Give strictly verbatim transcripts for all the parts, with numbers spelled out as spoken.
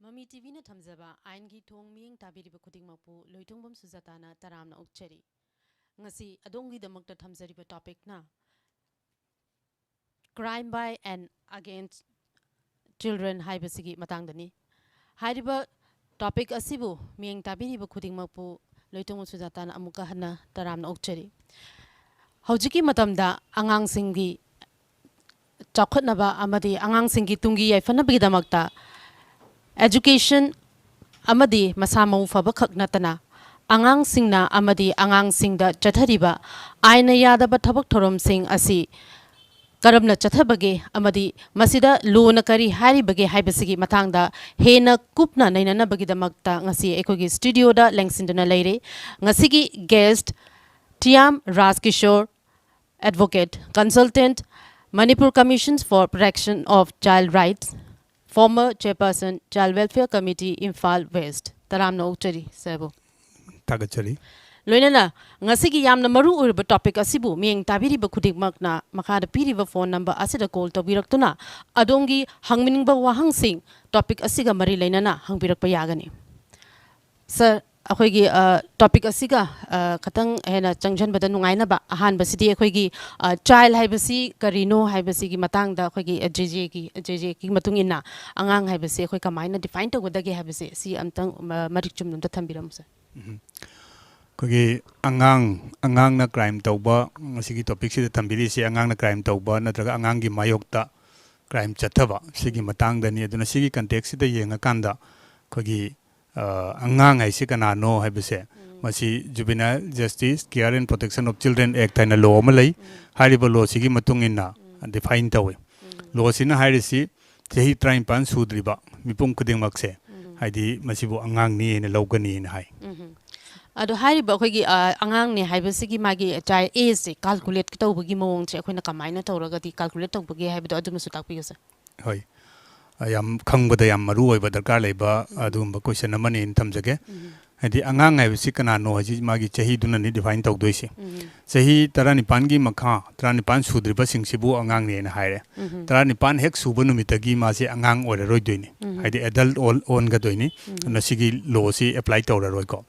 ꯃꯃꯤ ꯇꯤꯚꯤꯅ ꯊꯝꯖꯕ ꯑꯥꯏꯟꯒꯤ ꯊꯣꯡ ꯃꯤꯠꯌꯦꯡ ꯇꯥꯕꯤꯔꯤꯕ ꯈꯨꯗꯤꯡꯃꯛꯄꯨ ꯂꯣꯏꯇꯣꯡꯕꯝ ꯁꯨꯖꯥꯇꯥꯅ ꯇꯔꯥꯝꯅ ꯑꯣꯛꯆꯔꯤ꯫ ꯉꯁꯤ ꯑꯗꯣꯝꯒꯤꯗꯃꯛꯇ ꯊꯝꯖꯔꯤꯕ ꯇꯣꯄꯤꯛꯅ Crime by and Against Children ꯍꯥꯏꯕꯁꯤꯒꯤ ꯃꯇꯥꯡꯗꯅꯤ꯫ ꯍꯥꯏꯔꯤꯕ ꯇꯣꯄꯤꯛ ꯑꯁꯤꯕꯨ ꯃꯤꯠꯌꯦꯡ ꯇꯥꯕꯤꯔꯤꯕ ꯈꯨꯗꯤꯡꯃꯛꯄꯨ ꯂꯣꯏꯇꯣꯡꯕꯝ ꯁꯨꯖꯥꯇꯥꯅ ꯑꯃꯨꯛꯀ ꯍꯟꯅ ꯇꯔꯥꯝꯅ ꯑꯣꯛꯆꯔꯤ꯫ ꯍꯧꯖꯤꯛꯀꯤ ꯃꯇꯝꯗ ꯑꯉꯥꯡꯁꯤꯡꯒꯤ ꯆꯥꯎꯈꯠꯅꯕ ꯑꯃꯗꯤ ꯑꯉꯥꯡꯁꯤꯡꯒꯤ ꯇꯨꯡꯒꯤ ꯌꯥꯏꯐꯅꯕꯒꯤꯗꯃꯛꯇ education ꯑꯃꯗꯤ ꯃꯁꯥ ꯃꯎ ꯐꯕꯈꯛ ꯅꯠꯇꯅ ꯑꯉꯥꯡꯁꯤꯡꯅ ꯑꯃꯗꯤ ꯑꯉꯥꯡꯁꯤꯡꯗ ꯆꯠꯊꯔꯤꯕ ꯑꯥꯏꯟꯅ ꯌꯥꯗꯕ ꯊꯕꯛ ꯊꯧꯔꯝꯁꯤꯡ ꯑꯁꯤ ꯀꯔꯝꯅ ꯆꯠꯊꯕꯒꯦ ꯑꯃꯗꯤ ꯃꯁꯤꯗ ꯂꯣꯅ ꯀꯔꯤ ꯍꯥꯏꯔꯤꯕꯒꯦ ꯍꯥꯏꯕꯁꯤꯒꯤ ꯃꯇꯥꯡꯗ ꯍꯦꯟꯅ ꯀꯨꯞꯅ ꯅꯩꯅꯅꯕꯒꯤꯗꯃꯛꯇ ꯉꯁꯤ ꯑꯩꯈꯣꯏꯒꯤ ꯁ꯭ꯇꯨꯗꯤꯑꯣꯗ ꯂꯦꯡꯁꯤꯟꯗꯨꯅ ꯂꯩꯔꯦ꯫ ꯉꯁꯤꯒꯤ guest ꯇꯤꯌꯥꯝ ꯔꯥꯖꯀꯤꯁꯣꯔ, Advocate, Consultant, Manipur Commission for Protection of Child Rights, former Chairperson, Child Welfare Committee, Imphal West꯫ ꯇꯔꯥꯝꯅ ꯑꯣꯛꯆꯔꯤ ꯁꯔꯕꯨ꯫ ꯊꯥꯒꯠꯆꯔꯤ꯫ ꯂꯣꯏꯅꯅ ꯉꯁꯤꯒꯤ ꯌꯥꯝꯅ ꯃꯔꯨ ꯑꯣꯏꯔꯕ ꯇꯣꯄꯤꯛ ꯑꯁꯤꯕꯨ ꯃꯤꯠꯌꯦꯡ ꯇꯥꯕꯤꯔꯤꯕ ꯈꯨꯗꯤꯡꯃꯛꯅ ꯃꯈꯥꯗ ꯄꯤꯔꯤꯕ ꯐꯣꯟ ꯅꯝꯕꯔ ꯑꯁꯤꯗ ꯀꯣꯜ ꯇꯧꯕꯤꯔꯛꯇꯨꯅ ꯑꯗꯣꯝꯒꯤ ꯍꯪꯅꯤꯡꯕ ꯋꯥꯍꯪꯁꯤꯡ ꯇꯣꯄꯤꯛ ꯑꯁꯤꯒ ꯃꯔꯤ ꯂꯩꯅꯅ ꯍꯪꯕꯤꯔꯛꯄ ꯌꯥꯒꯅꯤ꯫ ꯁꯔ, ꯑꯩꯈꯣꯏꯒꯤ, ꯑ, ꯇꯣꯄꯤꯛ ꯑꯁꯤꯒ, ꯑ, ꯈꯇꯪ ꯍꯦꯟꯅ ꯆꯪꯁꯤꯟꯕꯗ ꯅꯨꯡꯉꯥꯏꯅꯕ, ꯑꯍꯥꯟꯕꯁꯤꯗꯤ ꯑꯩꯈꯣꯏꯒꯤ, ꯑ, ꯆꯥꯏꯜ ꯍꯥꯏꯕꯁꯤ ꯀꯔꯤꯅꯣ ꯍꯥꯏꯕꯁꯤꯒꯤ ꯃꯇꯥꯡꯗ ꯑꯩꯈꯣꯏꯒꯤ, ꯑ, ꯖꯦ ꯖꯦꯒꯤ, ꯖꯦ ꯖꯦꯒꯤ ꯃꯇꯨꯡ ꯏꯟꯅ ꯑꯉꯥꯡ ꯍꯥꯏꯕꯁꯤ ꯑꯩꯈꯣꯏ ꯀꯃꯥꯏꯅ ꯗꯤꯐꯥꯏꯟ ꯇꯧꯒꯗꯒꯦ ꯍꯥꯏꯕꯁꯦ ꯁꯤ ꯑꯝꯇꯪ ꯃ-, ꯃꯔꯤꯛ ꯆꯨꯝꯅ ꯑꯝꯇ ꯊꯝꯕꯤꯔꯝꯃꯨ ꯁꯔ꯫ ꯎꯝ꯫ ꯑꯩꯈꯣꯏꯒꯤ ꯑꯉꯥꯡ, ꯑꯉꯥꯡꯅ ꯀ꯭ꯔꯥꯏꯝ ꯇꯧꯕ, ꯉꯁꯤꯒꯤ ꯇꯣꯄꯤꯛꯁꯤꯗ ꯊꯝꯕꯤꯔꯤꯁꯤ ꯑꯉꯥꯡꯅ ꯀ꯭ꯔꯥꯏꯝ ꯇꯧꯕ ꯅꯠꯇ꯭ꯔꯒ ꯑꯉꯥꯡꯒꯤ ꯃꯥꯌꯣꯛꯇ ꯀ꯭ꯔꯥꯏꯝ ꯆꯠꯊꯕ ꯁꯤꯒꯤ ꯃꯇꯥꯡꯗꯅꯤ꯫ ꯑꯗꯨꯅ ꯁꯤꯒꯤ ꯀꯟꯇꯦꯛꯁꯁꯤꯗ ꯌꯦꯡꯉꯀꯥꯟꯗ ꯑꯩꯈꯣꯏꯒꯤ, ꯑ, ꯑꯉꯥꯡ ꯍꯥꯏꯁꯤ ꯀꯅꯥꯅꯣ ꯍꯥꯏꯕꯁꯦ, ꯃꯁꯤ Juvenile Justice Care and Protection of Children Act ꯍꯥꯏꯅ ꯂꯣ ꯑꯃ ꯂꯩ꯫ ꯍꯥꯏꯔꯤꯕ ꯂꯣꯁꯤꯒꯤ ꯃꯇꯨꯡ ꯏꯟꯅ ꯗꯤꯐꯥꯏꯟ ꯇꯧꯏ꯫ ꯂꯣꯁꯤꯅ ꯍꯥꯏꯔꯤꯁꯤ ꯆꯍꯤ ꯇꯔꯥꯅꯤꯄꯥꯟ ꯁꯨꯗ꯭ꯔꯤꯕ ꯃꯤꯄꯨꯝ ꯈꯨꯗꯤꯡꯃꯛꯁꯦ, ꯍꯥꯏꯗꯤ ꯃꯁꯤꯕꯨ ꯑꯉꯥꯡꯅꯤ ꯍꯥꯏꯅ ꯂꯧꯒꯅꯤꯅ ꯍꯥꯏ꯫ ꯎꯝ꯫ ꯑꯗꯣ ꯍꯥꯏꯔꯤꯕ ꯑꯩꯈꯣꯏꯒꯤ, ꯑ, ꯑꯉꯥꯡꯅꯦ ꯍꯥꯏꯕꯁꯤꯒꯤ ꯃꯥꯒꯤ ꯆꯥꯏꯜ ꯑꯦꯖꯁꯦ ꯀꯥꯜꯀꯨꯂꯦꯠ ꯇꯧꯕꯒꯤ ꯃꯑꯣꯡꯁꯦ ꯑꯩꯈꯣꯏꯅ ꯀꯃꯥꯏꯅ ꯇꯧꯔꯒꯗꯤ ꯀꯥꯜꯀꯨꯂꯦꯠ ꯇꯧꯕꯒꯦ ꯍꯥꯏꯕꯗꯣ ꯑꯗꯨꯃꯁꯨ ꯇꯥꯛꯄꯤꯌꯨ ꯁꯔ꯫ ꯍꯣꯏ꯫ ꯑ, ꯌꯥꯝ ꯈꯪꯕꯗ ꯌꯥꯝ ꯃꯔꯨ ꯑꯣꯏꯕ ꯗꯔꯀꯥꯔ ꯂꯩꯕ ꯑꯗꯨꯒꯨꯝꯕ ꯀꯣꯏꯁꯟ ꯑꯃꯅꯦꯅ ꯊꯝꯖꯒꯦ꯫ ꯍꯥꯏꯗꯤ ꯑꯉꯥꯡ ꯍꯥꯏꯕꯁꯤ ꯀꯅꯥꯅꯣ ꯍꯥꯏꯁꯤ ꯃꯥꯒꯤ ꯆꯍꯤꯗꯨꯅꯅꯤ define ꯇꯧꯗꯣꯏꯁꯦ꯫ ꯆꯍꯤ ꯇꯔꯥꯅꯤꯄꯥꯟꯒꯤ ꯃꯈꯥ, ꯇꯔꯥꯅꯤꯄꯥꯟ ꯁꯨꯗ꯭ꯔꯤꯕꯁꯤꯡꯁꯤꯕꯨ ꯑꯉꯥꯡꯅꯦꯅ ꯍꯥꯏꯔꯦ꯫ ꯇꯔꯥꯅꯤꯄꯥꯟ ꯍꯦꯛ ꯁꯨꯕ ꯅꯨꯃꯤꯠꯇꯒꯤ ꯃꯥꯁꯦ ꯑꯉꯥꯡ ꯑꯣꯏꯔꯔꯣꯏꯗꯣꯏꯅꯤ꯫ ꯍꯥꯏꯗꯤ adult ꯑꯣꯟ-, ꯑꯣꯟꯒꯗꯣꯏꯅꯤ꯫ ꯑꯗꯨꯅ ꯁꯤꯒꯤ law ꯁꯤ apply ꯇꯧꯔꯔꯣꯏꯀꯣ꯫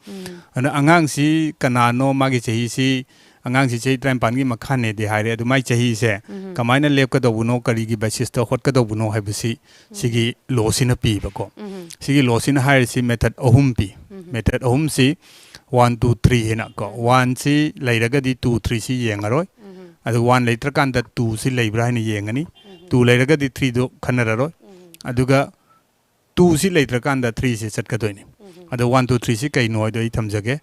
ꯑꯗꯨꯅ ꯑꯉꯥꯡꯁꯤ ꯀꯅꯥꯅꯣ, ꯃꯥꯒꯤ ꯆꯍꯤꯁꯤ, ꯑꯉꯥꯡꯁꯤ ꯆꯍꯤ ꯇꯔꯥꯅꯤꯄꯥꯟꯒꯤ ꯃꯈꯥꯅꯦꯗꯤ ꯍꯥꯏꯔꯦ, ꯑꯗꯨ ꯃꯥꯏ ꯆꯍꯤꯁꯦ ꯀꯃꯥꯏꯅ ꯂꯦꯞꯀꯗꯧꯕꯅꯣ, ꯀꯔꯤꯒꯤ basis ꯇ ꯍꯣꯠꯀꯗꯧꯕꯅꯣ ꯍꯥꯏꯕꯁꯤ ꯁꯤꯒꯤ law ꯁꯤꯅ ꯄꯤꯕꯀꯣ꯫ ꯁꯤꯒꯤ law ꯁꯤꯅ ꯍꯥꯏꯔꯤꯁꯤ method ꯑꯍꯨꯝ ꯄꯤ꯫ Method ꯑꯍꯨꯝꯁꯤ one, two, three ꯍꯥꯏꯅ ꯀꯣ꯫ One ꯁꯤ ꯂꯩꯔꯒꯗꯤ two, three ꯁꯤ ꯌꯦꯡꯉꯔꯣꯏ꯫ ꯑꯗꯨ one ꯂꯩꯇ꯭ꯔꯀꯥꯟꯗ two ꯁꯤ ꯂꯩꯕ꯭ꯔꯥ ꯍꯥꯏꯅ ꯌꯦꯡꯉꯅꯤ꯫ Two ꯂꯩꯔꯒꯗꯤ three ꯗꯨ ꯈꯟꯅꯔꯔꯣꯏ꯫ ꯑꯗꯨꯒ two ꯁꯤ ꯂꯩꯇ꯭ꯔꯀꯥꯟꯗ three ꯁꯤ ꯆꯠꯀꯗꯣꯏꯅꯤ꯫ ꯑꯗꯣ one, two, three ꯁꯤ ꯀꯩꯅꯣ ꯍꯥꯏꯗꯣ ꯑꯩ ꯊꯝꯖꯒꯦ꯫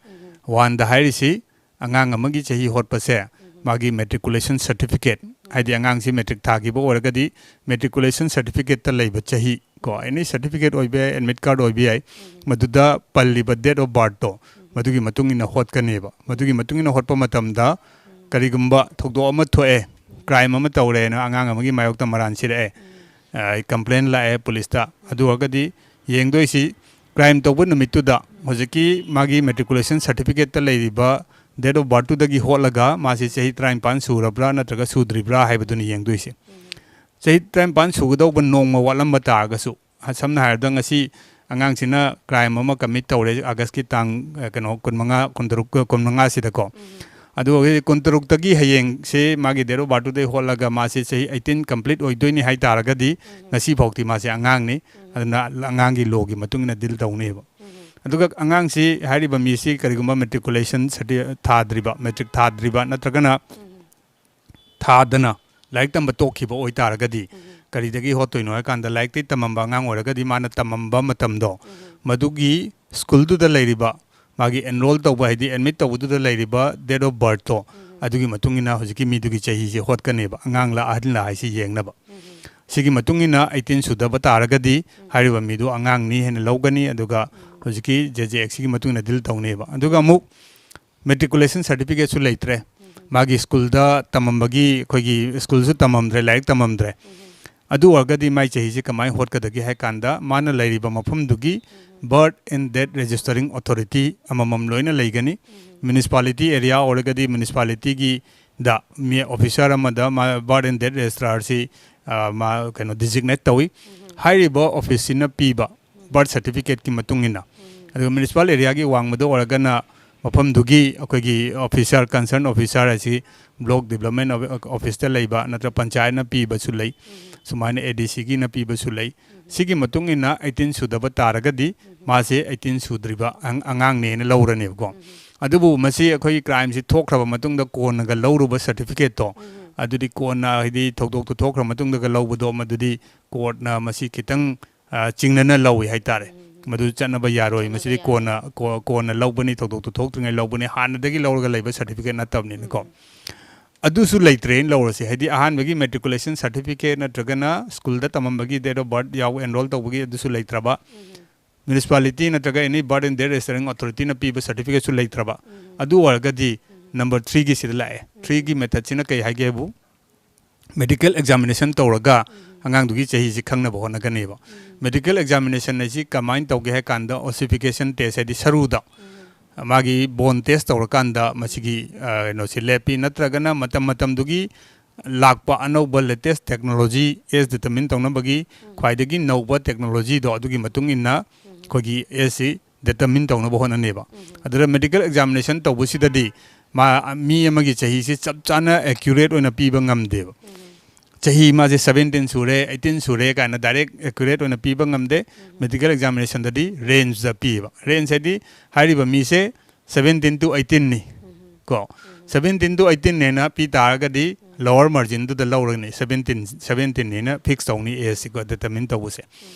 One ꯗ ꯍꯥꯏꯔꯤꯁꯤ ꯑꯉꯥꯡ ꯑꯃꯒꯤ ꯆꯍꯤ ꯍꯣꯠꯄꯁꯦ ꯃꯥꯒꯤ matriculation certificate, ꯍꯥꯏꯗꯤ ꯑꯉꯥꯡꯁꯤ matric ꯊꯥꯈꯤꯕ ꯑꯣꯏꯔꯒꯗꯤ matriculation certificate ꯇ ꯂꯩꯕ ꯆꯍꯤ ꯀꯣ, any certificate ꯑꯣꯏꯕ ꯌꯥꯏ, admit card ꯑꯣꯏꯕ ꯌꯥꯏ, ꯃꯗꯨꯗ ꯄꯜꯂꯤꯕ date of birth ꯇꯣ, ꯃꯗꯨꯒꯤ ꯃꯇꯨꯡ ꯏꯟꯅ ꯍꯣꯠꯀꯅꯦꯕ꯫ ꯃꯗꯨꯒꯤ ꯃꯇꯨꯡ ꯏꯟꯅ ꯍꯣꯠꯄ ꯃꯇꯝꯗ ꯀꯔꯤꯒꯨꯝꯕ ꯊꯧꯗꯣꯛ ꯑꯃ ꯊꯣꯛꯑꯦ, crime ꯑꯃ ꯇꯧꯔꯦꯅ ꯑꯉꯥꯡ ꯑꯃꯒꯤ ꯃꯥꯌꯣꯛꯇ ꯃꯔꯥꯟ ꯁꯤꯔꯛꯑꯦ, ꯑ, complaint ꯂꯥꯛꯑꯦ ꯄꯨꯂꯤꯁꯇ, ꯑꯗꯨ ꯑꯣꯏꯔꯒꯗꯤ ꯌꯦꯡꯗꯣꯏꯁꯤ crime ꯇꯧꯕ ꯅꯨꯃꯤꯠꯇꯨꯗ ꯍꯧꯖꯤꯛꯀꯤ ꯃꯥꯒꯤ matriculation certificate ꯇ ꯂꯩꯔꯤꯕ date of birth ꯇꯨꯗꯒꯤ ꯍꯣꯠꯂꯒ ꯃꯥꯁꯤ ꯆꯍꯤ ꯇꯔꯥꯅꯤꯄꯥꯟ ꯁꯨꯔꯕ꯭ꯔꯥ ꯅꯠꯇ꯭ꯔꯒ ꯁꯨꯗ꯭ꯔꯤꯕ꯭ꯔꯥ ꯍꯥꯏꯕꯗꯨꯅꯤ ꯌꯦꯡꯗꯣꯏꯁꯤ꯫ ꯆꯍꯤ ꯇꯔꯥꯅꯤꯄꯥꯟ ꯁꯨꯒꯗꯧꯕ ꯅꯣꯡꯃ ꯋꯥꯠꯂꯝꯕ ꯇꯥꯔꯒꯁꯨ, ꯁꯝꯅ ꯍꯥꯏꯔꯕꯗ ꯉꯁꯤ ꯑꯉꯥꯡꯁꯤꯅ crime ꯑꯃ commit ꯇꯧꯔꯦ August ꯀꯤ ꯇꯥꯡ, ꯑ, ꯀꯩꯅꯣ, ꯀꯨꯟꯃꯉꯥ, ꯀꯨꯟꯇꯔꯨꯛ, ꯀꯨꯟꯃꯉꯥꯁꯤꯗꯀꯣ꯫ ꯑꯗꯨ ꯑꯣꯏꯔꯒꯗꯤ ꯀꯨꯟꯇꯔꯨꯛꯇꯒꯤ ꯍꯌꯦꯡꯁꯦ ꯃꯥꯒꯤ date of birth ꯇꯨꯗꯩ ꯍꯣꯠꯂꯒ ꯃꯥꯁꯦ ꯆꯍꯤ eighteen complete ꯑꯣꯏꯗꯣꯏꯅꯤ ꯍꯥꯏ ꯇꯥꯔꯒꯗꯤ ꯉꯁꯤ ꯐꯥꯎꯗꯤ ꯃꯥꯁꯦ ꯑꯉꯥꯡꯅꯤ꯫ ꯑꯗꯨꯅ ꯑꯉꯥꯡꯒꯤ law ꯒꯤ ꯃꯇꯨꯡ ꯏꯟꯅ deal ꯇꯧꯅꯦꯕ꯫ ꯑꯗꯨꯒ ꯑꯉꯥꯡꯁꯤ ꯍꯥꯏꯔꯤꯕ ꯃꯤꯁꯤ ꯀꯔꯤꯒꯨꯝꯕ matriculation certi-, ꯊꯥꯗ꯭ꯔꯤꯕ, matric ꯊꯥꯗ꯭ꯔꯤꯕ ꯅꯠꯇ꯭ꯔꯒꯅ ꯊꯥꯗꯅ ꯂꯥꯏꯔꯤꯛ ꯇꯝꯕ ꯇꯣꯛꯈꯤꯕ ꯑꯣꯏꯇꯥꯔꯒꯗꯤ ꯀꯔꯤꯗꯒꯤ ꯍꯣꯠꯇꯣꯏꯅꯣ ꯍꯥꯏ ꯀꯥꯟꯗ ꯂꯥꯏꯔꯤꯛꯇꯤ ꯇꯝꯃꯝꯕ ꯑꯉꯥꯡ ꯑꯣꯏꯔꯒꯗꯤ ꯃꯥꯅ ꯇꯝꯃꯝꯕ ꯃꯇꯝꯗꯣ ꯃꯗꯨꯒꯤ school ꯗꯨꯗ ꯂꯩꯔꯤꯕ ꯃꯥꯒꯤ enroll ꯇꯧꯕ ꯍꯥꯏꯗꯤ admit ꯇꯧꯕꯗꯨꯗ ꯂꯩꯔꯤꯕ date of birth ꯇꯣ ꯑꯗꯨꯒꯤ ꯃꯇꯨꯡ ꯏꯟꯅ ꯍꯧꯖꯤꯛꯀꯤ ꯃꯤꯗꯨꯒꯤ ꯆꯍꯤꯁꯦ ꯍꯣꯠꯀꯅꯦꯕ ꯑꯉꯥꯡꯂ ꯑꯍꯜꯂ ꯍꯥꯏꯁꯤ ꯌꯦꯡꯅꯕ꯫ ꯁꯤꯒꯤ ꯃꯇꯨꯡ ꯏꯟꯅ eighteen ꯁꯨꯗꯕ ꯇꯥꯔꯒꯗꯤ ꯍꯥꯏꯔꯤꯕ ꯃꯤꯗꯨ ꯑꯉꯥꯡꯅꯤ ꯍꯥꯏꯅ ꯂꯧꯒꯅꯤ, ꯑꯗꯨꯒ ꯍꯧꯖꯤꯛꯀꯤ JJAct ꯁꯤꯒꯤ ꯃꯇꯨꯡ ꯏꯟꯅ deal ꯇꯧꯅꯦꯕ꯫ ꯑꯗꯨꯒ ꯑꯃꯨꯛ matriculation certificate ꯁꯨ ꯂꯩꯇ꯭ꯔꯦ, ꯃꯥꯒꯤ school ꯗ ꯇꯝꯃꯝꯕꯒꯤ ꯑꯩꯈꯣꯏꯒꯤ school ꯁꯨ ꯇꯝꯃꯝꯗ꯭ꯔꯦ, ꯂꯥꯏꯔꯤꯛ ꯇꯝꯃꯝꯗ꯭ꯔꯦ, ꯑꯗꯨ ꯑꯣꯏꯔꯒꯗꯤ ꯃꯥꯏ ꯆꯍꯤꯁꯤ ꯀꯃꯥꯏꯅ ꯍꯣꯠꯀꯗꯒꯦ ꯍꯥꯏ ꯀꯥꯟꯗ, ꯃꯥꯅ ꯂꯩꯔꯤꯕ ꯃꯐꯝꯗꯨꯒꯤ Birth and Death Registering Authority ꯑꯃꯃꯝ ꯂꯣꯏꯅ ꯂꯩꯒꯅꯤ꯫ Municipality area ꯑꯣꯏꯔꯒꯗꯤ municipalityꯒꯤꯗ ꯃꯤ officer ꯑꯃꯗ ꯃꯥ Birth and Death Registrarꯁꯤ, ꯑ, ꯃꯥ ꯀꯩꯅꯣ designate ꯇꯧꯏ꯫ ꯍꯥꯏꯔꯤꯕ officeꯁꯤꯅ ꯄꯤꯕ birth certificateꯀꯤ ꯃꯇꯨꯡ ꯏꯟꯅ꯫ ꯑꯗꯨꯒ municipal areaꯒꯤ ꯋꯥꯡꯃꯗ ꯑꯣꯏꯔꯒꯅ ꯃꯐꯝꯗꯨꯒꯤ ꯑꯩꯈꯣꯏꯒꯤ officer, concern officer ꯑꯁꯤ block development officeꯇ ꯂꯩꯕ ꯅꯠꯇ꯭ꯔꯒ ꯄꯟꯆꯥꯌꯠꯅ ꯄꯤꯕꯁꯨ ꯂꯩ꯫ ꯁꯨꯃꯥꯏꯅ ADCꯒꯤꯅ ꯄꯤꯕꯁꯨ ꯂꯩ꯫ ꯁꯤꯒꯤ ꯃꯇꯨꯡ ꯏꯟꯅ eighteen ꯁꯨꯗꯕ ꯇꯥꯔꯒꯗꯤ ꯃꯥꯁꯦ eighteen ꯁꯨꯗ꯭ꯔꯤꯕ ꯑꯉꯥꯡꯅꯦꯅ ꯂꯧꯔꯅꯦꯕꯀꯣ꯫ ꯑꯗꯨꯕꯨ ꯃꯁꯤ ꯑꯩꯈꯣꯏꯒꯤ crimeꯁꯤ ꯊꯣꯛꯈ꯭ꯔꯕ ꯃꯇꯨꯡꯗ ꯀꯣꯟꯅꯒ ꯂꯧꯔꯨꯕ certificateꯇꯣ, ꯑꯗꯨꯗꯤ ꯀꯣꯟꯅ, ꯍꯥꯏꯗꯤ ꯊꯧꯗꯣꯛꯇꯨ ꯊꯣꯛꯈ꯭ꯔ ꯃꯇꯨꯡꯗꯒ ꯂꯧꯕꯗꯣ, ꯃꯗꯨꯗꯤ courtꯅ ꯃꯁꯤ ꯈꯤꯇꯪ, ꯑ, ꯆꯤꯡꯅꯅ ꯂꯧꯏ ꯍꯥꯏꯇꯥꯔꯦ꯫ ꯃꯗꯨ ꯆꯠꯅꯕ ꯌꯥꯔꯣꯏ꯫ ꯃꯁꯤꯗꯤ ꯀꯣꯟꯅ, ꯀꯣ-, ꯀꯣꯟꯅ ꯂꯧꯕꯅꯤ, ꯊꯧꯗꯣꯛꯇꯨ ꯊꯣꯛꯇ꯭ꯔꯤꯉꯩ ꯂꯧꯕꯅꯤ, ꯍꯥꯟꯅꯗꯒꯤ ꯂꯧꯔꯒ ꯂꯩꯕ certificate ꯅꯠꯇꯕꯅꯤꯅꯀꯣ꯫ ꯑꯗꯨꯁꯨ ꯂꯩꯇ꯭ꯔꯦꯅ ꯂꯧꯔꯁꯤ꯫ ꯍꯥꯏꯗꯤ ꯑꯍꯥꯟꯕꯒꯤ matriculation certificate ꯅꯠꯇ꯭ꯔꯒꯅ schoolꯗ ꯇꯝꯃꯝꯕꯒꯤ date of birth ꯌꯥꯎ, enroll ꯇꯧꯕꯒꯤ ꯑꯗꯨꯁꯨ ꯂꯩꯇ꯭ꯔꯕ, municipality ꯅꯠꯇ꯭ꯔꯒ any Birth and Death Registering Authorityꯅ ꯄꯤꯕ certificateꯁꯨ ꯂꯩꯇ꯭ꯔꯕ, ꯑꯗꯨ ꯑꯣꯏꯔꯒꯗꯤ number threeꯒꯤ ꯁꯤꯗ ꯂꯥꯛꯑꯦ꯫ Threeꯒꯤ methodꯁꯤꯅ ꯀꯩ ꯍꯥꯏꯒꯦꯕꯨ, medical examination ꯇꯧꯔꯒ ꯑꯉꯥꯡꯗꯨꯒꯤ ꯆꯍꯤꯁꯤ ꯈꯪꯅꯕ ꯍꯣꯠꯅꯒꯅꯦꯕ꯫ Medical examination ꯍꯥꯏꯁꯤ ꯀꯃꯥꯏꯅ ꯇꯧꯒꯦ ꯍꯥꯏ ꯀꯥꯟꯗ, ossification test ꯍꯥꯏꯗꯤ ꯁꯔꯨꯗ ꯃꯥꯒꯤ bone test ꯇꯧꯔꯀꯥꯟꯗ ꯃꯁꯤꯒꯤ, ꯑ, ꯀꯩꯅꯣꯁꯤ ꯂꯦꯞꯄꯤ, ꯅꯠꯇ꯭ꯔꯒꯅ ꯃꯇꯝ ꯃꯇꯝꯗꯨꯒꯤ ꯂꯥꯛꯄ ꯑꯅꯧꯕ latest technology, age determine ꯇꯧꯅꯕꯒꯤ ꯈ꯭ꯋꯥꯏꯗꯒꯤ ꯅꯧꯕ technologyꯗꯣ, ꯑꯗꯨꯒꯤ ꯃꯇꯨꯡ ꯏꯟꯅ ꯑꯩꯈꯣꯏꯒꯤ ageꯁꯤ determine ꯇꯧꯅꯕ ꯍꯣꯠꯅꯅꯦꯕ꯫ ꯑꯗꯨꯗ medical examination ꯇꯧꯕꯁꯤꯗꯗꯤ ꯃꯥ, ꯃꯤ ꯑꯃꯒꯤ ꯆꯍꯤꯁꯤ ꯆꯞ ꯆꯥꯅ accurate ꯑꯣꯏꯅ ꯄꯤꯕ ꯉꯝꯗꯦꯕ꯫ ꯆꯍꯤ ꯃꯥꯁꯦ seventeen ꯁꯨꯔꯦ, eighteen ꯁꯨꯔꯦ ꯀꯥꯏꯅ direct accurate ꯑꯣꯏꯅ ꯄꯤꯕ ꯉꯝꯗꯦ꯫ Medical examinationꯗꯗꯤ rangeꯇ ꯄꯤꯌꯦꯕ꯫ Range ꯍꯥꯏꯗꯤ ꯍꯥꯏꯔꯤꯕ ꯃꯤꯁꯦ seventeen to eighteenꯅꯤ ꯀꯣ꯫ Seventeen to eighteenꯅꯦꯅ ꯄꯤ ꯇꯥꯔꯒꯗꯤ lower marginꯗꯨꯗ ꯂꯧꯔꯒꯅꯤ, seventeen, seventeenꯅꯦꯅ fix ꯇꯧꯅꯤ ageꯁꯤꯀꯣ, determine ꯇꯧꯕꯁꯦ꯫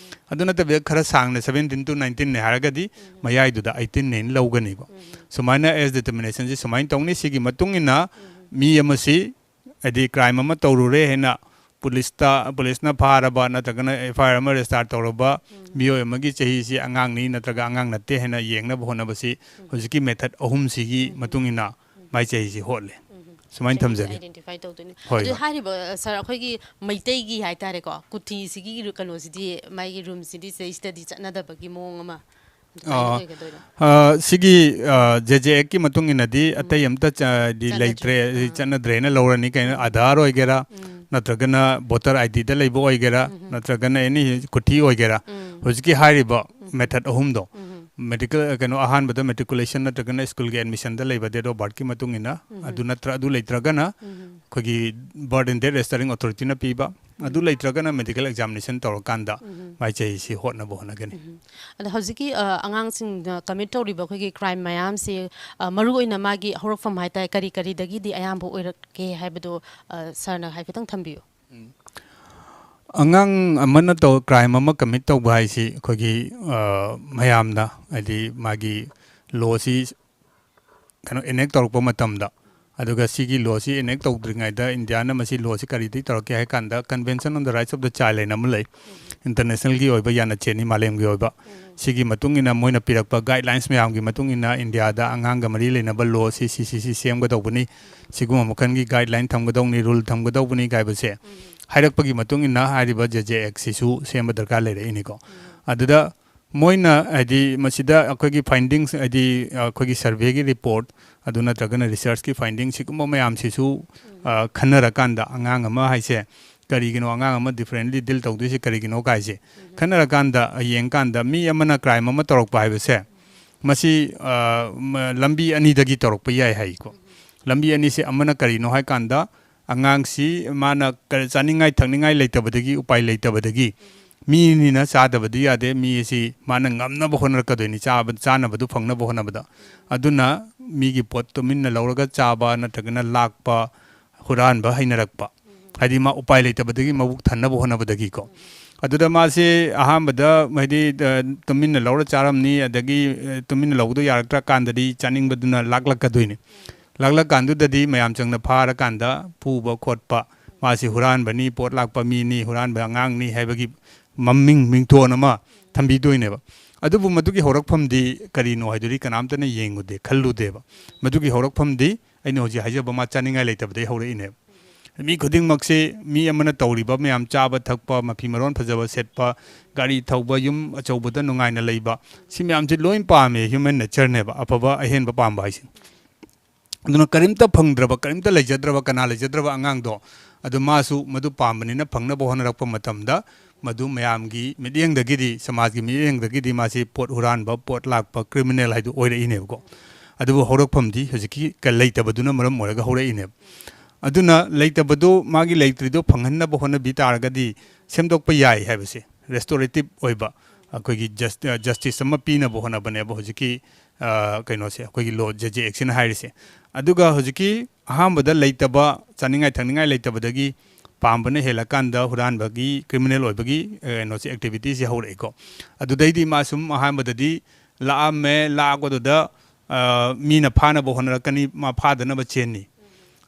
ꯑꯗꯨ ꯅꯠꯇꯕꯤꯗ ꯈꯔ ꯁꯥꯡꯅ seventeen to nineteenꯅꯦ ꯍꯥꯏꯔꯒꯗꯤ ꯃꯌꯥꯏꯗꯨꯗ eighteenꯅꯦꯅ ꯂꯧꯒꯅꯤꯀꯣ꯫ ꯁꯨꯃꯥꯏꯅ age determinationꯁꯤ ꯁꯨꯃꯥꯏꯅ ꯇꯧꯅꯤ꯫ ꯁꯤꯒꯤ ꯃꯇꯨꯡ ꯏꯟꯅ ꯃꯤ ꯑꯃꯁꯤ, ꯍꯥꯏꯗꯤ crime ꯑꯃ ꯇꯧꯔꯨꯔꯦ ꯍꯥꯏꯅ ꯄꯨꯂꯤꯁꯇ, ꯄꯨꯂꯤꯁꯅ ꯐꯥꯔꯕ ꯅꯠꯇ꯭ꯔꯒꯅ FIR ꯑꯃ register ꯇꯧꯔꯕ ꯃꯤꯑꯣꯏ ꯑꯃꯒꯤ ꯆꯍꯤꯁꯤ ꯑꯉꯥꯡꯅꯤ ꯅꯠꯇ꯭ꯔꯒ ꯑꯉꯥꯡ ꯅꯠꯇꯦ ꯍꯥꯏꯅ ꯌꯦꯡꯅꯕ ꯍꯣꯠꯅꯕꯁꯤ ꯍꯧꯖꯤꯛꯀꯤ method ꯑꯍꯨꯝꯁꯤꯒꯤ ꯃꯇꯨꯡ ꯏꯟꯅ ꯃꯥꯏ ꯆꯍꯤꯁꯤ ꯍꯣꯠꯂꯦ꯫ ꯁꯨꯃꯥꯏꯅ ꯊꯝꯖꯒꯦ꯫ ꯑꯥꯏꯗꯦꯟꯇꯤꯐꯥꯏ ꯇꯧꯗꯣꯏꯅꯤ꯫ ꯍꯣꯏ, ꯑꯗꯨ ꯍꯣꯏ꯫ ꯍꯥꯏꯔꯤꯕ ꯁꯥꯔ, ꯑꯩꯈꯣꯏꯒꯤ ꯃꯩꯇꯩꯒꯤ ꯍꯥꯏꯇꯥꯔꯦꯀꯣ, ꯀꯨꯊꯤꯁꯤꯒꯤ ꯀꯩꯅꯣꯁꯤꯗꯤ, ꯃꯥꯒꯤ ꯔꯨꯝꯁꯤꯗꯤ ꯁꯤꯗꯩꯁꯤꯗꯗꯤ ꯆꯠꯅꯗꯕꯒꯤ ꯃꯑꯣꯡ ꯑꯃ ꯑꯗꯨꯃꯥꯏꯅ ꯑꯥ꯫ ꯑꯣꯏꯒꯗꯣꯏꯔꯥ? ꯑ, ꯁꯤꯒꯤ ꯑ, ꯖꯦ ꯖꯦ ꯑꯦꯛꯀꯤ ꯃꯇꯨꯡ ꯏꯟꯅꯗꯤ ꯑꯇꯩ ꯑꯝꯇ ꯆ- ꯗꯤ ꯆꯠꯅꯗ꯭ꯔꯦ꯫ ꯂꯩꯇ꯭ꯔꯦ, ꯑꯥ꯫ ꯆꯠꯅꯗ꯭ꯔꯦꯅ ꯂꯧꯔꯅꯤ꯫ ꯀꯩꯅꯣ, ꯑꯙꯥꯔ ꯑꯣꯏꯒꯦꯔꯥ, ꯅꯠꯇ꯭ꯔꯒꯅ ꯚꯣꯇꯔ ꯑꯥꯏ ꯗꯤꯗ ꯂꯩꯕ ꯑꯣꯏꯒꯦꯔꯥ, ꯅꯠꯇ꯭ꯔꯒꯅ ꯑꯦꯅꯤ ꯀꯨꯊꯤ ꯑꯣꯏꯒꯦꯔꯥ, ꯍꯧꯖꯤꯛꯀꯤ ꯍꯥꯏꯔꯤꯕ ꯃꯦꯊꯠ ꯑꯍꯨꯝꯗꯣ, ꯃꯦꯗꯤꯀꯦꯜ, ꯀꯩꯅꯣ, ꯑꯍꯥꯟꯕꯗ ꯃꯦꯇ꯭ꯔꯤꯀꯨꯂꯦꯁꯟ ꯅꯠꯇ꯭ꯔꯒꯅ ꯁ꯭ꯀꯨꯜꯒꯤ ꯑꯦꯗꯃꯤꯁꯟꯗ ꯂꯩꯕ ꯗꯦꯠ ꯑꯣꯐ ꯕꯥꯔꯠꯀꯤ ꯃꯇꯨꯡ ꯏꯟꯅ, ꯑꯗꯨ ꯅꯠꯇ꯭ꯔ ꯑꯗꯨ ꯂꯩꯇ꯭ꯔꯒꯅ ꯑꯩꯈꯣꯏꯒꯤ ꯕꯥꯔꯠ ꯑꯦꯟ ꯗꯦꯠ ꯔꯦꯖꯤꯁꯇꯔꯤꯡ ꯑꯣꯊꯣꯔꯤꯇꯤꯅ ꯄꯤꯕ, ꯑꯗꯨ ꯂꯩꯇ꯭ꯔꯒꯅ ꯃꯦꯗꯤꯀꯦꯜ ꯑꯦꯛꯖꯥꯝꯅꯦꯁꯟ ꯇꯧꯔꯀꯥꯟꯗ ꯃꯥꯏ ꯆꯍꯤꯁꯤ ꯍꯣꯠꯅꯕ ꯍꯣꯠꯅꯒꯅꯤ꯫ ꯑꯗꯣ ꯍꯧꯖꯤꯛꯀꯤ ꯑ, ꯑꯉꯥꯡꯁꯤꯡꯅ ꯀꯃꯤꯠ ꯇꯧꯔꯤꯕ ꯑꯩꯈꯣꯏꯒꯤ ꯀ꯭ꯔꯥꯏꯝ ꯃꯌꯥꯝꯁꯤ, ꯑ, ꯃꯔꯨꯑꯣꯏꯅ ꯃꯥꯒꯤ ꯍꯧꯔꯛꯐꯝ ꯍꯥꯏꯇꯥꯔꯦ, ꯀꯔꯤ ꯀꯔꯤꯗꯒꯤꯗꯤ ꯑꯌꯥꯝꯕ ꯑꯣꯏꯔꯛꯀꯦ ꯍꯥꯏꯕꯗꯣ, ꯑ, ꯁꯥꯔꯅ ꯍꯥꯏꯐꯦꯠꯇꯪ ꯊꯝꯕꯤꯌꯨ꯫ ꯑꯉꯥꯡ ꯑꯃꯅ ꯇꯧ ꯀ꯭ꯔꯥꯏꯝ ꯑꯃ ꯀꯃꯤꯠ ꯇꯧꯕ ꯍꯥꯏꯁꯤ ꯑꯩꯈꯣꯏꯒꯤ, ꯑ, ꯃꯌꯥꯝꯅ, ꯍꯥꯏꯗꯤ, ꯃꯥꯒꯤ ꯂꯣꯁꯤ ꯀꯩꯅꯣ, ꯏꯅꯦꯛ ꯇꯧꯔꯛꯄ ꯃꯇꯝꯗ, ꯑꯗꯨꯒ ꯁꯤꯒꯤ ꯂꯣꯁꯤ ꯏꯅꯦꯛ ꯇꯧꯗ꯭ꯔꯤꯉꯩꯗ ꯏꯟꯗꯤꯌꯥꯅ ꯃꯁꯤ ꯂꯣꯁꯤ ꯀꯔꯤꯗꯒꯤ ꯇꯧꯔꯛꯀꯦ ꯍꯥꯏ ꯀꯥꯟꯗ, convention on the rights of the child ꯍꯥꯏꯅ ꯑꯃ ꯂꯩ, ꯏꯟꯇꯔꯅꯦꯁꯅꯦꯜꯒꯤ ꯑꯣꯏꯕ ꯌꯥꯅꯆꯦꯅꯤ, ꯃꯥꯂꯦꯝꯒꯤ ꯑꯣꯏꯕ꯫ ꯁꯤꯒꯤ ꯃꯇꯨꯡ ꯏꯟꯅ ꯃꯣꯏꯅ ꯄꯤꯔꯛꯄ ꯒꯥꯏꯗꯂꯥꯏꯟꯁ ꯃꯌꯥꯝꯒꯤ ꯃꯇꯨꯡ ꯏꯟꯅ ꯏꯟꯗꯤꯌꯥꯗ ꯑꯉꯥꯡꯒ ꯃꯔꯤ ꯂꯩꯅꯕ ꯂꯣꯁꯤ ꯁꯤ ꯁꯤ ꯁꯤ ꯁꯦꯝꯒꯗꯧꯕꯅꯤ, ꯁꯤꯒꯨꯝꯕ ꯃꯈꯜꯒꯤ ꯒꯥꯏꯗꯂꯥꯏꯟ ꯊꯝꯒꯗꯧꯅꯤ, ꯔꯨꯜ ꯊꯝꯒꯗꯧꯕꯅꯤ ꯍꯥꯏꯕꯁꯦ ꯍꯥꯏꯔꯛꯄꯒꯤ ꯃꯇꯨꯡ ꯏꯟꯅ ꯍꯥꯏꯔꯤꯕ ꯖꯦ ꯖꯦ ꯑꯦꯛꯁꯤꯁꯨ ꯁꯦꯝꯕ ꯗꯔꯀꯥꯔ ꯂꯩꯔꯛꯏꯅꯤꯀꯣ꯫ ꯑꯗꯨꯗ ꯃꯣꯏꯅ, ꯍꯥꯏꯗꯤ, ꯃꯁꯤꯗ ꯑꯩꯈꯣꯏꯒꯤ ꯐꯥꯏꯟꯗꯤꯡꯁ, ꯍꯥꯏꯗꯤ, ꯑꯩꯈꯣꯏꯒꯤ ꯁꯔꯚꯦꯒꯤ ꯔꯤꯄꯣꯔꯠ, ꯑꯗꯨ ꯅꯠꯇ꯭ꯔꯒꯅ ꯔꯤꯁꯔꯆꯀꯤ ꯐꯥꯏꯟꯗꯤꯡ, ꯁꯤꯒꯨꯝꯕ ꯃꯌꯥꯝꯁꯤꯁꯨ, ꯑ, ꯈꯟꯅꯔꯀꯥꯟꯗ, ꯑꯉꯥꯡ ꯑꯃ ꯍꯥꯏꯁꯦ ꯀꯔꯤꯒꯤꯅꯣ, ꯑꯉꯥꯡ ꯑꯃ ꯗꯤꯐ꯭ꯔꯦꯟꯂꯤ ꯗꯤꯜ ꯇꯧꯗꯣꯏꯁꯦ ꯀꯔꯤꯒꯤꯅꯣ ꯀꯥꯏꯁꯦ ꯈꯟꯅꯔꯀꯥꯟꯗ, ꯑ, ꯌꯦꯡꯀꯥꯟꯗ, ꯃꯤ ꯑꯃꯅ ꯀ꯭ꯔꯥꯏꯝ ꯑꯃ ꯇꯧꯔꯛꯄ ꯍꯥꯏꯕꯁꯦ, ꯃꯁꯤ, ꯑ, ꯃ-, ꯂꯝꯕꯤ ꯑꯅꯤꯗꯒꯤ ꯇꯧꯔꯛꯄ ꯌꯥꯏ ꯍꯥꯏꯀꯣ꯫ ꯂꯝꯕꯤ ꯑꯅꯤꯁꯦ, ꯑꯃꯅ ꯀꯔꯤꯅꯣ ꯍꯥꯏ ꯀꯥꯟꯗ, ꯑꯉꯥꯡꯁꯤ ꯃꯥꯅ ꯀ-, ꯆꯥꯅꯤꯡꯉꯥꯏ ꯊꯛꯅꯤꯡꯉꯥꯏ ꯂꯩꯇꯕꯗꯒꯤ, ꯎꯄꯥꯏ ꯂꯩꯇꯕꯗꯒꯤ, ꯃꯤꯅꯤꯅ ꯆꯥꯗꯕꯗꯤ ꯌꯥꯗꯦ, ꯃꯤ ꯑꯁꯤ ꯃꯥꯅ ꯉꯝꯅꯕ ꯍꯣꯠꯅꯔꯛꯀꯗꯣꯏꯅꯤ, ꯆꯥꯕ, ꯆꯥꯅꯕꯗꯨ ꯐꯪꯅꯕ ꯍꯣꯠꯅꯕꯗ꯫ ꯑꯗꯨꯅ ꯃꯤꯒꯤ ꯄꯣꯠ ꯇꯨꯃꯤꯟꯅ ꯂꯧꯔꯒ ꯆꯥꯕ ꯅꯠꯇ꯭ꯔꯒꯅ ꯂꯥꯛꯄ, ꯍꯨꯔꯥꯟꯕ ꯍꯩꯅꯔꯛꯄ, ꯍꯥꯏꯗꯤ ꯃꯥ ꯎꯄꯥꯏ ꯂꯩꯇꯕꯗꯒꯤ, ꯃꯕꯨꯛ ꯊꯟꯅꯕ ꯍꯣꯠꯅꯕꯗꯒꯤꯀꯣ꯫ ꯑꯗꯨꯗ ꯃꯥꯁꯦ ꯑꯍꯥꯟꯕꯗ, ꯍꯥꯏꯗꯤ, ꯑ, ꯇꯨꯃꯤꯟꯅ ꯂꯧꯔ ꯆꯥꯔꯝꯅꯤ, ꯑꯗꯒꯤ, ꯑ, ꯇꯨꯃꯤꯟꯅ ꯂꯧꯕꯗꯣ ꯌꯥꯔꯛꯇ꯭ꯔꯀꯥꯟꯗꯗꯤ ꯆꯥꯅꯤꯡꯕꯗꯨꯅ ꯂꯥꯛꯂꯛꯀꯗꯣꯏꯅꯤ꯫ ꯂꯥꯛꯂꯀꯥꯟꯗꯨꯗꯗꯤ ꯃꯌꯥꯝ ꯆꯪꯅ ꯐꯥꯔꯀꯥꯟꯗ ꯐꯨꯕ ꯈꯣꯠꯄ, ꯃꯥꯁꯤ ꯍꯨꯔꯥꯟꯕꯅꯤ, ꯄꯣꯠ ꯂꯥꯛꯄ ꯃꯤꯅꯤ, ꯍꯨꯔꯥꯟꯕ ꯑꯉꯥꯡꯅꯤ ꯍꯥꯏꯕꯒꯤ ꯃꯃꯤꯡ ꯃꯤꯡꯊꯣꯟ ꯑꯃ ꯊꯝꯕꯤꯗꯣꯏꯅꯦꯕ꯫ ꯑꯗꯨꯕꯨ ꯃꯗꯨꯒꯤ ꯍꯧꯔꯛꯐꯝꯗꯤ ꯀꯔꯤꯅꯣ ꯍꯥꯏꯗꯨꯗꯤ ꯀꯅꯥꯝꯇꯅ ꯌꯦꯡꯉꯨꯗꯦ, ꯈꯜꯂꯨꯗꯦꯕ꯫ ꯃꯗꯨꯒꯤ ꯍꯧꯔꯛꯐꯝꯗꯤ ꯑꯩꯅ ꯍꯧꯖꯤꯛ ꯍꯥꯏꯖꯕ ꯃꯥ ꯆꯥꯅꯤꯡꯉꯥꯏ ꯂꯩꯇꯕꯗꯒꯤ ꯍꯧꯔꯛꯏꯅꯦꯕ꯫ ꯃꯤ ꯈꯨꯗꯤꯡꯃꯛꯁꯤ, ꯃꯤ ꯑꯃꯅ ꯇꯧꯔꯤꯕ ꯃꯌꯥꯝ, ꯆꯥꯕ ꯊꯛꯄ, ꯃꯐꯤ ꯃꯔꯣꯟ ꯐꯖꯕ ꯁꯦꯠꯄ, ꯒꯥꯔꯤ ꯊꯧꯕ, ꯌꯨꯝ ꯑꯆꯧꯕꯗ ꯅꯨꯡꯉꯥꯏꯅ ꯂꯩꯕ, ꯁꯤ ꯃꯌꯥꯝꯁꯤ ꯂꯣꯏ ꯄꯥꯝꯃꯦ꯫ Human natureꯅꯦꯕ ꯑꯐꯕ ꯑꯍꯦꯟꯕ ꯄꯥꯝꯕ ꯍꯥꯏꯁꯦ꯫ ꯑꯗꯨꯅ ꯀꯔꯤꯝꯇ ꯐꯪꯗ꯭ꯔꯕ, ꯀꯔꯤꯝꯇ ꯂꯩꯖꯗ꯭ꯔꯕ, ꯀꯅꯥ ꯂꯩꯖꯗ꯭ꯔꯕ ꯑꯉꯥꯡꯗꯣ, ꯑꯗꯨ ꯃꯥꯁꯨ ꯃꯗꯨ ꯄꯥꯝꯕꯅꯤꯅ ꯐꯪꯅꯕ ꯍꯣꯠꯅꯔꯛꯄ ꯃꯇꯝꯗ, ꯃꯗꯨ ꯃꯌꯥꯝꯒꯤ ꯃꯤꯠꯌꯦꯡꯗꯒꯤꯗꯤ, ꯁꯃꯥꯖꯒꯤ ꯃꯤꯠꯌꯦꯡꯗꯒꯤꯗꯤ ꯃꯥꯁꯤ ꯄꯣꯠ ꯍꯨꯔꯥꯟꯕ, ꯄꯣꯠ ꯂꯥꯛꯄ, criminal ꯍꯥꯏꯗꯨ ꯑꯣꯏꯔꯛꯏꯅꯦꯕꯀꯣ꯫ ꯑꯗꯨꯕꯨ ꯍꯧꯔꯛꯐꯝꯗꯤ ꯍꯧꯖꯤꯛꯀꯤ ꯀ-, ꯂꯩꯇꯕꯗꯨꯅ ꯃꯔꯝ ꯑꯣꯏꯔꯒ ꯍꯧꯔꯛꯏꯅꯦꯕ꯫ ꯑꯗꯨꯅ ꯂꯩꯇꯕꯗꯨ, ꯃꯥꯒꯤ ꯂꯩꯇ꯭ꯔꯤꯗꯨ ꯐꯪꯍꯟꯅꯕ ꯍꯣꯠꯅꯕꯤ ꯇꯥꯔꯒꯗꯤ ꯁꯦꯝꯗꯣꯛꯄ ꯌꯥꯏ ꯍꯥꯏꯕꯁꯦ, restorative ꯑꯣꯏꯕ, ꯑꯩꯈꯣꯏꯒꯤ just-, justice ꯑꯃ ꯄꯤꯅꯕ ꯍꯣꯠꯅꯕꯅꯦꯕ ꯍꯧꯖꯤꯛꯀꯤ, ꯑ, ꯀꯩꯅꯣꯁꯦ, ꯑꯩꯈꯣꯏꯒꯤ law, JJ Actꯁꯤꯅ ꯍꯥꯏꯔꯤꯁꯦ꯫ ꯑꯗꯨꯒ ꯍꯧꯖꯤꯛꯀꯤ ꯑꯍꯥꯟꯕꯗ ꯂꯩꯇꯕ, ꯆꯥꯅꯤꯡꯉꯥꯏ ꯊꯛꯅꯤꯡꯉꯥꯏ ꯂꯩꯇꯕꯗꯒꯤ ꯄꯥꯝꯕꯅ ꯍꯦꯜꯂꯀꯥꯟꯗ ꯍꯨꯔꯥꯟꯕꯒꯤ, criminal ꯑꯣꯏꯕꯒꯤ, ꯑ, ꯀꯩꯅꯣꯁꯦ, activityꯁꯦ ꯍꯧꯔꯛꯏꯀꯣ꯫ ꯑꯗꯨꯗꯩꯗꯤ ꯃꯥ ꯁꯨꯝ ꯑꯍꯥꯟꯕꯗꯗꯤ ꯂꯥꯛꯑꯝꯃꯦ, ꯂꯥꯛꯄꯗꯨꯗ, ꯑ, ꯃꯤꯅ ꯐꯥꯅꯕ ꯍꯣꯠꯅꯔꯛꯀꯅꯤ, ꯃꯥ ꯐꯥꯗꯅꯕ ꯆꯦꯟꯅꯤ꯫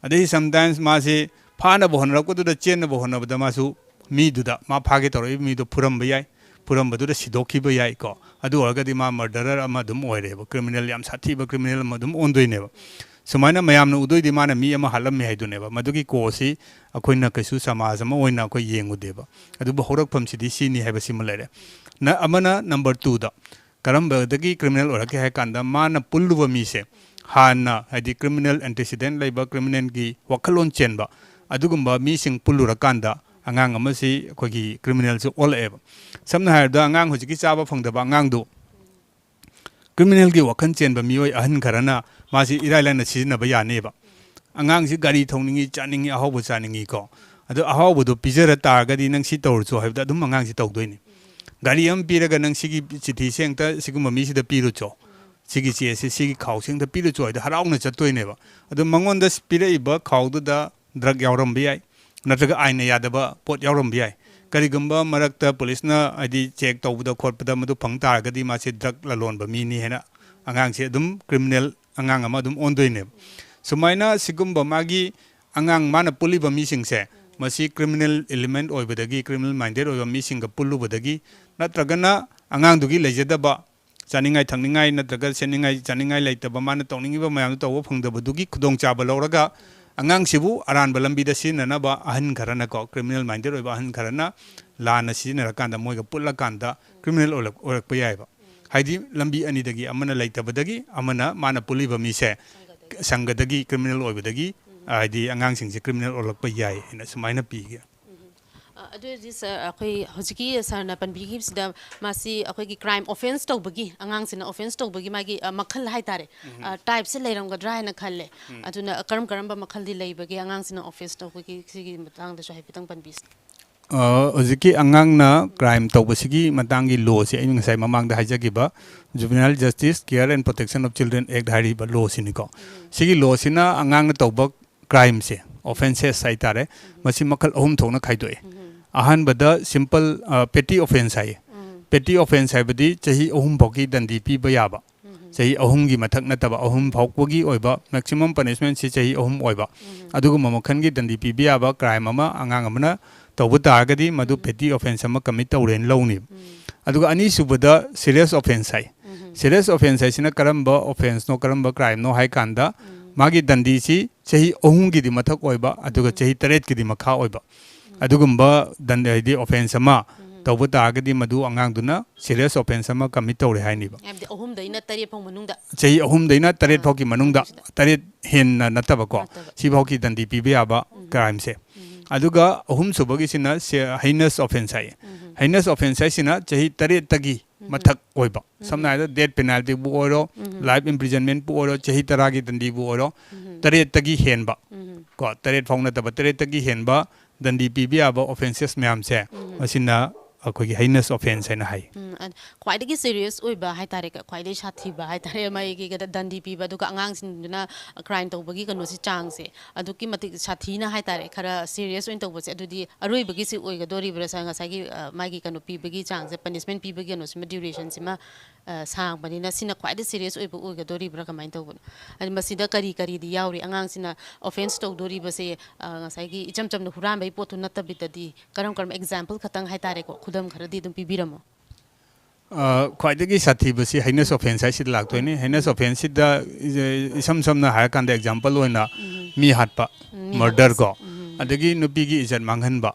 ꯑꯗꯩ sometimes ꯃꯥꯁꯤ ꯐꯥꯅꯕ ꯍꯣꯠꯅꯔꯛꯄꯗꯨꯗ, ꯆꯦꯟꯅꯕ ꯍꯣꯠꯅꯕꯗ ꯃꯥꯁꯨ ꯃꯤꯗꯨꯗ, ꯃꯥ ꯐꯥꯒꯦ ꯇꯧꯔꯛꯏꯕ ꯃꯤꯗꯣ ꯐꯨꯔꯝꯕ ꯌꯥꯏ, ꯐꯨꯔꯝꯕꯗꯨꯗ ꯁꯤꯗꯣꯛꯈꯤꯕ ꯌꯥꯏꯀꯣ꯫ ꯑꯗꯨ ꯑꯣꯏꯔꯒꯗꯤ ꯃꯥ murderer ꯑꯃ ꯑꯗꯨꯝ ꯑꯣꯏꯔꯦꯕ, criminal, ꯌꯥꯝ ꯁꯥꯊꯤꯕ criminal ꯑꯃ ꯑꯗꯨꯝ ꯑꯣꯟꯗꯣꯏꯅꯦꯕ꯫ ꯁꯨꯃꯥꯏꯅ ꯃꯌꯥꯝꯅ ꯎꯗꯣꯏꯗꯤ ꯃꯥꯅ ꯃꯤ ꯑꯃ ꯍꯥꯠꯂꯝꯃꯦ ꯍꯥꯏꯗꯨꯅꯦꯕ꯫ ꯃꯗꯨꯒꯤ causeꯁꯤ ꯑꯩꯈꯣꯏꯅ ꯀꯩꯁꯨ ꯁꯃꯥꯖ ꯑꯃ ꯑꯣꯏꯅ ꯑꯩꯈꯣꯏ ꯌꯦꯡꯉꯨꯗꯦꯕ꯫ ꯑꯗꯨꯕꯨ ꯍꯧꯔꯛꯐꯝꯁꯤꯗꯤ ꯁꯤꯅꯤ ꯍꯥꯏꯕꯁꯤꯃ ꯂꯩꯔꯦ꯫ ꯅ-, ꯑꯃꯅ number twoꯗ, ꯀꯔꯝꯕꯗꯒꯤ criminal ꯑꯣꯏꯔꯛꯀꯦ ꯍꯥꯏ ꯀꯥꯟꯗ, ꯃꯥꯅ ꯄꯨꯜꯂꯨꯕ ꯃꯤꯁꯦ ꯍꯥꯟꯅ, ꯍꯥꯏꯗꯤ criminal antecedent ꯂꯩꯕ, criminalꯒꯤ ꯋꯥꯈꯜꯂꯣꯟ ꯆꯦꯟꯕ, ꯑꯗꯨꯒꯨꯝꯕ ꯃꯤꯁꯤꯡ ꯄꯨꯜꯂꯨꯔꯀꯥꯟꯗ ꯑꯉꯥꯡ ꯑꯃꯁꯤ ꯑꯩꯈꯣꯏꯒꯤ criminalꯁꯤ ꯑꯣꯜꯂꯛꯑꯦꯕ꯫ ꯁꯝꯅ ꯍꯥꯏꯔꯕꯗ, ꯑꯉꯥꯡ ꯍꯧꯖꯤꯛꯀꯤ ꯆꯥꯕ ꯐꯪꯗꯕ ꯑꯉꯥꯡꯗꯨ, criminalꯒꯤ ꯋꯥꯈꯜ ꯆꯦꯟꯕ ꯃꯤꯑꯣꯏ ꯑꯍꯟ ꯈꯔꯅ ꯃꯥꯁꯤ ꯏꯔꯥꯏ ꯂꯥꯏꯅ ꯁꯤꯖꯤꯟꯅꯕ ꯌꯥꯅꯦꯕ꯫ ꯑꯉꯥꯡꯁꯤ ꯒꯥꯔꯤ ꯊꯧꯅꯤꯡꯉꯤ, ꯆꯥꯅꯤꯡꯉꯤ, ꯑꯍꯥꯎꯕ ꯆꯥꯅꯤꯡꯉꯤꯀꯣ꯫ ꯑꯗꯣ ꯑꯍꯥꯎꯕꯗꯣ ꯄꯤꯖꯔ ꯇꯥꯔꯒꯗꯤ, "ꯅꯪ ꯁꯤ ꯇꯧꯔꯨꯆꯣ" ꯍꯥꯏꯕꯗ ꯑꯗꯨꯝ ꯑꯉꯥꯡꯁꯤ ꯇꯧꯗꯣꯏꯅꯤ꯫ ꯒꯥꯔꯤ ꯑꯃ ꯄꯤꯔꯒ, "ꯅꯪ ꯁꯤꯒꯤ ꯆꯤꯊꯤꯁꯦ ꯑꯝꯇ ꯁꯤꯒꯨꯝꯕ ꯃꯤꯁꯤꯗ ꯄꯤꯔꯨꯆꯣ, ꯁꯤꯒꯤ ꯆꯦꯁꯦ, ꯁꯤꯒꯤ ꯈꯥꯎꯁꯦ ꯑꯝꯇ ꯄꯤꯔꯨꯆꯣ" ꯍꯥꯏꯗ ꯍꯔꯥꯎꯅ ꯆꯠꯇꯣꯏꯅꯦꯕ꯫ ꯑꯗꯣ ꯃꯉꯣꯟꯗ ꯄꯤꯔꯛꯏꯕ ꯈꯥꯎꯗꯨꯗ drug ꯌꯥꯎꯔꯝꯕ ꯌꯥꯏ, ꯅꯠꯇ꯭ꯔꯒ ꯑꯥꯏꯟꯅ ꯌꯥꯗꯕ ꯄꯣꯠ ꯌꯥꯎꯔꯝꯕ ꯌꯥꯏ꯫ ꯀꯔꯤꯒꯨꯝꯕ ꯃꯔꯛꯇ ꯄꯨꯂꯤꯁꯅ, ꯍꯥꯏꯗꯤ, check ꯇꯧꯕꯗ ꯈꯣꯠꯄꯗ ꯃꯗꯨ ꯐꯪ ꯇꯥꯔꯒꯗꯤ, ꯃꯥꯁꯦ drug ꯂꯂꯣꯟꯕ ꯃꯤꯅꯤ ꯍꯥꯏꯅ ꯑꯉꯥꯡꯁꯦ ꯑꯗꯨꯝ criminal ꯑꯉꯥꯡ ꯑꯃ ꯑꯗꯨꯝ ꯑꯣꯟꯗꯣꯏꯅꯦꯕ꯫ ꯁꯨꯃꯥꯏꯅ ꯁꯤꯒꯨꯝꯕ ꯃꯥꯒꯤ ꯑꯉꯥꯡ, ꯃꯥꯅ ꯄꯨꯜꯂꯤꯕ ꯃꯤꯁꯤꯡꯁꯦ, ꯃꯁꯤ criminal element ꯑꯣꯏꯕꯗꯒꯤ, criminal minded ꯑꯣꯏꯕ ꯃꯤꯁꯤꯡꯒ ꯄꯨꯜꯂꯨꯕꯗꯒꯤ, ꯅꯠꯇ꯭ꯔꯒꯅ ꯑꯉꯥꯡꯗꯨꯒꯤ ꯂꯩꯖꯗꯕ ꯆꯥꯅꯤꯡꯉꯥꯏ ꯊꯛꯅꯤꯡꯉꯥꯏ ꯅꯠꯇ꯭ꯔꯒ ꯁꯦꯠꯅꯤꯡꯉꯥꯏ ꯆꯥꯅꯤꯡꯉꯥꯏ ꯂꯩꯇꯕ, ꯃꯥꯅ ꯇꯧꯅꯤꯡꯉꯤꯕ ꯃꯌꯥꯝꯗꯣ ꯇꯧꯕ ꯐꯪꯗꯕꯗꯨꯒꯤ ꯈꯨꯗꯣꯡꯆꯥꯕ ꯂꯧꯔꯒ ꯑꯉꯥꯡꯁꯤꯕꯨ ꯑꯔꯥꯟꯕ ꯂꯝꯕꯤꯗ ꯁꯤꯖꯤꯟꯅꯅꯕ ꯑꯍꯟ ꯈꯔꯅꯀꯣ, criminal minded ꯑꯣꯏꯕ ꯑꯍꯟ ꯈꯔꯅ ꯂꯥꯟꯅ ꯁꯤꯖꯤꯟꯅꯔꯀꯥꯟꯗ ꯃꯣꯏꯒ ꯄꯨꯜꯂꯀꯥꯟꯗ criminal ꯑꯣꯏꯔꯛ-, ꯑꯣꯏꯔꯛꯄ ꯌꯥꯏꯑꯕ꯫ ꯍꯥꯏꯗꯤ ꯂꯝꯕꯤ ꯑꯅꯤꯗꯒꯤ ꯑꯃꯅ ꯂꯩꯇꯕꯗꯒꯤ ꯑꯃꯅ ꯃꯥꯅ ꯄꯨꯜꯂꯤꯕ ꯃꯤꯁꯦ ꯁꯪꯒꯗꯒꯤ criminal ꯑꯣꯏꯕꯗꯒꯤ ꯍꯥꯏꯗꯤ ꯑꯉꯥꯡꯁꯤꯡꯁꯦ criminal ꯑꯣꯜꯂꯛꯄ ꯌꯥꯏ ꯍꯥꯏꯅ ꯁꯨꯃꯥꯏꯅ ꯄꯤꯒꯦ꯫ ꯑ, ꯑꯗꯨ ꯑꯣꯏꯔꯗꯤ ꯁꯥꯔ, ꯑꯩꯈꯣꯏ ꯍꯧꯖꯤꯛꯀꯤ ꯁꯥꯔꯅ ꯄꯟꯕꯤꯈꯤꯕꯁꯤꯗ ꯃꯥꯁꯤ ꯑꯩꯈꯣꯏꯒꯤ crime offence ꯇꯧꯕꯒꯤ, ꯑꯉꯥꯡꯁꯤꯅ offence ꯇꯧꯕꯒꯤ ꯃꯥꯒꯤ, ꯑ, ꯃꯈꯜ ꯍꯥꯏꯇꯥꯔꯦ, ꯑ, type ꯁꯦ ꯂꯩꯔꯝꯒꯗ꯭ꯔꯥ ꯍꯥꯏꯅ ꯈꯜꯂꯦ꯫ ꯑꯗꯨꯅ ꯀꯔꯝ ꯀꯔꯝꯕ ꯃꯈꯜꯗꯤ ꯂꯩꯕꯒꯦ ꯑꯉꯥꯡꯁꯤꯅ offence ꯇꯧꯕꯒꯤ, ꯁꯤꯒꯤ ꯃꯇꯥꯡꯗꯁꯨ ꯍꯥꯏꯐꯦꯠꯇꯪ ꯄꯟꯕꯤꯁꯤ꯫ ꯑ, ꯍꯧꯖꯤꯛꯀꯤ ꯑꯉꯥꯡꯅ crime ꯇꯧꯕꯁꯤꯒꯤ ꯃꯇꯥꯡꯒꯤ law ꯁꯦ ꯑꯩꯅ ꯉꯁꯥꯏ ꯃꯃꯥꯡꯗ ꯍꯥꯏꯖꯈꯤꯕ Juvenile Justice Care and Protection of Children Act ꯍꯥꯏꯔꯤꯕ law ꯁꯤꯅꯤꯀꯣ꯫ ꯁꯤꯒꯤ law ꯁꯤꯅ ꯑꯉꯥꯡꯅ ꯇꯧꯕ crime ꯁꯦ, offences ꯍꯥꯏꯇꯥꯔꯦ, ꯃꯁꯤ ꯃꯈꯜ ꯑꯍꯨꯝ ꯊꯣꯛꯅ ꯈꯥꯏꯗꯣꯛꯑꯦ꯫ ꯑꯍꯥꯟꯕꯗ simple, ꯑ, petty offence ꯍꯥꯏꯌꯦ꯫ Petty offence ꯍꯥꯏꯕꯗꯤ ꯆꯍꯤ ꯑꯍꯨꯝ ꯐꯥꯎꯒꯤ ꯗꯟꯗꯤ ꯄꯤꯕ ꯌꯥꯕ, ꯆꯍꯤ ꯑꯍꯨꯝꯒꯤ ꯃꯊꯛ ꯅꯠꯇꯕ ꯑꯍꯨꯝ ꯐꯥꯎꯕꯒꯤ ꯑꯣꯏꯕ maximum punishment ꯁꯤ ꯆꯍꯤ ꯑꯍꯨꯝ ꯑꯣꯏꯕ, ꯑꯗꯨꯒꯨꯝꯕ ꯃꯈꯜꯒꯤ ꯗꯟꯗꯤ ꯄꯤꯕ ꯌꯥꯕ crime ꯑꯃ ꯑꯉꯥꯡ ꯑꯃꯅ ꯇꯧꯕ ꯇꯥꯔꯒꯗꯤ ꯃꯗꯨ petty offence ꯑꯃ commit ꯇꯧꯔꯦꯅ ꯂꯧꯅꯤ꯫ ꯑꯗꯨꯒ ꯑꯅꯤꯁꯨꯕꯗ serious offence ꯍꯥꯏ꯫ Serious offence ꯍꯥꯏꯁꯤꯅ ꯀꯔꯝꯕ offence ꯅꯣ, ꯀꯔꯝꯕ crime ꯅꯣ ꯍꯥꯏ ꯀꯥꯟꯗ ꯃꯥꯒꯤ ꯗꯟꯗꯤꯁꯤ ꯆꯍꯤ ꯑꯍꯨꯝꯒꯤꯗꯤ ꯃꯊꯛ ꯑꯣꯏꯕ ꯑꯗꯨꯒ ꯆꯍꯤ ꯇꯔꯦꯠꯀꯤꯗꯤ ꯃꯈꯥ ꯑꯣꯏꯕ, ꯑꯗꯨꯒꯨꯝꯕ ꯗꯟ-, ꯍꯥꯏꯗꯤ offence ꯑꯃ ꯇꯧꯕ ꯇꯥꯔꯒꯗꯤ ꯃꯗꯨ ꯑꯉꯥꯡꯗꯨꯅ serious offence ꯑꯃ commit ꯇꯧꯔꯦ ꯍꯥꯏꯅꯤꯕ꯫ ꯍꯥꯏꯕꯗꯤ ꯑꯍꯨꯝꯗꯩꯅ ꯇꯔꯦꯠ ꯐꯥꯎ ꯃꯅꯨꯡꯗ꯫ ꯆꯍꯤ ꯑꯍꯨꯝꯗꯩꯅ ꯇꯔꯦꯠ ꯑꯥ, ꯐꯥꯎꯒꯤ ꯃꯅꯨꯡꯗ, ꯁꯤꯗ꯫ ꯇꯔꯦꯠ ꯍꯦꯟꯅ ꯅꯠꯇꯕꯀꯣ, ꯅꯠꯇꯕ꯫ ꯁꯤꯐꯥꯎꯒꯤ ꯗꯟꯗꯤ ꯄꯤꯕ ꯌꯥꯕ crime ꯁꯦ꯫ ꯑꯗꯨꯒ ꯑꯍꯨꯝꯁꯨꯕꯒꯤꯁꯤꯅ ꯁꯦ-, heinous offence ꯍꯥꯏꯌꯦ꯫ Heinous offence ꯍꯥꯏꯁꯤꯅ ꯆꯍꯤ ꯇꯔꯦꯠꯇꯒꯤ ꯃꯊꯛ ꯑꯣꯏꯕ, ꯁꯝꯅ ꯍꯥꯏꯔꯕꯗ death penalty ꯕꯨ ꯑꯣꯏꯔꯣ, life imprisonment ꯄꯨ ꯑꯣꯏꯔꯣ, ꯆꯍꯤ ꯇꯔꯥꯒꯤ ꯗꯟꯗꯤꯕꯨ ꯑꯣꯏꯔꯣ, ꯇꯔꯦꯠꯇꯒꯤ ꯍꯦꯟꯕ, ꯀꯣ, ꯇꯔꯦꯠ ꯐꯥꯎ ꯅꯠꯇꯕ ꯇꯔꯦꯠꯇꯒꯤ ꯍꯦꯟꯕ ꯗꯟꯗꯤ ꯄꯤꯕ ꯌꯥꯕ offences ꯃꯌꯥꯝꯁꯦ, ꯃꯁꯤꯅ ꯑꯩꯈꯣꯏꯒꯤ heinous offence ꯍꯥꯏꯅ ꯍꯥꯏ꯫ ꯎꯝ, ꯑ-, ꯈ꯭ꯋꯥꯏꯗꯒꯤ serious ꯑꯣꯏꯕ ꯍꯥꯏꯇꯥꯔꯦ, ꯈ꯭ꯋꯥꯏꯗꯒꯤ ꯁꯥꯊꯤꯕ ꯍꯥꯏꯇꯥꯔꯦ, ꯃꯥꯒꯤ ꯀꯩꯅꯣ ꯗꯟꯗꯤ ꯄꯤꯕ, ꯑꯗꯨꯒ ꯑꯉꯥꯡꯁꯤꯡꯗꯨꯅ crime ꯇꯧꯕꯒꯤ ꯀꯩꯅꯣꯁꯤ ꯆꯥꯡꯁꯦ ꯑꯗꯨꯛꯀꯤ ꯃꯇꯤꯛ ꯁꯥꯊꯤꯅ ꯍꯥꯏꯇꯥꯔꯦ, ꯈꯔ serious ꯑꯣꯏꯅ ꯇꯧꯕꯁꯦ, ꯑꯗꯨꯗꯤ ꯑꯔꯣꯏꯕꯒꯤꯁꯤ ꯑꯣꯏꯒꯗꯣꯔꯤꯕ꯭ꯔꯥ ꯁꯥꯔ? ꯉꯁꯥꯏꯒꯤ, ꯑ, ꯃꯥꯒꯤ ꯀꯩꯅꯣ ꯄꯤꯕꯒꯤ ꯆꯥꯡꯁꯦ, punishment ꯄꯤꯕꯒꯤ ꯀꯩꯅꯣꯁꯤꯃ, duration ꯁꯤꯃ, ꯑ, ꯁꯥꯡꯕꯅꯤꯅ ꯁꯤꯅ ꯈ꯭ꯋꯥꯏꯗꯒꯤ serious ꯑꯣꯏꯕ ꯑꯣꯏꯒꯗꯣꯔꯤꯕ꯭ꯔꯥ, ꯀꯃꯥꯏꯅ ꯇꯧꯕꯅꯣ? ꯍꯥꯏꯗꯤ ꯃꯁꯤꯗ ꯀꯔꯤ ꯀꯔꯤꯗꯤ ꯌꯥꯎꯔꯤ? ꯑꯉꯥꯡꯁꯤꯅ offence ꯇꯧꯗꯣꯔꯤꯕꯁꯦ, ꯑ, ꯉꯁꯥꯏꯒꯤ ꯏꯆꯝ ꯆꯝꯅ ꯍꯨꯔꯥꯟꯕꯒꯤ ꯄꯣꯠꯇꯨ ꯅꯠꯇꯕꯤꯗꯗꯤ ꯀꯔꯝ ꯀꯔꯝꯕ example ꯈꯛꯇꯪ ꯍꯥꯏꯇꯥꯔꯦꯀꯣ, ꯈꯨꯗꯝ ꯈꯔꯗꯤ ꯑꯗꯨꯝ ꯄꯤꯕꯤꯔꯝꯃꯣ꯫ ꯑ, ꯈ꯭ꯋꯥꯏꯗꯒꯤ ꯁꯥꯊꯤꯕꯁꯤ heinous offence ꯍꯥꯏꯁꯤꯗ ꯂꯥꯛꯇꯣꯏꯅꯤ꯫ Heinous offence ꯁꯤꯗ ꯏ-, ꯏꯁꯝ ꯁꯝꯅ ꯍꯥꯏꯔꯀꯥꯟꯗ, example ꯑꯣꯏꯅ, ꯃꯤ ꯍꯥꯠꯄ, murder ꯀꯣ, ꯑꯗꯒꯤ ꯅꯨꯄꯤꯒꯤ ꯏꯖꯠ ꯃꯥꯡꯍꯟꯕ,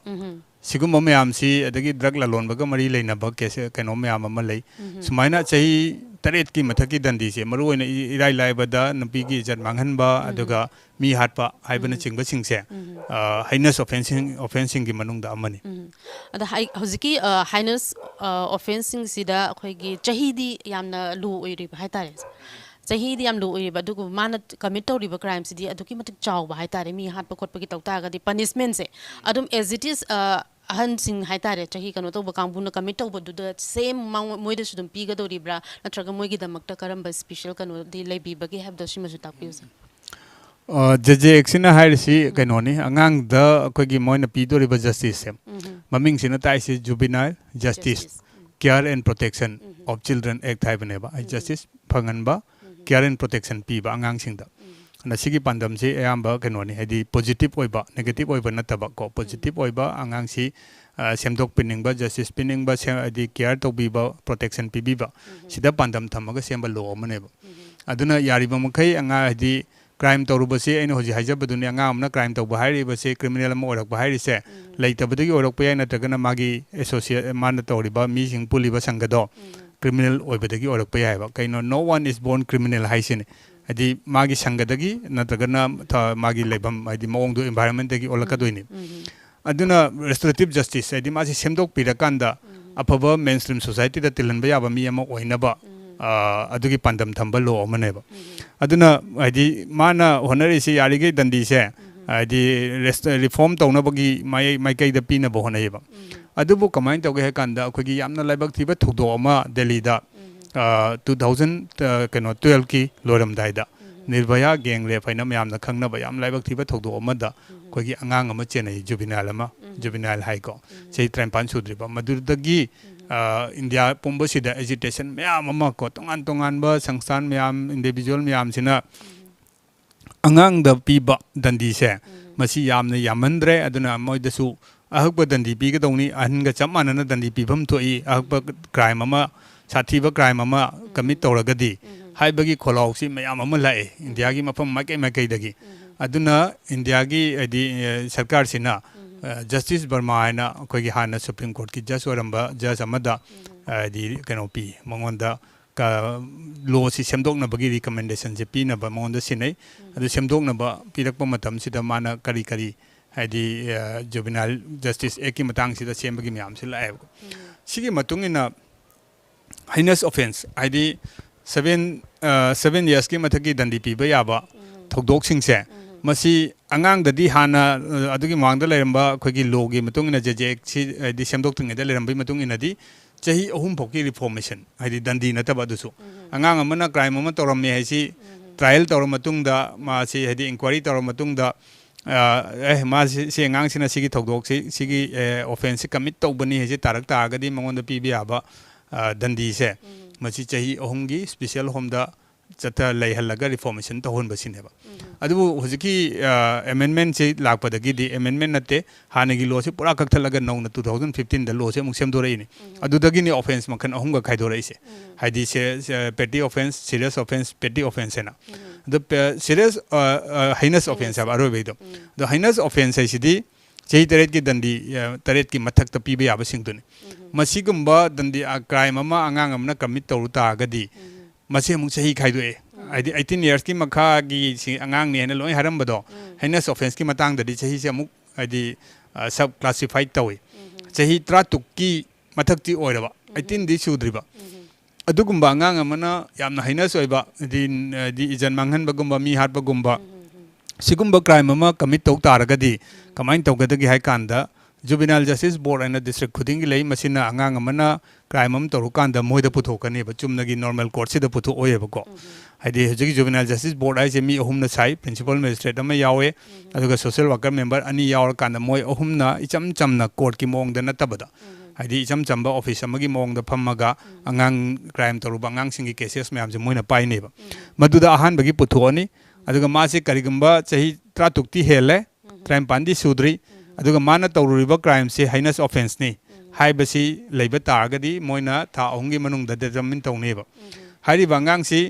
ꯁꯤꯒꯨꯝꯕ ꯃꯌꯥꯝꯁꯤ, ꯑꯗꯒꯤ drug ꯂꯂꯣꯟꯕꯒ ꯃꯔꯤ ꯂꯩꯅꯕ case, ꯀꯩꯅꯣ ꯃꯌꯥꯝ ꯑꯃ ꯂꯩ꯫ ꯁꯨꯃꯥꯏꯅ ꯆꯍꯤ ꯇꯔꯦꯠꯀꯤ ꯃꯊꯛꯀꯤ ꯗꯟꯗꯤꯁꯦ, ꯃꯔꯨꯑꯣꯏꯅ ꯏ-, ꯏꯔꯥꯏ ꯂꯥꯏꯕꯗ ꯅꯨꯄꯤꯒꯤ ꯏꯖꯠ ꯃꯥꯡꯍꯟꯕ, ꯑꯗꯨꯒ ꯃꯤ ꯍꯥꯠꯄ ꯍꯥꯏꯕꯅꯆꯤꯡꯕꯁꯤꯡꯁꯦ, ꯑ, heinous offence ꯁꯤꯡ, offence ꯁꯤꯡꯒꯤ ꯃꯅꯨꯡꯗ ꯑꯃꯅꯤ꯫ ꯑꯗ ꯍꯥꯏ-, ꯍꯧꯖꯤꯛꯀꯤ, ꯑ, heinous, ꯑ, offence ꯁꯤꯡꯁꯤꯗ ꯑꯩꯈꯣꯏꯒꯤ ꯆꯍꯤꯗꯤ ꯌꯥꯝꯅ low ꯑꯣꯏꯔꯤꯕ ꯍꯥꯏꯇꯥꯔꯦ꯫ ꯆꯍꯤꯗꯤ ꯌꯥꯝ low ꯑꯣꯏꯔꯤꯕ, ꯑꯗꯨꯒ ꯃꯥꯅ commit ꯇꯧꯔꯤꯕ crime ꯁꯤꯗꯤ ꯑꯗꯨꯛꯀꯤ ꯃꯇꯤꯛ ꯆꯥꯎꯕ ꯍꯥꯏꯇꯥꯔꯦ꯫ ꯃꯤ ꯍꯥꯠꯄ ꯈꯣꯠꯄꯒꯤ ꯇꯧ ꯇꯥꯔꯒꯗꯤ punishment ꯁꯦ ꯑꯗꯨꯝ as it is, ꯑ, ꯑꯍꯟꯁꯤꯡ ꯍꯥꯏꯇꯥꯔꯦ, ꯆꯍꯤ ꯀꯩꯅꯣ ꯇꯧꯕ ꯀꯥꯡꯕꯨꯅ commit ꯇꯧꯕꯗꯨꯗ same ꯃꯉꯣ-, ꯃꯣꯏꯗꯁꯨ ꯑꯗꯨꯝ ꯄꯤꯒꯗꯧꯔꯤꯕ꯭ꯔꯥ, ꯅꯠꯇ꯭ꯔꯒ ꯃꯣꯏꯒꯤꯗꯃꯛꯇ ꯀꯔꯝꯕ special ꯀꯩꯅꯣꯗꯤ ꯂꯩꯕꯤꯕꯒꯦ ꯍꯥꯏꯕꯗꯣ ꯁꯤꯃꯁꯨ ꯇꯥꯛꯄꯤꯌꯨ, sir꯫ ꯑ, JJAC ꯁꯤꯅ ꯍꯥꯏꯔꯤꯁꯤ ꯀꯩꯅꯣꯅꯤ, ꯑꯉꯥꯡꯗ ꯑꯩꯈꯣꯏꯒꯤ ꯃꯣꯏꯅ ꯄꯤꯗꯣꯔꯤꯕ justice say, ꯃꯃꯤꯡꯁꯤꯅ ꯇꯥꯛꯏꯁꯤ juvenile justice, care and protection of children act ꯍꯥꯏꯕꯅꯦꯕ꯫ ꯍꯥꯏꯗꯤ justice ꯐꯪꯍꯟꯕ, care and protection ꯄꯤꯕ ꯑꯉꯥꯡꯁꯤꯡꯗ꯫ ꯑꯗꯨꯅ ꯁꯤꯒꯤ ꯄꯥꯟꯗꯝꯁꯤ ꯑꯌꯥꯝꯕ ꯀꯩꯅꯣꯅꯤ, ꯍꯥꯏꯗꯤ positive ꯑꯣꯏꯕ, negative ꯑꯣꯏꯕ ꯅꯠꯇꯕ ꯀꯣ, positive ꯑꯣꯏꯕ ꯑꯉꯥꯡꯁꯤ, ꯑ, ꯁꯦꯝꯗꯣꯛꯄꯤꯅꯤꯡꯕ, justice ꯄꯤꯅꯤꯡꯕ, ꯁꯦꯝ-, ꯍꯥꯏꯗꯤ care ꯇꯧꯕꯤꯕ, protection ꯄꯤꯕꯤꯕ, ꯁꯤꯗ ꯄꯥꯟꯗꯝ ꯊꯝꯃꯒ ꯁꯦꯝꯕ law ꯑꯃꯅꯦꯕ꯫ ꯑꯗꯨꯅ ꯌꯥꯔꯤꯕ ꯃꯈꯩ ꯑꯉꯥꯡ, ꯍꯥꯏꯗꯤ crime ꯇꯧꯔꯨꯕꯁꯤ, ꯑꯩꯅ ꯍꯧꯖꯤꯛ ꯍꯥꯏꯖꯕꯗꯨꯅꯤ, ꯑꯉꯥꯡ ꯑꯃꯅ crime ꯇꯧꯕ ꯍꯥꯏꯔꯤꯕꯁꯦ, criminal ꯑꯃ ꯑꯣꯏꯔꯛꯄ ꯍꯥꯏꯔꯤꯁꯦ, ꯂꯩꯇꯕꯗꯒꯤ ꯑꯣꯏꯔꯛꯄ ꯌꯥꯏ, ꯅꯠꯇ꯭ꯔꯒꯅ ꯃꯥꯒꯤ associate, ꯃꯥꯅ ꯇꯧꯔꯤꯕ ꯃꯤꯁꯤꯡ ꯄꯨꯜꯂꯤꯕ ꯁꯪꯒꯗꯣ criminal ꯑꯣꯏꯕꯗꯒꯤ ꯑꯣꯏꯔꯛꯄ ꯌꯥꯏꯑꯕ꯫ ꯀꯩꯅꯣ, no one is born criminal ꯍꯥꯏꯁꯤꯅꯤ꯫ ꯍꯥꯏꯗꯤ ꯃꯥꯒꯤ ꯁꯪꯒꯗꯒꯤ ꯅꯠꯇ꯭ꯔꯒꯅ ꯊ-, ꯃꯥꯒꯤ ꯂꯩꯐꯝ, ꯍꯥꯏꯗꯤ ꯃꯑꯣꯡꯗꯣ, environment ꯇꯒꯤ ꯑꯣꯜꯂꯛꯀꯗꯣꯏꯅꯤ꯫ ꯑꯗꯨꯅ restorative justice, ꯍꯥꯏꯗꯤ ꯃꯥꯁꯤ ꯁꯦꯝꯗꯣꯛꯄꯤꯔꯀꯥꯟꯗ ꯑꯐꯕ mainstream society ꯗ ꯇꯤꯜꯍꯟꯕ ꯌꯥꯕ ꯃꯤ ꯑꯃ ꯑꯣꯏꯅꯕ, ꯑ, ꯑꯗꯨꯒꯤ ꯄꯥꯟꯗꯝ ꯊꯝꯕ law ꯑꯃꯅꯦꯕ꯫ ꯑꯗꯨꯅ ꯍꯥꯏꯗꯤ ꯃꯥꯅ ꯍꯣꯠꯅꯔꯤꯁꯤ ꯌꯥꯔꯤꯈꯩ ꯗꯟꯗꯤꯁꯦ ꯍꯥꯏꯗꯤ rest-, reform ꯇꯧꯅꯕꯒꯤ ꯃꯥꯏ-, ꯃꯥꯏꯀꯩꯗ ꯄꯤꯅꯕ ꯍꯣꯠꯅꯩꯌꯦꯕ꯫ ꯑꯗꯨꯕꯨ ꯀꯃꯥꯏꯅ ꯇꯧꯒꯦ ꯍꯥꯏ ꯀꯥꯟꯗ, ꯑꯩꯈꯣꯏꯒꯤ ꯌꯥꯝꯅ ꯂꯥꯏꯕꯛ ꯊꯤꯕ ꯊꯧꯗꯣꯛ ꯑꯃ ꯗꯦꯜꯂꯤꯗ, ꯑ, two thousand, ꯑ, ꯀꯩꯅꯣ, twelve ꯀꯤ ꯂꯣꯏꯔꯝꯗꯥꯏꯗ ꯅꯤꯔꯚꯌꯥ gang rape ꯍꯥꯏꯅ ꯃꯌꯥꯝꯅ ꯈꯪꯅꯕ ꯌꯥꯝ ꯂꯥꯏꯕꯛ ꯊꯤꯕ ꯊꯧꯗꯣꯛ ꯑꯃꯗ ꯑꯩꯈꯣꯏꯒꯤ ꯑꯉꯥꯡ ꯑꯃ ꯆꯦꯟꯅꯩ, juvenile ꯑꯃ, juvenile ꯍꯥꯏꯀꯣ, ꯆꯍꯤ ꯇꯔꯥꯅꯤꯄꯥꯟ ꯁꯨꯗ꯭ꯔꯤꯕ꯫ ꯃꯗꯨꯗꯒꯤ, ꯑ, ꯏꯟꯗꯤꯌꯥ ꯄꯨꯝꯕꯁꯤꯗ agitation ꯃꯌꯥꯝ ꯑꯃ ꯀꯣ, ꯇꯣꯉꯥꯟ ꯇꯣꯉꯥꯟꯕ ꯁꯪꯁꯊꯥꯟ ꯃꯌꯥꯝ, individual ꯃꯌꯥꯝꯁꯤꯅ ꯑꯉꯥꯡꯗ ꯄꯤꯕ ꯗꯟꯗꯤꯁꯦ, ꯃꯁꯤ ꯌꯥꯝꯅ ꯌꯥꯝꯃꯟꯗ꯭ꯔꯦ꯫ ꯑꯗꯨꯅ ꯃꯣꯏꯗꯁꯨ ꯑꯍꯛꯄ ꯗꯟꯗꯤ ꯄꯤꯒꯗꯧꯅꯤ꯫ ꯑꯍꯟꯒ ꯆꯞ ꯃꯥꯟꯅꯅ ꯗꯟꯗꯤ ꯄꯤꯐꯝ ꯊꯣꯛꯏ꯫ ꯑꯍꯛꯄ crime ꯑꯃ ꯁꯥꯊꯤꯕ ꯀ꯭ꯔꯥꯏꯝ ꯑꯃ ꯀꯃꯤꯠ ꯇꯧꯔꯒꯗꯤ ꯍꯥꯏꯕꯒꯤ ꯈꯣꯜꯂꯥꯎꯁꯤ ꯃꯌꯥꯝ ꯑꯃ ꯂꯥꯛꯑꯦ ꯏꯟꯗꯤꯌꯥꯒꯤ ꯃꯐꯝ ꯃꯥꯏꯀꯩ ꯃꯥꯏꯀꯩꯗꯒꯤ꯫ ꯑꯗꯨꯅ ꯏꯟꯗꯤꯌꯥꯒꯤ ꯍꯥꯏꯗꯤ, ꯑ, ꯁꯔꯀꯥꯔꯁꯤꯅ, ꯑ, ꯖꯁꯇꯤꯁ ꯕꯔꯃꯥ ꯍꯥꯏꯅ ꯑꯩꯈꯣꯏꯒꯤ ꯍꯥꯟꯅ ꯁꯨꯄ꯭ꯔꯤꯝ ꯀꯣꯔꯠꯀꯤ ꯖꯖ ꯑꯣꯏꯔꯝꯕ ꯖꯖ ꯑꯃꯗ, ꯑ, ꯍꯥꯏꯗꯤ ꯀꯩꯅꯣ ꯄꯤ, ꯃꯉꯣꯟꯗ ꯀ-, ꯂꯣꯁꯤ ꯁꯦꯝꯗꯣꯛꯅꯕꯒꯤ ꯔꯤꯀꯃꯦꯟꯗꯦꯁꯟꯁꯦ ꯄꯤꯅꯕ ꯃꯉꯣꯟꯗ ꯁꯤꯟꯅꯩ꯫ ꯑꯗꯨ ꯁꯦꯝꯗꯣꯛꯅꯕ ꯄꯤꯔꯛꯄ ꯃꯇꯝꯁꯤꯗ ꯃꯥꯅ ꯀꯔꯤ ꯀꯔꯤ ꯍꯥꯏꯗꯤ, ꯑ, ꯖꯨꯕꯤꯅꯥꯏꯜ ꯖꯁꯇꯤꯁ ꯑꯦꯛꯀꯤ ꯃꯇꯥꯡꯁꯤꯗ ꯁꯦꯝꯕꯒꯤ ꯃꯌꯥꯝꯁꯤ ꯂꯥꯛꯑꯦꯕꯀꯣ꯫ ꯁꯤꯒꯤ ꯃꯇꯨꯡ ꯏꯟꯅ ꯍꯩꯅꯁ ꯑꯣꯐꯦꯟꯁ ꯍꯥꯏꯗꯤ ꯁꯚꯦꯟ, ꯑ, ꯁꯚꯦꯟ ꯌꯔꯁꯀꯤ ꯃꯊꯛꯀꯤ ꯗꯟꯗꯤ ꯄꯤꯕ ꯌꯥꯕ ꯊꯧꯗꯣꯛꯁꯤꯡꯁꯦ, ꯃꯁꯤ ꯑꯉꯥꯡꯗꯗꯤ ꯍꯥꯟꯅ, ꯑ, ꯑꯗꯨꯒꯤ ꯃꯃꯥꯡꯗ ꯂꯩꯔꯝꯕ ꯑꯩꯈꯣꯏꯒꯤ ꯂꯣꯒꯤ ꯃꯇꯨꯡ ꯏꯟꯅ, ꯖꯦ ꯖꯦ ꯑꯦꯛꯁꯤ ꯍꯥꯏꯗꯤ ꯁꯦꯝꯗꯣꯛꯇ꯭ꯔꯤꯉꯩꯗ ꯂꯩꯔꯝꯕꯒꯤ ꯃꯇꯨꯡ ꯏꯟꯅꯗꯤ ꯆꯍꯤ ꯑꯍꯨꯝ ꯐꯥꯎꯀꯤ ꯔꯤꯐꯣꯔꯃꯦꯁꯟ, ꯍꯥꯏꯗꯤ ꯗꯟꯗꯤ ꯅꯠꯇꯕ ꯑꯗꯨꯁꯨ, ꯑꯉꯥꯡ ꯑꯃꯅ ꯀ꯭ꯔꯥꯏꯝ ꯑꯃ ꯇꯧꯔꯝꯃꯦ ꯍꯥꯏꯁꯤ ꯇ꯭ꯔꯥꯏꯌꯦꯜ ꯇꯧꯔ ꯃꯇꯨꯡꯗ, ꯃꯥꯁꯤ ꯍꯥꯏꯗꯤ ꯏꯟꯀ꯭ꯋꯥꯏꯔꯤ ꯇꯧꯔ ꯃꯇꯨꯡꯗ, ꯑ, ꯑꯦ, ꯃꯥꯁꯤ, ꯁꯤ ꯑꯉꯥꯡꯁꯤꯅ ꯁꯤꯒꯤ ꯊꯧꯗꯣꯛꯁꯤ, ꯁꯤꯒꯤ, ꯑꯦ, ꯑꯣꯐꯦꯟꯁꯁꯤ ꯀꯃꯤꯠ ꯇꯧꯕꯅꯤ ꯍꯥꯏꯁꯤ ꯇꯥꯔꯛ ꯇꯥꯔꯒꯗꯤ ꯃꯉꯣꯟꯗ ꯄꯤꯕ ꯌꯥꯕ, ꯑ, ꯗꯟꯗꯤꯁꯦ, ꯃꯁꯤ ꯆꯍꯤ ꯑꯍꯨꯝꯒꯤ ꯁ꯭ꯄꯤꯁꯦꯜ ꯍꯣꯝꯗ ꯆꯠꯊ ꯂꯩꯍꯜꯂꯒ ꯔꯤꯐꯣꯔꯃꯦꯁꯟ ꯇꯧꯍꯟꯕꯁꯤꯅꯦꯕ꯫ ꯑꯗꯨꯕꯨ ꯍꯧꯖꯤꯛꯀꯤ, ꯑ, ꯑꯦꯃꯦꯟꯃꯦꯟꯁꯤ ꯂꯥꯛꯄꯗꯒꯤꯗꯤ, ꯑꯦꯃꯦꯟꯃꯦꯟ ꯅꯠꯇꯦ, ꯍꯥꯟꯅꯒꯤ ꯂꯣꯁꯤ ꯄꯨꯔꯥ ꯀꯛꯊꯠꯂꯒ ꯅꯧꯅ ꯇꯨ ꯊꯥꯎꯖꯟ ꯐꯤꯐꯇꯤꯟꯗ ꯂꯣꯁꯤ ꯑꯃꯨꯛ ꯁꯦꯝꯗꯣꯔꯛꯏꯅꯦ꯫ ꯑꯗꯨꯗꯒꯤꯅꯤ ꯑꯣꯐꯦꯟꯁ ꯃꯈꯜ ꯑꯍꯨꯝꯒ ꯈꯥꯏꯗꯣꯔꯛꯏꯁꯦ꯫ ꯍꯥꯏꯗꯤ ꯁꯦ-, ꯁꯦ-, petty offence, serious offence, petty offence ꯍꯥꯏꯅ꯫ ꯑꯗꯣ ꯄꯦ-, ꯁꯤꯔꯤꯌꯁ, ꯑ, ꯑ, ꯍꯩꯅꯁ ꯑꯣꯐꯦꯟꯁ ꯍꯥꯏꯕ ꯑꯔꯣꯏꯕꯩꯗꯣ꯫ ꯑꯗꯣ ꯍꯩꯅꯁ ꯑꯣꯐꯦꯟꯁ ꯍꯥꯏꯁꯤꯗꯤ ꯆꯍꯤ ꯇꯔꯦꯠꯀꯤ ꯗꯟꯗꯤ, ꯑ, ꯇꯔꯦꯠꯀꯤ ꯃꯊꯛꯇ ꯄꯤꯕ ꯌꯥꯕꯁꯤꯡꯗꯨꯅꯤ꯫ ꯃꯁꯤꯒꯨꯝꯕ ꯗꯟꯗꯤ, ꯑ, ꯀ꯭ꯔꯥꯏꯝ ꯑꯃ ꯑꯉꯥꯡ ꯑꯃꯅ ꯀꯃꯤꯠ ꯇꯧꯔꯨ ꯇꯥꯔꯒꯗꯤ, ꯃꯁꯤ ꯑꯃꯨꯛ ꯆꯍꯤ ꯈꯥꯏꯗꯣꯛꯑꯦ꯫ ꯍꯥꯏꯗꯤ ꯑꯩꯠꯇꯤꯟ ꯌꯔꯁꯀꯤ ꯃꯈꯥꯒꯤ ꯁꯤ ꯑꯉꯥꯡꯅꯤ ꯍꯥꯏꯅ ꯂꯣꯏ ꯍꯥꯏꯔꯝꯕꯗꯣ, ꯍꯩꯅꯁ ꯑꯣꯐꯦꯟꯁꯀꯤ ꯃꯇꯥꯡꯗꯗꯤ ꯆꯍꯤꯁꯦ ꯑꯃꯨꯛ ꯍꯥꯏꯗꯤ, ꯑ, ꯁꯕ ꯀ꯭ꯂꯥꯁꯤꯐꯥꯏ ꯇꯧꯏ꯫ ꯆꯍꯤ ꯇꯔꯥꯇꯔꯨꯛꯀꯤ ꯃꯊꯛꯇꯤ ꯑꯣꯏꯔꯕ, ꯑꯩꯠꯇꯤꯟꯗꯤ ꯁꯨꯗ꯭ꯔꯤꯕ꯫ ꯑꯗꯨꯒꯨꯝꯕ ꯑꯉꯥꯡ ꯑꯃꯅ ꯌꯥꯝꯅ ꯍꯩꯅꯁ ꯑꯣꯏꯕ, ꯍꯥꯏꯗꯤ, ꯍꯥꯏꯗꯤ ꯏꯖꯟ ꯃꯥꯡꯍꯟꯕꯒꯨꯝꯕ, ꯃꯤ ꯍꯥꯠꯄꯒꯨꯝꯕ, ꯁꯤꯒꯨꯝꯕ ꯀ꯭ꯔꯥꯏꯝ ꯑꯃ ꯀꯃꯤꯠ ꯇꯧ ꯇꯥꯔꯒꯗꯤ ꯀꯃꯥꯏꯅ ꯇꯧꯒꯗꯒꯦ ꯍꯥꯏ ꯀꯥꯟꯗ, ꯖꯨꯕꯤꯅꯥꯏꯜ ꯖꯁꯇꯤꯁ ꯕꯣꯔꯗ ꯍꯥꯏꯅ ꯗꯤꯁꯇ꯭ꯔꯤꯛ ꯈꯨꯗꯤꯡꯒꯤ ꯂꯩ꯫ ꯃꯁꯤꯅ ꯑꯉꯥꯡ ꯑꯃꯅ ꯀ꯭ꯔꯥꯏꯝ ꯑꯃ ꯇꯧꯔꯀꯥꯟꯗ ꯃꯣꯏꯗ ꯄꯨꯊꯣꯛꯀꯅꯦꯕ, ꯆꯨꯝꯅꯒꯤ ꯅꯣꯔꯃꯦꯜ ꯀꯣꯔꯠꯁꯤꯗ ꯄꯨꯊꯣꯛꯑꯣꯏꯕꯀꯣ꯫ ꯍꯥꯏꯗꯤ ꯍꯧꯖꯤꯛꯀꯤ ꯖꯨꯕꯤꯅꯥꯏꯜ ꯖꯁꯇꯤꯁ ꯕꯣꯔꯗ ꯍꯥꯏꯁꯦ ꯃꯤ ꯑꯍꯨꯝꯅ ꯁꯥꯏ, ꯄ꯭ꯔꯤꯟꯁꯤꯄꯥꯜ ꯃꯦꯖꯤꯁꯇ꯭ꯔꯦꯠ ꯑꯃ ꯌꯥꯎꯋꯦ, ꯑꯗꯨꯒ ꯁꯣꯁꯤꯌꯦꯜ ꯋꯥꯔꯀꯔ ꯃꯦꯝꯕꯔ ꯑꯅꯤ ꯌꯥꯎꯔꯀꯥꯟꯗ ꯃꯣꯏ ꯑꯍꯨꯝꯅ ꯏꯆꯝ ꯆꯝꯅ ꯀꯣꯔꯠꯀꯤ ꯃꯑꯣꯡꯗ ꯅꯠꯇꯕꯗ, ꯍꯥꯏꯗꯤ ꯏꯆꯝ ꯆꯝꯕ ꯑꯣꯐꯤꯁ ꯑꯃꯒꯤ ꯃꯑꯣꯡꯗ ꯐꯝꯃꯒ ꯑꯉꯥꯡ ꯀ꯭ꯔꯥꯏꯝ ꯇꯧꯔꯨꯕ ꯑꯉꯥꯡꯁꯤꯡꯒꯤ ꯀꯦꯁꯦꯁ ꯃꯌꯥꯝꯁꯦ ꯃꯣꯏꯅ ꯄꯥꯏꯅꯦꯕ꯫ ꯃꯗꯨꯗ ꯑꯍꯥꯟꯕꯒꯤ ꯄꯨꯊꯣꯛꯑꯅꯤ, ꯑꯗꯨꯒ ꯃꯥꯁꯦ ꯀꯔꯤꯒꯨꯝꯕ ꯆꯍꯤ ꯇꯔꯥꯇꯔꯨꯛꯇꯤ ꯍꯦꯜꯂꯦ, ꯇꯔꯥꯅꯤꯄꯥꯟꯗꯤ ꯁꯨꯗ꯭ꯔꯤ, ꯑꯗꯨꯒ ꯃꯥꯅ ꯇꯧꯔꯨꯔꯤꯕ ꯀ꯭ꯔꯥꯏꯝꯁꯦ ꯍꯩꯅꯁ ꯑꯣꯐꯦꯟꯁꯅꯤ, ꯍꯥꯏꯕꯁꯤ ꯂꯩꯕ ꯇꯥꯔꯒꯗꯤ ꯃꯣꯏꯅ ꯊꯥ ꯑꯍꯨꯝꯒꯤ ꯃꯅꯨꯡꯗ determine ꯇꯧꯅꯦꯕ꯫ ꯍꯥꯏꯔꯤꯕ ꯑꯉꯥꯡꯁꯤ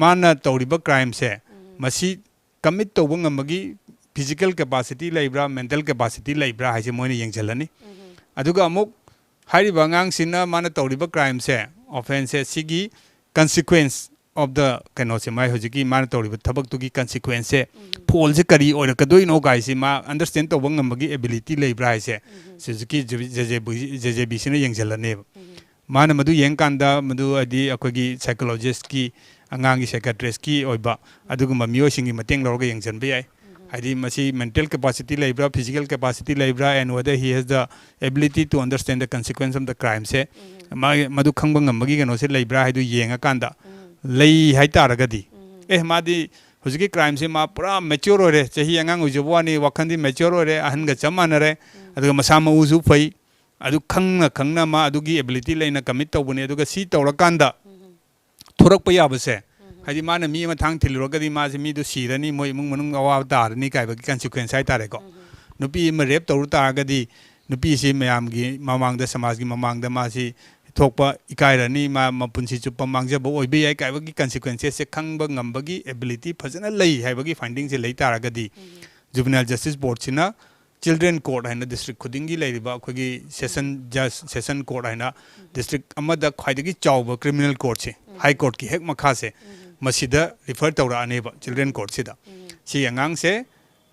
ꯃꯥꯅ ꯇꯧꯔꯤꯕ crimeꯁꯦ ꯃꯁꯤ commit ꯇꯧꯕ ꯉꯝꯕꯒꯤ physical capacity ꯂꯩꯕ꯭ꯔꯥ, mental capacity ꯂꯩꯕ꯭ꯔꯥ ꯍꯥꯏꯁꯦ ꯃꯣꯏꯅ ꯌꯦꯡꯁꯤꯜꯂꯅꯤ꯫ ꯑꯗꯨꯒ ꯑꯃꯨꯛ ꯍꯥꯏꯔꯤꯕ ꯑꯉꯥꯡꯁꯤꯅ ꯃꯥꯅ ꯇꯧꯔꯤꯕ crimeꯁꯦ, offenceꯁꯦ, ꯁꯤꯒꯤ consequence of the ꯀꯩꯅꯣꯁꯦ, ꯃꯥꯏ ꯍꯧꯖꯤꯛꯀꯤ ꯃꯥꯅ ꯇꯧꯔꯤꯕ ꯊꯕꯛꯇꯨꯒꯤ consequenceꯁꯦ, fallꯁꯦ ꯀꯔꯤ ꯑꯣꯏꯔꯛꯀꯗꯣꯏꯅꯣ ꯀꯥꯏꯁꯦ ꯃꯥ understand ꯇꯧꯕ ꯉꯝꯕꯒꯤ ability ꯂꯩꯕ꯭ꯔꯥ ꯍꯥꯏꯁꯦ ꯍꯧꯖꯤꯛꯀꯤ ꯖꯦ ꯖꯦ ꯕꯤꯁꯤꯅ ꯌꯦꯡꯁꯤꯜꯂꯅꯦꯕ꯫ ꯃꯥꯅ ꯃꯗꯨ ꯌꯦꯡꯀꯥꯟꯗ ꯃꯗꯨ ꯍꯥꯏꯗꯤ ꯑꯩꯈꯣꯏꯒꯤ psychologistꯀꯤ, ꯑꯉꯥꯡꯒꯤ psychiatristꯀꯤ ꯑꯣꯏꯕ ꯑꯗꯨꯒꯨꯝꯕ ꯃꯤꯑꯣꯏꯁꯤꯡꯒꯤ ꯃꯇꯦꯡ ꯂꯧꯔꯒ ꯌꯦꯡꯁꯤꯟꯕ ꯌꯥꯏ꯫ ꯍꯥꯏꯗꯤ ꯃꯁꯤ mental capacity ꯂꯩꯕ꯭ꯔꯥ, physical capacity ꯂꯩꯕ꯭ꯔꯥ, and whether he has the ability to understand the consequence of the crimeꯁꯦ, ꯃꯥꯒꯤ ꯃꯗꯨ ꯈꯪꯕ ꯉꯝꯕꯒꯤ ꯀꯩꯅꯣꯁꯦ ꯂꯩꯕ꯭ꯔꯥ ꯍꯥꯏꯗꯨ ꯌꯦꯡꯉꯀꯥꯟꯗ ꯂꯩ ꯍꯥꯏꯇꯥꯔꯒꯗꯤ, ꯑꯦ, ꯃꯥꯗꯤ ꯍꯧꯖꯤꯛꯀꯤ crimeꯁꯦ ꯃꯥ ꯄꯨꯔꯥ mature ꯑꯣꯏꯔꯦ, ꯆꯍꯤ ꯑꯉꯥꯡ ꯑꯣꯏꯖꯕ ꯋꯥꯅꯤ, ꯋꯥꯈꯜꯗꯤ mature ꯑꯣꯏꯔꯦ, ꯑꯍꯟꯒ ꯆꯞ ꯃꯥꯟꯅꯔꯦ, ꯑꯗꯨꯒ ꯃꯁꯥ ꯃꯎꯁꯨ ꯐꯩ, ꯑꯗꯨ ꯈꯪꯅ ꯈꯪꯅ ꯃꯥ ꯑꯗꯨꯒꯤ ability ꯂꯩꯅ commit ꯇꯧꯕꯅꯤ꯫ ꯑꯗꯨꯒ ꯁꯤ ꯇꯧꯔꯀꯥꯟꯗ ꯊꯣꯔꯛꯄ ꯌꯥꯕꯁꯦ, ꯍꯥꯏꯗꯤ ꯃꯥꯅ ꯃꯤ ꯑꯃ ꯊꯥꯡ ꯊꯤꯜꯂꯨꯔꯒꯗꯤ ꯃꯥꯁꯦ ꯃꯤꯗꯣ ꯁꯤꯔꯅꯤ, ꯃꯣꯏ ꯏꯃꯨꯡ ꯃꯅꯨꯡ ꯑꯋꯥꯕ ꯇꯥꯔꯅꯤ ꯀꯥꯏꯕꯒꯤ consequence ꯍꯥꯏꯇꯥꯔꯦꯀꯣ꯫ ꯅꯨꯄꯤ ꯑꯃ rape ꯇꯧꯔꯨ ꯇꯥꯔꯒꯗꯤ ꯅꯨꯄꯤꯁꯤ ꯃꯌꯥꯝꯒꯤ ꯃꯃꯥꯡꯗ, ꯁꯃꯥꯖꯀꯤ ꯃꯃꯥꯡꯗ ꯃꯥꯁꯤ ꯊꯣꯛꯄ ꯏꯀꯥꯏꯔꯅꯤ, ꯃꯥ ꯃꯄꯨꯟꯁꯤ ꯆꯨꯞꯄ ꯃꯥꯡꯖꯕ ꯑꯣꯏꯕ ꯌꯥꯏ ꯀꯥꯏꯕꯒꯤ consequencesꯁꯦ ꯈꯪꯕ ꯉꯝꯕꯒꯤ ability ꯐꯖꯅ ꯂꯩ ꯍꯥꯏꯕꯒꯤ findingꯁꯦ ꯂꯩ ꯇꯥꯔꯒꯗꯤ, Juvenile Justice Boardꯁꯤꯅ children court ꯍꯥꯏꯅ district ꯈꯨꯗꯤꯡꯒꯤ ꯂꯩꯔꯤꯕ ꯑꯩꯈꯣꯏꯒꯤ session judge, session court ꯍꯥꯏꯅ district ꯑꯃꯗ ꯈ꯭ꯋꯥꯏꯗꯒꯤ ꯆꯥꯎꯕ criminal courtꯁꯦ, high courtꯀꯤ ꯍꯦꯛ ꯃꯈꯥꯁꯦ, ꯃꯁꯤꯗ refer ꯇꯧꯔꯛꯑꯅꯦꯕ children courtꯁꯤꯗ꯫ ꯁꯤ ꯑꯉꯥꯡꯁꯦ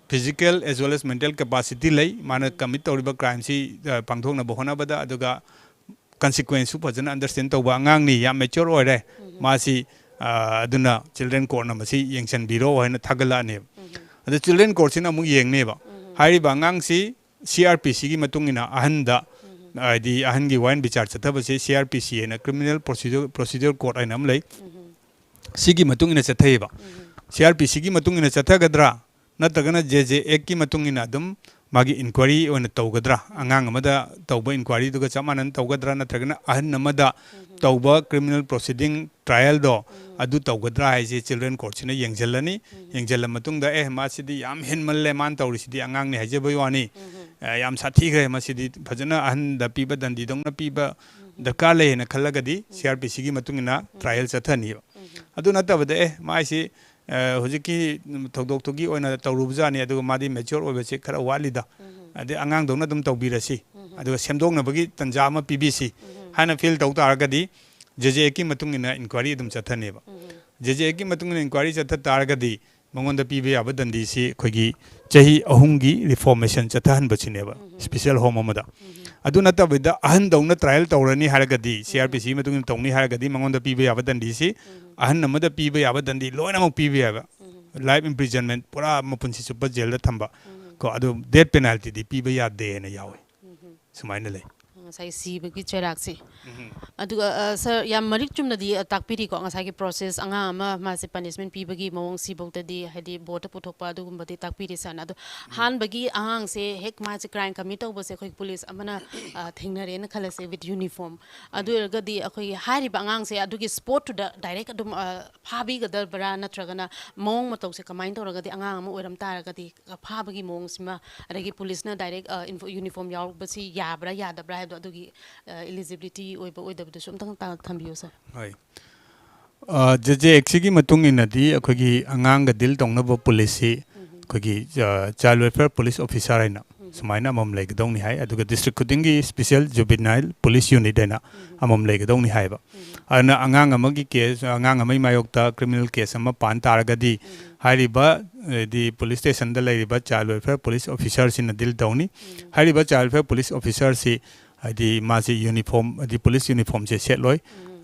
physical as well as mental capacity ꯂꯩ, ꯃꯥꯅ commit ꯇꯧꯔꯤꯕ crimeꯁꯤ, ꯑ, ꯄꯥꯡꯊꯣꯛꯅꯕ ꯍꯣꯠꯅꯕꯗ, ꯑꯗꯨꯒ consequenceꯁꯨ ꯐꯖꯅ understand ꯇꯧꯕ ꯑꯉꯥꯡꯅꯤ, ꯌꯥꯝ mature ꯑꯣꯏꯔꯦ, ꯃꯥꯁꯤ, ꯑ, ꯑꯗꯨꯅ children courtꯅ ꯃꯁꯤ ꯌꯦꯡꯁꯤꯟꯕꯤꯔꯣ ꯍꯥꯏꯅ ꯊꯥꯒꯠꯂꯛꯑꯅꯦꯕ꯫ ꯑꯗ children courtꯁꯤꯅ ꯑꯃꯨꯛ ꯌꯦꯡꯅꯦꯕ꯫ ꯍꯥꯏꯔꯤꯕ ꯑꯉꯥꯡꯁꯤ C R P Cꯒꯤ ꯃꯇꯨꯡ ꯏꯟꯅ ꯑꯍꯟꯗ, ꯍꯥꯏꯗꯤ ꯑꯍꯟꯒꯤ ꯋꯥꯌꯦꯜ ꯕꯤꯆꯥꯔ ꯆꯠꯊꯕꯁꯦ C R P C ꯍꯥꯏꯅ criminal procedure, procedure court ꯍꯥꯏꯅ ꯑꯃ ꯂꯩ꯫ ꯁꯤꯒꯤ ꯃꯇꯨꯡ ꯏꯟꯅ ꯆꯠꯊꯩꯌꯦꯕ꯫ C R P Cꯒꯤ ꯃꯇꯨꯡ ꯏꯟꯅ ꯆꯠꯊꯒꯗ꯭ꯔꯥ, ꯅꯠꯇ꯭ꯔꯒꯅ J J Actꯀꯤ ꯃꯇꯨꯡ ꯏꯟꯅ ꯑꯗꯨꯝ ꯃꯥꯒꯤ inquiry ꯑꯣꯏꯅ ꯇꯧꯒꯗ꯭ꯔꯥ, ꯑꯉꯥꯡ ꯑꯃꯗ ꯇꯧꯕ inquiryꯗꯨꯒ ꯆꯞ ꯃꯥꯟꯅꯅ ꯇꯧꯒꯗ꯭ꯔꯥ, ꯅꯠꯇ꯭ꯔꯒꯅ ꯑꯍꯟ ꯑꯃꯗ ꯇꯧꯕ criminal proceeding, trialꯗꯣ, ꯑꯗꯨ ꯇꯧꯒꯗ꯭ꯔꯥ ꯍꯥꯏꯁꯦ children courtꯁꯤꯅ ꯌꯦꯡꯁꯤꯜꯂꯅꯤ꯫ ꯌꯦꯡꯁꯤꯜꯂ ꯃꯇꯨꯡꯗ, "ꯑꯦ, ꯃꯥꯁꯤꯗꯤ ꯌꯥꯝ ꯍꯦꯟꯃꯜꯂꯦ, ꯃꯥꯅ ꯇꯧꯔꯤꯁꯤꯗꯤ ꯑꯉꯥꯡꯅꯤ ꯍꯥꯏꯖꯕꯩ ꯋꯥꯅꯤ, ꯑ, ꯌꯥꯝ ꯁꯥꯊꯤꯈ꯭ꯔꯦ, ꯃꯁꯤꯗꯤ ꯐꯖꯅ ꯑꯍꯟꯗ ꯄꯤꯕ ꯗꯟꯗꯤꯗꯧꯅ ꯄꯤꯕ ꯗꯔꯀꯥꯔ ꯂꯩ ꯍꯥꯏꯅ ꯈꯜꯂꯒꯗꯤ ꯁꯤ ꯑꯥꯔ ꯄꯤ ꯁꯤꯒꯤ ꯃꯇꯨꯡ ꯏꯟꯅ ꯇ꯭ꯔꯥꯏꯌꯦꯜ ꯆꯠꯊꯅꯤꯕ꯫ ꯑꯗꯨ ꯅꯠꯇꯕꯗ, ꯑꯦ, ꯃꯥꯏꯁꯤ, ꯑ, ꯍꯧꯖꯤꯛꯀꯤ ꯊꯧꯗꯣꯛꯇꯨꯒꯤ ꯑꯣꯏꯅ ꯇꯧꯔꯨꯕꯖꯥꯠꯅꯤ, ꯑꯗꯨꯒ ꯃꯥꯗꯤ ꯃꯦꯆ꯭ꯌꯣꯔ ꯑꯣꯏꯕꯁꯤ ꯈꯔ ꯋꯥꯠꯂꯤꯗ, ꯑꯗꯩ ꯑꯉꯥꯡꯗꯧꯅ ꯑꯗꯨꯝ ꯇꯧꯕꯤꯔꯁꯤ, ꯑꯗꯨꯒ ꯁꯦꯝꯗꯣꯛꯅꯕꯒꯤ ꯇꯥꯟꯖꯥ ꯑꯃ ꯄꯤꯕꯤꯁꯤ ꯍꯥꯏꯅ ꯐꯤꯜ ꯇꯧ ꯇꯥꯔꯒꯗꯤ, ꯖꯦ ꯖꯦ ꯑꯦꯛꯀꯤ ꯃꯇꯨꯡ ꯏꯟꯅ ꯏꯟꯀ꯭ꯋꯥꯏꯔꯤ ꯑꯗꯨꯝ ꯆꯠꯊꯅꯦꯕ꯫ ꯖꯦ ꯖꯦ ꯑꯦꯛꯀꯤ ꯃꯇꯨꯡ ꯏꯟꯅ ꯏꯟꯀ꯭ꯋꯥꯏꯔꯤ ꯆꯠꯊ ꯇꯥꯔꯒꯗꯤ, ꯃꯉꯣꯟꯗ ꯄꯤꯕ ꯌꯥꯕ ꯗꯟꯗꯤꯁꯤ ꯑꯩꯈꯣꯏꯒꯤ ꯆꯍꯤ ꯑꯍꯨꯝꯒꯤ ꯔꯤꯐꯣꯔꯃꯦꯁꯟ ꯆꯠꯊꯍꯟꯕꯁꯤꯅꯦꯕ, ꯁ꯭ꯄꯦꯁꯦꯜ ꯍꯣꯝ ꯑꯃꯗ꯫ ꯑꯗꯨ ꯅꯠꯇꯕꯤꯗ, ꯑꯍꯟꯗꯧꯅ ꯇ꯭ꯔꯥꯏꯌꯦꯜ ꯇꯧꯔꯅꯤ ꯍꯥꯏꯔꯒꯗꯤ, ꯁꯤ ꯑꯥꯔ ꯄꯤ ꯁꯤꯒꯤ ꯃꯇꯨꯡ ꯏꯟꯅ ꯇꯧꯅꯤ ꯍꯥꯏꯔꯒꯗꯤ, ꯃꯉꯣꯟꯗ ꯄꯤꯕ ꯌꯥꯕ ꯗꯟꯗꯤꯁꯤ, ꯑꯍꯟ ꯑꯃꯗ ꯄꯤꯕ ꯌꯥꯕ ꯗꯟꯗꯤ ꯂꯣꯏꯅꯃꯛ ꯄꯤꯕ ꯌꯥꯕ, ꯂꯥꯏꯐ ꯏꯝꯄ꯭ꯔꯤꯖꯟꯃꯦꯟ, ꯄꯨꯔꯥ ꯃꯄꯨꯟꯁꯤ ꯆꯨꯞꯄ ꯖꯦꯜꯗ ꯊꯝꯕ, ꯀꯣ, ꯑꯗꯨ ꯗꯦꯠ ꯄꯦꯅꯥꯜꯇꯤꯗꯤ ꯄꯤꯕ ꯌꯥꯗꯦꯅ ꯌꯥꯎꯋꯤ꯫ ꯁꯨꯃꯥꯏꯅ ꯂꯩ꯫ ꯉꯁꯥꯏ ꯁꯤꯕꯒꯤ ꯆꯩꯔꯥꯛꯁꯦ꯫ ꯑꯗꯨꯒ, ꯑ, ꯁꯥꯔ, ꯌꯥꯝ ꯃꯔꯤꯛ ꯆꯨꯝꯅꯗꯤ, ꯑ, ꯇꯥꯛꯄꯤꯔꯤꯀꯣ, ꯉꯁꯥꯏꯒꯤ ꯄ꯭ꯔꯣꯁꯦꯁ, ꯑꯉꯥꯡ ꯑꯃ ꯃꯥꯁꯦ ꯄꯅꯤꯁꯃꯦꯟ ꯄꯤꯕꯒꯤ ꯃꯑꯣꯡ, ꯁꯤꯐꯧꯗꯗꯤ, ꯍꯥꯏꯗꯤ, ꯕꯣꯔꯗꯇ ꯄꯨꯊꯣꯛꯄ ꯑꯗꯨꯒꯨꯝꯕꯗꯤ ꯇꯥꯛꯄꯤꯔꯦ ꯁꯥꯔꯅ꯫ ꯑꯗꯣ ꯑꯍꯥꯟꯕꯒꯤ ꯑꯉꯥꯡꯁꯦ ꯍꯦꯛ ꯃꯥꯁꯦ ꯀ꯭ꯔꯥꯏꯝ ꯀꯃꯤꯠ ꯇꯧꯕꯁꯦ ꯑꯩꯈꯣꯏ ꯄꯨꯂꯤꯁ ꯑꯃꯅ, ꯑ, ꯊꯦꯡꯅꯔꯦꯅ ꯈꯜꯂꯁꯦ, with uniform꯫ ꯑꯗꯨ ꯑꯣꯏꯔꯒꯗꯤ ꯑꯩꯈꯣꯏꯒꯤ ꯍꯥꯏꯔꯤꯕ ꯑꯉꯥꯡꯁꯦ ꯑꯗꯨꯒꯤ ꯁ꯭ꯄꯣꯠꯇꯨꯗ ꯗꯥꯏꯔꯦꯛ ꯑꯗꯨꯝ, ꯑ, ꯐꯥꯕꯤꯒꯗꯕ꯭ꯔꯥ, ꯅꯠꯇ꯭ꯔꯒꯅ ꯃꯑꯣꯡ ꯃꯇꯧꯁꯦ ꯀꯃꯥꯏꯅ ꯇꯧꯔꯒꯗꯤ, ꯑꯉꯥꯡ ꯑꯃ ꯑꯣꯏꯔꯝ ꯇꯥꯔꯒꯗꯤ, ꯑ, ꯐꯥꯕꯒꯤ ꯃꯑꯣꯡꯁꯤꯃ, ꯑꯗꯒꯤ ꯄꯨꯂꯤꯁꯅ ꯗꯥꯏꯔꯦꯛ, ꯑ, ꯏꯟꯐꯣ-, ꯌꯨꯅꯤꯐꯣꯔꯝ ꯌꯥꯎꯕꯁꯤ ꯌꯥꯕ꯭ꯔꯥ ꯌꯥꯗꯕ꯭ꯔꯥ ꯍꯥꯏꯕꯗꯣ, ꯑꯗꯨꯒꯤ, ꯑ, ꯏꯂꯤꯖꯤꯕꯤꯂꯤꯇꯤ ꯑꯣꯏꯕ ꯑꯣꯏꯗꯕꯗꯨꯁꯨ ꯑꯝꯇꯪ ꯇꯥ-, ꯊꯝꯕꯤꯌꯨ, ꯁꯥꯔ꯫ ꯍꯣꯏ꯫ ꯑ, ꯖꯦ ꯖꯦ ꯑꯦꯛꯁꯤꯒꯤ ꯃꯇꯨꯡ ꯏꯟꯅꯗꯤ ꯑꯩꯈꯣꯏꯒꯤ ꯑꯉꯥꯡꯒ ꯗꯤꯜ ꯇꯧꯅꯕ ꯄꯨꯂꯤꯁꯁꯤ ꯑꯩꯈꯣꯏꯒꯤ, ꯑ, ꯆꯥꯏꯜ ꯋꯦꯜꯐꯤꯌꯔ ꯄꯨꯂꯤꯁ ꯑꯣꯐꯤꯁꯥꯔ ꯍꯥꯏꯅ ꯁꯨꯃꯥꯏꯅ ꯑꯃꯃꯝ ꯂꯩꯒꯗꯧꯅꯤ ꯍꯥꯏ꯫ ꯑꯗꯨꯒ ꯗꯤꯁꯇ꯭ꯔꯤꯛ ꯈꯨꯗꯤꯡꯒꯤ ꯁ꯭ꯄꯦꯁꯦꯜ ꯖꯨꯕꯤꯅꯥꯏꯜ ꯄꯨꯂꯤꯁ ꯌꯨꯅꯤꯠ ꯍꯥꯏꯅ ꯑꯃꯃꯝ ꯂꯩꯒꯗꯧꯅꯤ ꯍꯥꯏꯌꯦꯕ꯫ ꯑꯗꯨꯅ ꯑꯉꯥꯡ ꯑꯃꯒꯤ ꯀꯦꯁ, ꯑꯉꯥꯡ ꯑꯃꯒꯤ ꯃꯥꯌꯣꯛꯇ ꯀ꯭ꯔꯤꯃꯤꯅꯦꯜ ꯀꯦꯁ ꯑꯃ ꯄꯥꯟ ꯇꯥꯔꯒꯗꯤ, ꯍꯥꯏꯔꯤꯕ, ꯍꯥꯏꯗꯤ, ꯄꯨꯂꯤꯁ ꯁ꯭ꯇꯦꯁꯟꯗ ꯂꯩꯔꯤꯕ ꯆꯥꯏꯜ ꯋꯦꯜꯐꯤꯌꯔ ꯄꯨꯂꯤꯁ ꯑꯣꯐꯤꯁꯥꯔꯁꯤꯅ ꯗꯤꯜ ꯇꯧꯅꯤ꯫ ꯍꯥꯏꯔꯤꯕ ꯆꯥꯏꯜ ꯋꯦꯜꯐꯤꯌꯔ ꯄꯨꯂꯤꯁ ꯑꯣꯐꯤꯁꯥꯔꯁꯤ, ꯍꯥꯏꯗꯤ, ꯃꯥꯁꯤ ꯌꯨꯅꯤꯐꯣꯔꯝ, ꯍꯥꯏꯗꯤ, ꯄꯨꯂꯤꯁ ꯌꯨꯅꯤꯐꯣꯔꯝꯁꯦ ꯁꯦꯠꯂꯣꯏ꯫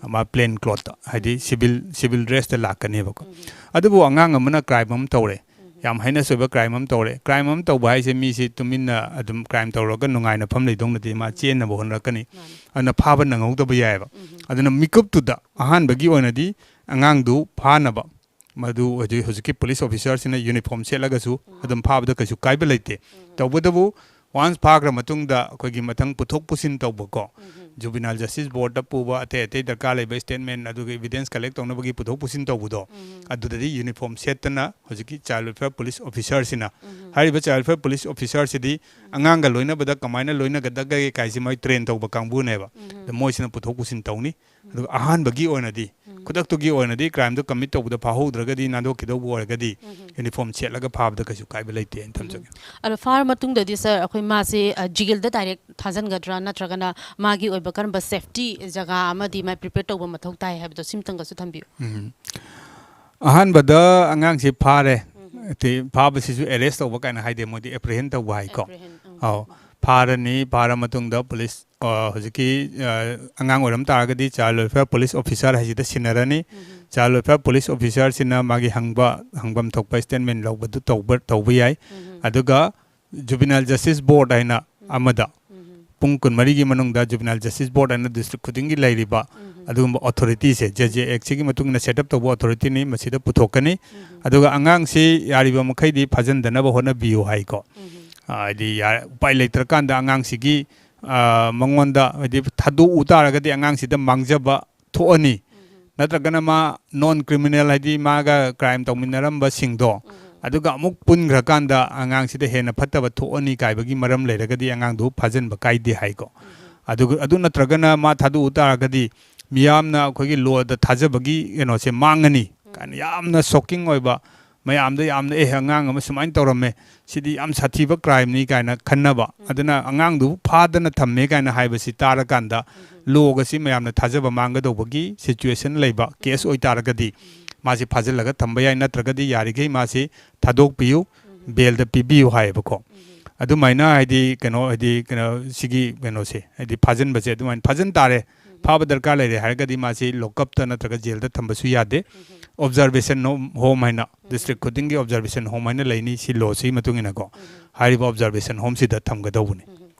ꯃꯥ ꯄ꯭ꯂꯦꯟ ꯀ꯭ꯂꯣꯠꯇ, ꯍꯥꯏꯗꯤ, ꯁꯤꯚꯤꯜ, ꯁꯤꯚꯤꯜ ꯗ꯭ꯔꯦꯁꯇ ꯂꯥꯛꯀꯅꯦꯕꯀꯣ꯫ ꯑꯗꯨꯕꯨ ꯑꯉꯥꯡ ꯑꯃꯅ ꯀ꯭ꯔꯥꯏꯝ ꯑꯃ ꯇꯧꯔꯦ, ꯌꯥꯝ ꯍꯩꯅ ꯁꯣꯏꯕ ꯀ꯭ꯔꯥꯏꯝ ꯑꯃ ꯇꯧꯔꯦ꯫ ꯀ꯭ꯔꯥꯏꯝ ꯑꯃ ꯇꯧꯕ ꯍꯥꯏꯁꯦ ꯃꯤꯁꯤ ꯇꯨꯃꯤꯟꯅ ꯑꯗꯨꯝ ꯀ꯭ꯔꯥꯏꯝ ꯇꯧꯔꯒ ꯅꯨꯡꯉꯥꯏꯅ ꯐꯝ ꯂꯩꯗꯧ ꯅꯠꯇꯦ, ꯃꯥ ꯆꯦꯟꯅꯕ ꯍꯣꯠꯅꯔꯛꯀꯅꯤ꯫ ꯑꯗꯨꯅ ꯐꯥꯕ ꯅꯪꯍꯧꯗꯕ ꯌꯥꯏꯑꯕ꯫ ꯑꯗꯨꯅ ꯃꯤꯀꯨꯞꯇꯨꯗ ꯑꯍꯥꯟꯕꯒꯤ ꯑꯣꯏꯅꯗꯤ ꯑꯉꯥꯡꯗꯨ ꯐꯥꯅꯕ, ꯃꯗꯨ ꯍꯧꯖꯤꯛ, ꯍꯧꯖꯤꯛꯀꯤ ꯄꯨꯂꯤꯁ ꯑꯣꯐꯤꯁꯥꯔꯁꯤꯅ ꯌꯨꯅꯤꯐꯣꯔꯝ ꯁꯦꯠꯂꯒꯁꯨ ꯑꯗꯨꯝ ꯐꯥꯕꯗ ꯀꯩꯁꯨ ꯀꯥꯏꯕ ꯂꯩꯇꯦ꯫ ꯇꯧꯕꯇꯕꯨ Once ꯐꯥꯈ꯭ꯔ ꯃꯇꯨꯡꯗ ꯑꯩꯈꯣꯏꯒꯤ ꯃꯊꯪ ꯄꯨꯊꯣꯛ ꯄꯨꯁꯤꯟ ꯇꯧꯕꯀꯣ, Juvenile Justice Boardꯇ ꯄꯨꯕ, ꯑꯇꯩ ꯑꯇꯩ ꯗꯔꯀꯥꯔ ꯂꯩꯕ statement, ꯑꯗꯨꯒ evidence collect ꯇꯧꯅꯕꯒꯤ ꯄꯨꯊꯣꯛ ꯄꯨꯁꯤꯟ ꯇꯧꯕꯗꯣ, ꯑꯗꯨꯗꯗꯤ uniform ꯁꯦꯠꯇꯅ ꯍꯧꯖꯤꯛꯀꯤ Child Welfare Police Officerꯁꯤꯅ, ꯍꯥꯏꯔꯤꯕ Child Welfare Police Officerꯁꯤꯗꯤ ꯑꯉꯥꯡꯒ ꯂꯣꯏꯅꯕꯗ ꯀꯃꯥꯏꯅ ꯂꯣꯏꯅꯒꯗꯒꯦ ꯀꯥꯏꯁꯤ ꯃꯣꯏ train ꯇꯧꯕ ꯀꯥꯡꯕꯨꯅꯦꯕ꯫ ꯑꯗ ꯃꯣꯏꯁꯤꯅ ꯄꯨꯊꯣꯛ ꯄꯨꯁꯤꯟ ꯇꯧꯅꯤ꯫ ꯑꯗꯨꯒ ꯑꯍꯥꯟꯕꯒꯤ ꯑꯣꯏꯅꯗꯤ, ꯈꯨꯗꯛꯇꯨꯒꯤ ꯑꯣꯏꯅꯗꯤ crimeꯗꯨ commit ꯇꯧꯕꯗ ꯐꯥꯍꯧꯗ꯭ꯔꯒꯗꯤ, ꯅꯥꯟꯊꯣꯛꯈꯤꯗꯧꯕ ꯑꯣꯏꯔꯒꯗꯤ, uniform ꯁꯦꯠꯂꯒ ꯐꯥꯕꯗ ꯀꯩꯁꯨ ꯀꯥꯏꯕ ꯂꯩꯇꯦ ꯍꯥꯏꯅ ꯊꯝꯖꯒꯦ꯫ ꯑꯗꯣ ꯐꯥꯔ ꯃꯇꯨꯡꯗꯗꯤ ꯁꯥꯔ, ꯑꯩꯈꯣꯏ ꯃꯥꯁꯦ, ꯑ, jailꯗ direct ꯊꯥꯖꯤꯟꯒꯗ꯭ꯔꯥ, ꯅꯠꯇ꯭ꯔꯒꯅ ꯃꯥꯒꯤ ꯑꯣꯏꯕ ꯀꯔꯝꯕ safety ꯖꯒꯥ ꯑꯃꯗꯤ ꯃꯥ prepare ꯇꯧꯕ ꯃꯊꯧ ꯇꯥꯏ ꯍꯥꯏꯕꯗꯣ ꯁꯤꯝꯇꯪꯒꯁꯨ ꯊꯝꯕꯤꯌꯨ꯫ ꯎꯝ꯫ ꯑꯍꯥꯟꯕꯗ ꯑꯉꯥꯡꯁꯤ ꯐꯥꯔꯦ꯫ ꯇꯤ-, ꯐꯥꯕꯁꯤꯁꯨ arrest ꯇꯧꯕ ꯀꯥꯏꯅ ꯍꯥꯏꯗꯦ, ꯃꯣꯏꯗꯤ apprehend ꯇꯧꯕ ꯍꯥꯏꯀꯣ꯫ Apprehend, ꯎꯝ꯫ ꯑꯧ꯫ ꯐꯥꯔꯅꯤ, ꯐꯥꯔ ꯃꯇꯨꯡꯗ police, ꯑ, ꯍꯧꯖꯤꯛꯀꯤ, ꯑ, ꯑꯉꯥꯡ ꯑꯣꯏꯔꯝ ꯇꯥꯔꯒꯗꯤ Child Welfare Police Officer ꯍꯥꯏꯁꯤꯗ ꯁꯤꯟꯅꯔꯅꯤ꯫ Child Welfare Police Officerꯁꯤꯅ ꯃꯥꯒꯤ ꯍꯪꯕ, ꯍꯪꯐꯝ ꯊꯣꯛꯄ statement ꯂꯧꯕꯗꯨ ꯇꯧꯕ, ꯇꯧꯕ ꯌꯥꯏ꯫ ꯑꯗꯨꯒ Juvenile Justice Board ꯍꯥꯏꯅ ꯑꯃꯗ ꯄꯨꯡ ꯀꯨꯟꯃꯔꯤꯒꯤ ꯃꯅꯨꯡꯗ Juvenile Justice Board ꯍꯥꯏꯅ district ꯈꯨꯗꯤꯡꯒꯤ ꯂꯩꯔꯤꯕ ꯑꯗꯨꯒꯨꯝꯕ authorityꯁꯦ, J J Actꯁꯤꯒꯤ ꯃꯇꯨꯡ ꯏꯟꯅ set up ꯇꯧꯕ authorityꯅꯤ, ꯃꯁꯤꯗ ꯄꯨꯊꯣꯛꯀꯅꯤ꯫ ꯑꯗꯨꯒ ꯑꯉꯥꯡꯁꯤ ꯌꯥꯔꯤꯕ ꯃꯈꯩꯗꯤ ꯐꯥꯖꯤꯟꯗꯅꯕ ꯍꯣꯠꯅꯕꯤꯌꯨ ꯍꯥꯏꯀꯣ꯫ ꯑ, ꯍꯥꯏꯗꯤ ꯌꯥ-, ꯎꯄꯥꯏ ꯂꯩꯇ꯭ꯔꯀꯥꯟꯗ ꯑꯉꯥꯡꯁꯤꯒꯤ, ꯑ, ꯃꯉꯣꯟꯗ ꯍꯥꯏꯗꯤ ꯊꯥꯗꯣꯛꯎ ꯇꯥꯔꯒꯗꯤ ꯑꯉꯥꯡꯁꯤꯗ ꯃꯥꯡꯖꯕ ꯊꯣꯛꯑꯅꯤ꯫ ꯅꯠꯇ꯭ꯔꯒꯅ ꯃꯥ non criminal, ꯍꯥꯏꯗꯤ ꯃꯥꯒ crime ꯇꯧꯃꯤꯟꯅꯔꯝꯕꯁꯤꯡꯗꯣ, ꯑꯗꯨꯒ ꯑꯃꯨꯛ ꯄꯨꯟꯈ꯭ꯔꯀꯥꯟꯗ ꯑꯉꯥꯡꯁꯤꯗ ꯍꯦꯟꯅ ꯐꯠꯇꯕ ꯊꯣꯛꯑꯅꯤ ꯀꯥꯏꯕꯒꯤ ꯃꯔꯝ ꯂꯩꯔꯒꯗꯤ ꯑꯉꯥꯡꯗꯨ ꯐꯥꯖꯤꯟꯕ ꯀꯥꯏꯗꯦ ꯍꯥꯏꯀꯣ꯫ ꯑꯗꯨꯒ, ꯑꯗꯨ ꯅꯠꯇ꯭ꯔꯒꯅ ꯃꯥ ꯊꯥꯗꯣꯛꯎ ꯇꯥꯔꯒꯗꯤ ꯃꯤꯌꯥꯝꯅ ꯑꯩꯈꯣꯏꯒꯤ lawꯗ ꯊꯥꯖꯕꯒꯤ ꯀꯩꯅꯣꯁꯦ ꯃꯥꯡꯉꯅꯤ ꯀꯥꯏꯅ ꯌꯥꯝꯅ shocking ꯑꯣꯏꯕ, ꯃꯌꯥꯝꯗ ꯌꯥꯝꯅ, "ꯑꯦ, ꯑꯉꯥꯡ ꯑꯃ ꯁꯨꯃꯥꯏꯅ ꯇꯧꯔꯝꯃꯦ, ꯁꯤꯗꯤ ꯌꯥꯝ ꯁꯥꯊꯤꯕ crimeꯅꯤ" ꯀꯥꯏꯅ ꯈꯟꯅꯕ꯫ ꯑꯗꯨꯅ ꯑꯉꯥꯡꯗꯨꯕꯨ ꯐꯥꯗꯅ ꯊꯝꯃꯦ ꯀꯥꯏꯅ ꯍꯥꯏꯕꯁꯤ ꯇꯥꯔꯀꯥꯟꯗ lawꯒꯁꯤ ꯃꯌꯥꯝꯅ ꯊꯥꯖꯕ ꯃꯥꯡꯒꯗꯧꯕꯒꯤ situation ꯂꯩꯕ case ꯑꯣꯏꯇꯥꯔꯒꯗꯤ ꯃꯥꯁꯤ ꯐꯥꯖꯤꯜꯂꯒ ꯊꯝꯕ ꯌꯥꯏ, ꯅꯠꯇ꯭ꯔꯒꯗꯤ ꯌꯥꯔꯤꯈꯩ ꯃꯥꯁꯤ ꯊꯥꯗꯣꯛꯄꯤꯌꯨ, bailꯗ ꯄꯤꯕꯤꯌꯨ ꯍꯥꯏꯌꯦꯕꯀꯣ꯫ ꯑꯗꯨꯃꯥꯏꯅ ꯍꯥꯏꯗꯤ ꯀꯩꯅꯣ, ꯍꯥꯏꯗꯤ ꯀꯩꯅꯣ, ꯁꯤꯒꯤ ꯀꯩꯅꯣꯁꯦ, ꯍꯥꯏꯗꯤ ꯐꯥꯖꯤꯟꯕꯁꯦ ꯑꯗꯨꯃꯥꯏꯅ ꯐꯥꯖꯤꯟ ꯇꯥꯔꯦ꯫ ꯐꯥꯕ ꯗꯔꯀꯥꯔ ꯂꯩꯔꯦ ꯍꯥꯏꯔꯒꯗꯤ ꯃꯥꯁꯤ lockupꯇ ꯅꯠꯇ꯭ꯔꯒ jailꯗ ꯊꯝꯕꯁꯨ ꯌꯥꯗꯦ꯫ Observation home, home ꯍꯥꯏꯅ district ꯈꯨꯗꯤꯡꯒꯤ observation home ꯍꯥꯏꯅ ꯂꯩꯅꯤ, ꯁꯤ lawꯁꯤꯒꯤ ꯃꯇꯨꯡ ꯏꯟꯅꯀꯣ꯫ ꯍꯥꯏꯔꯤꯕ observation homeꯁꯤꯗ ꯊꯝꯒꯗꯧꯕꯅꯤ꯫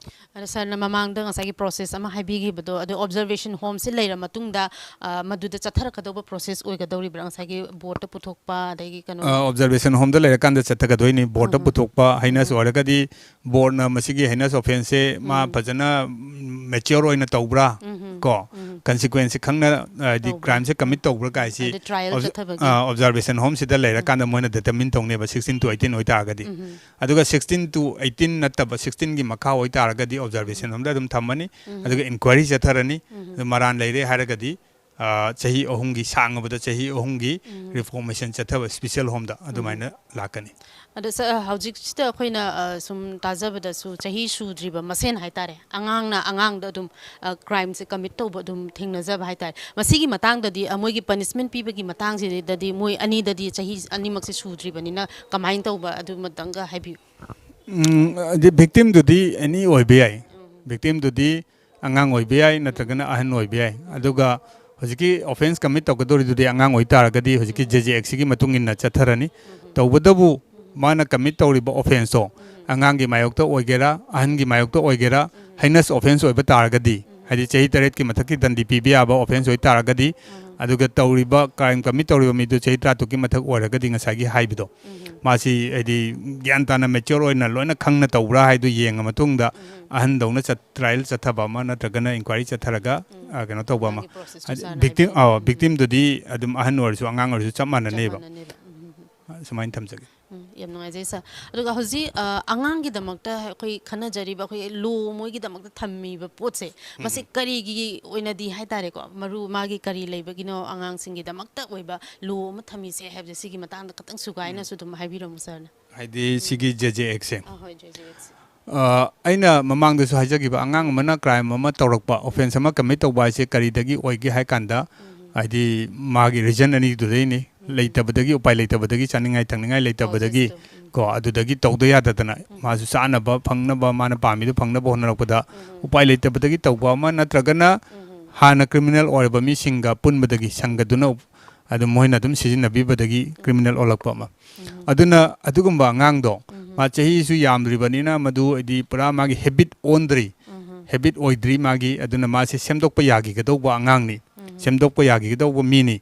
ꯑꯗꯣ ꯁꯥꯔꯅ ꯃꯃꯥꯡꯗ ꯉꯁꯥꯏꯒꯤ ꯄ꯭ꯔꯣꯁꯦꯁ ꯑꯃ ꯍꯥꯏꯕꯤꯈꯤꯕꯗꯣ, ꯑꯗꯣ ꯑꯣꯕꯖꯔꯕꯦꯁꯟ ꯍꯣꯝꯁꯤ ꯂꯩꯔ ꯃꯇꯨꯡꯗ, ꯑ, ꯃꯗꯨꯗ ꯆꯠꯊꯔꯛꯀꯗꯧꯕ ꯄ꯭ꯔꯣꯁꯦꯁ ꯑꯣꯏꯒꯗꯧꯔꯤꯕ꯭ꯔꯥ? ꯉꯁꯥꯏꯒꯤ ꯕꯣꯔꯗꯇ ꯄꯨꯊꯣꯛꯄ, ꯑꯗꯒꯤ ꯀꯩꯅꯣ? ꯑꯣꯕꯖꯔꯕꯦꯁꯟ ꯍꯣꯝꯗ ꯂꯩꯔꯀꯥꯟꯗ ꯆꯠꯊꯒꯗꯣꯏꯅꯤ꯫ ꯕꯣꯔꯗꯇ ꯎꯝ꯫ ꯄꯨꯊꯣꯛꯄ ꯍꯥꯏꯅꯁ ꯎꯝ꯫ ꯑꯣꯏꯔꯒꯗꯤ ꯕꯣꯔꯗꯅ ꯃꯁꯤꯒꯤ ꯍꯥꯏꯅꯁ ꯑꯣꯐꯦꯟꯁꯁꯦ ꯃꯥ ꯎꯝ꯫ ꯐꯖꯅ ꯃꯦꯆꯤꯌꯣꯔ ꯑꯣꯏꯅ ꯇꯧꯕ꯭ꯔꯥ, ꯎꯝ꯫ ꯀꯣ? ꯎꯝ꯫ ꯀꯟꯁꯤꯀ꯭ꯋꯦꯟꯁꯁꯦ ꯈꯪꯅ, ꯍꯥꯏꯗꯤ ꯇꯧꯕ꯭ꯔꯥ? ꯀ꯭ꯔꯥꯏꯝꯁꯦ ꯀꯃꯤꯠ ꯎꯝ꯫ ꯇꯧꯕ꯭ꯔꯥ ꯀꯥꯏꯁꯤ ꯑꯗ ꯇ꯭ꯔꯥꯏꯌꯦꯜ ꯑꯣꯕꯖ-, ꯆꯠꯊꯕꯒꯤ? ꯑ, ꯑꯣꯕꯖꯔꯕꯦꯁꯟ ꯍꯣꯝꯁꯤꯗ ꯎꯝ꯫ ꯂꯩꯔꯀꯥꯟꯗ ꯃꯣꯏꯅ ꯗꯤꯇꯔꯃꯤꯟ ꯇꯧꯅꯦꯕ, ꯁꯤꯛꯁꯇꯤꯟ to ꯑꯩꯠꯇꯤꯟ ꯑꯣꯏꯇꯥꯔꯒꯗꯤ꯫ ꯎꯝ꯫ ꯑꯗꯨꯒ ꯁꯤꯛꯁꯇꯤꯟ to ꯑꯩꯠꯇꯤꯟ ꯅꯠꯇꯕ, ꯁꯤꯛꯁꯇꯤꯟꯒꯤ ꯃꯈꯥ ꯑꯣꯏꯇꯥꯔꯒꯗꯤ ꯑꯣꯕꯖꯔꯕꯦꯁꯟ ꯎꯝ꯫ ꯍꯣꯝꯗ ꯑꯗꯨꯝ ꯊꯝꯃꯅꯤ꯫ ꯎꯝ꯫ ꯑꯗꯨꯒ ꯏꯟꯀ꯭ꯋꯥꯏꯔꯤ ꯆꯠꯊꯔꯅꯤ꯫ ꯎꯝ꯫ ꯑꯗꯨ ꯃꯔꯥꯟ ꯂꯩꯔꯦ ꯍꯥꯏꯔꯒꯗꯤ, ꯑ, ꯆꯍꯤ ꯑꯍꯨꯝꯒꯤ, ꯁꯥꯡꯉꯕꯗ ꯆꯍꯤ ꯑꯍꯨꯝꯒꯤ ꯎꯝ꯫ ꯔꯤꯐꯣꯔꯃꯦꯁꯟ ꯆꯠꯊꯕ ꯁ꯭ꯄꯤꯁꯦꯜ ꯍꯣꯝꯗ ꯎꯝ꯫ ꯑꯗꯨꯃꯥꯏꯅ ꯂꯥꯛꯀꯅꯤ꯫ ꯑꯗꯣ ꯁꯥꯔ, ꯍꯧꯖꯤꯛꯁꯤꯗ ꯑꯩꯈꯣꯏꯅ, ꯑ, ꯁꯨꯝ ꯇꯥꯖꯕꯗꯁꯨ ꯆꯍꯤ ꯁꯨꯗ꯭ꯔꯤꯕ ꯃꯁꯦꯟ ꯍꯥꯏꯇꯥꯔꯦ, ꯑꯉꯥꯡꯅ ꯑꯉꯥꯡꯗ ꯑꯗꯨꯝ, ꯑ, ꯀ꯭ꯔꯥꯏꯝꯁꯦ ꯀꯃꯤꯠ ꯇꯧꯕ ꯑꯗꯨꯝ ꯊꯦꯡꯅꯖꯕ ꯍꯥꯏꯇꯥꯔꯦ꯫ ꯃꯁꯤꯒꯤ ꯃꯇꯥꯡꯗꯗꯤ, ꯑ, ꯃꯣꯏꯒꯤ ꯄꯅꯤꯁꯃꯦꯟ ꯄꯤꯕꯒꯤ ꯃꯇꯥꯡꯁꯤꯗꯗꯤ ꯃꯣꯏ ꯑꯅꯤꯗꯗꯤ ꯆꯍꯤ ꯑꯅꯤꯃꯛꯁꯦ ꯁꯨꯗ꯭ꯔꯤꯕꯅꯤꯅ ꯀꯃꯥꯏꯅ ꯇꯧꯕ, ꯑꯗꯨꯃꯇꯪꯒ ꯍꯥꯏꯕꯤꯌꯨ꯫ ꯎꯝ, ꯑꯗꯤ ꯚꯤꯛꯇꯤꯝꯗꯨꯗꯤ ꯑꯦꯅꯤ ꯑꯣꯏꯕ ꯌꯥꯏ꯫ ꯎꯝ꯫ ꯚꯤꯛꯇꯤꯝꯗꯨꯗꯤ ꯑꯉꯥꯡ ꯑꯣꯏꯕ ꯌꯥꯏ, ꯅꯠꯇ꯭ꯔꯒꯅ ꯑꯍꯟ ꯑꯣꯏꯕ ꯌꯥꯏ꯫ ꯑꯗꯨꯒ ꯍꯧꯖꯤꯛꯀꯤ ꯑꯣꯐꯦꯟꯁ ꯀꯃꯤꯠ ꯇꯧꯒꯗꯧꯔꯤꯗꯨꯗꯤ ꯑꯉꯥꯡ ꯑꯣꯏꯇꯥꯔꯒꯗꯤ ꯍꯧꯖꯤꯛꯀꯤ ꯎꯝ꯫ ꯖꯦ ꯖꯦ ꯑꯦꯛꯁꯤꯒꯤ ꯃꯇꯨꯡ ꯏꯟꯅ ꯆꯠꯊꯔꯅꯤ꯫ ꯎꯝ꯫ ꯇꯧꯕꯇꯕꯨ ꯃꯥꯅ ꯀꯃꯤꯠ ꯇꯧꯔꯤꯕ ꯑꯣꯐꯦꯟꯁꯇꯣ ꯎꯝ꯫ ꯑꯉꯥꯡꯒꯤ ꯃꯥꯌꯣꯛꯇ ꯑꯣꯏꯒꯦꯔꯥ, ꯑꯍꯟꯒꯤ ꯃꯥꯌꯣꯛꯇ ꯑꯣꯏꯒꯦꯔꯥ, ꯎꯝ꯫ ꯍꯩꯅꯁ ꯑꯣꯐꯦꯟꯁ ꯑꯣꯏꯕ ꯇꯥꯔꯒꯗꯤ, ꯎꯝ꯫ ꯍꯥꯏꯗꯤ ꯆꯍꯤ ꯇꯔꯦꯠꯀꯤ ꯃꯊꯛꯀꯤ ꯗꯟꯗꯤ ꯄꯤꯕ ꯌꯥꯕ ꯑꯣꯐꯦꯟꯁ ꯑꯣꯏꯇꯥꯔꯒꯗꯤ, ꯎꯝ꯫ ꯑꯗꯨꯒ ꯇꯧꯔꯤꯕ, ꯀ꯭ꯔꯥꯏꯝ ꯀꯃꯤꯠ ꯇꯧꯔꯤꯕ ꯃꯤꯗꯨ ꯆꯍꯤ ꯇꯔꯥꯇꯔꯨꯛꯀꯤ ꯃꯊꯛ ꯑꯣꯏꯔꯒꯗꯤ ꯉꯁꯥꯏꯒꯤ ꯍꯥꯏꯕꯗꯣ, ꯎꯝ꯫ ꯃꯥꯁꯤ ꯍꯥꯏꯗꯤ ꯒ꯭ꯌꯥꯟ ꯇꯥꯅ ꯃꯦꯆꯤꯌꯣꯔ ꯑꯣꯏꯅ ꯂꯣꯏꯅ ꯈꯪꯅ ꯇꯧꯕ꯭ꯔꯥ ꯍꯥꯏꯗꯨ ꯌꯦꯡꯉ ꯃꯇꯨꯡꯗ ꯎꯝ꯫ ꯑꯍꯟꯗꯧꯅ ꯆꯠ-, ꯇ꯭ꯔꯥꯏꯌꯦꯜ ꯆꯠꯊꯕ ꯑꯃ ꯅꯠꯇ꯭ꯔꯒꯅ ꯏꯟꯀ꯭ꯋꯥꯏꯔꯤ ꯆꯠꯊꯔꯒ, ꯎꯝ꯫ ꯑ, ꯀꯩꯅꯣ ꯇꯧꯕ ꯑꯃ꯫ ꯃꯥꯒꯤ ꯄ꯭ꯔꯣꯁꯦꯁꯇꯨ ꯍꯥꯏꯗꯤ ꯆꯥꯅ ꯚꯤꯛꯇꯤꯝ, ꯍꯥꯏꯕꯤꯌꯨ꯫ ꯑ, ꯎꯝ꯫ ꯚꯤꯛꯇꯤꯝꯗꯨꯗꯤ ꯑꯗꯨꯝ ꯑꯍꯟ ꯑꯣꯏꯔꯁꯨ ꯑꯉꯥꯡ ꯑꯣꯏꯔꯁꯨ ꯆꯞ ꯆꯞ ꯃꯥꯟꯅꯅꯦꯕ꯫ ꯃꯥꯟꯅꯅꯦꯕ꯫ ꯎꯝ, ꯎꯝ, ꯎꯝ꯫ ꯑ, ꯁꯨꯃꯥꯏꯅ ꯊꯝꯖꯒꯦ꯫ ꯎꯝ, ꯌꯥꯝ ꯅꯨꯡꯉꯥꯏꯖꯩ ꯁꯥꯔ꯫ ꯑꯗꯨꯒ ꯍꯧꯖꯤꯛ, ꯑ, ꯑꯉꯥꯡꯒꯤꯗꯃꯛꯇ ꯑꯩꯈꯣꯏ ꯈꯟꯅꯖꯔꯤꯕ ꯑꯩꯈꯣꯏ ꯂꯣ ꯃꯣꯏꯒꯤꯗꯃꯛꯇ ꯊꯝꯃꯤꯕ ꯄꯣꯠꯁꯦ, ꯃꯁꯤ ꯎꯝ꯫ ꯀꯔꯤꯒꯤ ꯑꯣꯏꯅꯗꯤ ꯍꯥꯏꯇꯥꯔꯦꯀꯣ, ꯃꯔꯨ ꯃꯥꯒꯤ ꯀꯔꯤ ꯂꯩꯕꯒꯤꯅꯣ ꯑꯉꯥꯡꯁꯤꯡꯒꯤꯗꯃꯛꯇ ꯑꯣꯏꯕ ꯂꯣ ꯑꯃ ꯊꯝꯃꯤꯁꯦ ꯍꯥꯏꯕꯁꯦ, ꯁꯤꯒꯤ ꯃꯇꯥꯡꯗ ꯈꯤꯇꯪ ꯁꯨꯒꯥꯏꯅꯁꯨ ꯎꯝ꯫ ꯑꯗꯨꯝ ꯍꯥꯏꯕꯤꯔꯝꯃꯨ ꯁꯥꯔꯅ꯫ ꯍꯥꯏꯗꯤ ꯎꯝ꯫ ꯁꯤꯒꯤ ꯖꯦ ꯖꯦ ꯑꯦꯛꯁꯁꯦ꯫ ꯑ, ꯍꯣꯏ, ꯖꯦ ꯖꯦ ꯑꯦꯛꯁ꯫ ꯑ, ꯑꯩꯅ ꯃꯃꯥꯡꯗꯁꯨ ꯍꯥꯏꯖꯈꯤꯕ, ꯑꯉꯥꯡ ꯑꯃꯅ ꯀ꯭ꯔꯥꯏꯝ ꯑꯃ ꯇꯧꯔꯛꯄ, ꯑꯣꯐꯦꯟꯁ ꯑꯃ ꯀꯃꯤꯠ ꯇꯧꯕ ꯍꯥꯏꯁꯦ ꯀꯔꯤꯗꯒꯤ ꯑꯣꯏꯒꯦ ꯍꯥꯏ ꯀꯥꯟꯗ, ꯎꯝ꯫ ꯍꯥꯏꯗꯤ ꯃꯥꯒꯤ ꯔꯤꯖꯟ ꯑꯅꯤꯗꯨꯗꯩꯅꯤ꯫ ꯎꯝ꯫ ꯂꯩꯇꯕꯗꯒꯤ, ꯎꯄꯥꯏ ꯂꯩꯇꯕꯗꯒꯤ, ꯆꯥꯅꯤꯡꯉꯥꯏ ꯊꯛꯅꯤꯡꯉꯥꯏ ꯂꯩꯇꯕꯗꯒꯤ, ꯍꯧꯖꯤꯛꯁꯨ꯫ ꯎꯝ꯫ ꯀꯣ, ꯑꯗꯨꯗꯒꯤ ꯇꯧꯗ ꯌꯥꯗꯗꯅ ꯎꯝ꯫ ꯃꯥꯁꯨ ꯆꯥꯅꯕ ꯐꯪꯅꯕ, ꯃꯥꯅ ꯄꯥꯝꯃꯤꯗꯨ ꯐꯪꯅꯕ ꯍꯣꯠꯅꯔꯛꯄꯗ ꯎꯝ꯫ ꯎꯄꯥꯏ ꯂꯩꯇꯕꯗꯒꯤ ꯇꯧꯕ ꯑꯃ, ꯅꯠꯇ꯭ꯔꯒꯅ ꯎꯝ꯫ ꯍꯥꯟꯅ ꯀ꯭ꯔꯤꯃꯤꯅꯦꯜ ꯑꯣꯏꯔꯕ ꯃꯤꯁꯤꯡꯒ ꯄꯨꯟꯕꯗꯒꯤ, ꯁꯪꯒꯗꯨꯅ ꯑꯗꯨꯝ ꯃꯣꯏꯅ ꯑꯗꯨꯝ ꯁꯤꯖꯤꯟꯅꯕꯤꯕꯗꯒꯤ ꯀ꯭ꯔꯤꯃꯤꯅꯦꯜ ꯑꯣꯜꯂꯛꯄ ꯑꯃ꯫ ꯎꯝ꯫ ꯑꯗꯨꯅ ꯑꯗꯨꯒꯨꯝꯕ ꯑꯉꯥꯡꯗꯣ ꯎꯝ꯫ ꯃꯥ ꯆꯍꯤꯁꯨ ꯌꯥꯝꯗ꯭ꯔꯤꯕꯅꯤꯅ ꯃꯗꯨ ꯍꯥꯏꯗꯤ ꯄꯨꯔꯥ ꯃꯥꯒꯤ ꯍꯦꯕꯤꯠ ꯑꯣꯟꯗ꯭ꯔꯤ, ꯍꯦꯕꯤꯠ ꯑꯣꯏꯗ꯭ꯔꯤ ꯃꯥꯒꯤ꯫ ꯑꯗꯨꯅ ꯃꯥꯁꯦ ꯁꯦꯝꯗꯣꯛꯄ ꯌꯥꯈꯤꯒꯗꯧꯕ ꯑꯉꯥꯡꯅꯤ, ꯁꯦꯝꯗꯣꯛꯄ ꯌꯥꯈꯤꯒꯗꯧꯕ ꯃꯤꯅꯤ꯫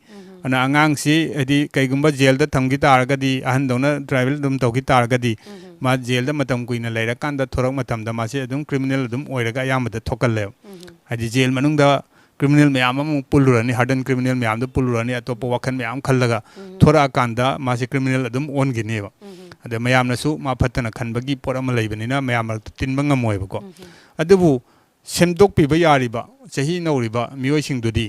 ꯑꯗꯨꯅ ꯑꯉꯥꯡꯁꯤ ꯍꯥꯏꯗꯤ ꯀꯩꯒꯨꯝꯕ ꯖꯦꯜꯗ ꯊꯝꯈꯤ ꯇꯥꯔꯒꯗꯤ, ꯑꯍꯟꯗꯧꯅ ꯇ꯭ꯔꯥꯏꯕꯦꯜ ꯑꯗꯨꯝ ꯇꯧꯈꯤ ꯇꯥꯔꯒꯗꯤ, ꯃꯥ ꯖꯦꯜꯗ ꯃꯇꯝ ꯀꯨꯏꯅ ꯂꯩꯔꯀꯥꯟꯗ ꯊꯣꯔꯛ ꯃꯇꯝꯗ ꯃꯥꯁꯦ ꯑꯗꯨꯝ ꯀ꯭ꯔꯤꯃꯤꯅꯦꯜ ꯑꯗꯨꯝ ꯑꯣꯏꯔꯒ ꯑꯌꯥꯝꯕꯗ ꯊꯣꯛꯀꯜꯂꯦꯕ꯫ ꯍꯥꯏꯗꯤ ꯖꯦꯜ ꯃꯅꯨꯡꯗ ꯀ꯭ꯔꯤꯃꯤꯅꯦꯜ ꯃꯌꯥꯝ ꯑꯃꯃꯨꯛ ꯄꯨꯜꯂꯨꯔꯅꯤ, ꯍꯥꯔꯗꯟ ꯀ꯭ꯔꯤꯃꯤꯅꯦꯜ ꯃꯌꯥꯝꯗꯣ ꯄꯨꯜꯂꯨꯔꯅꯤ, ꯑꯇꯣꯞꯄ ꯋꯥꯈꯜ ꯃꯌꯥꯝ ꯈꯜꯂꯒ ꯊꯣꯔꯛꯑꯀꯥꯟꯗ ꯃꯥꯁꯦ ꯀ꯭ꯔꯤꯃꯤꯅꯦꯜ ꯑꯗꯨꯝ ꯑꯣꯟꯈꯤꯅꯦꯕ꯫ ꯑꯗ ꯃꯌꯥꯝꯅꯁꯨ ꯃꯥ ꯐꯠꯇꯅ ꯈꯟꯕꯒꯤ ꯄꯣꯠ ꯑꯃ ꯂꯩꯕꯅꯤꯅ ꯃꯌꯥꯝ ꯃꯔꯛꯇ ꯇꯤꯟꯕ ꯉꯝꯃꯣꯏꯕꯀꯣ꯫ ꯑꯗꯨꯕꯨ ꯁꯦꯝꯗꯣꯛꯄꯤꯕ ꯌꯥꯔꯤꯕ ꯆꯍꯤ ꯅꯧꯔꯤꯕ ꯃꯤꯑꯣꯏꯁꯤꯡꯗꯨꯗꯤ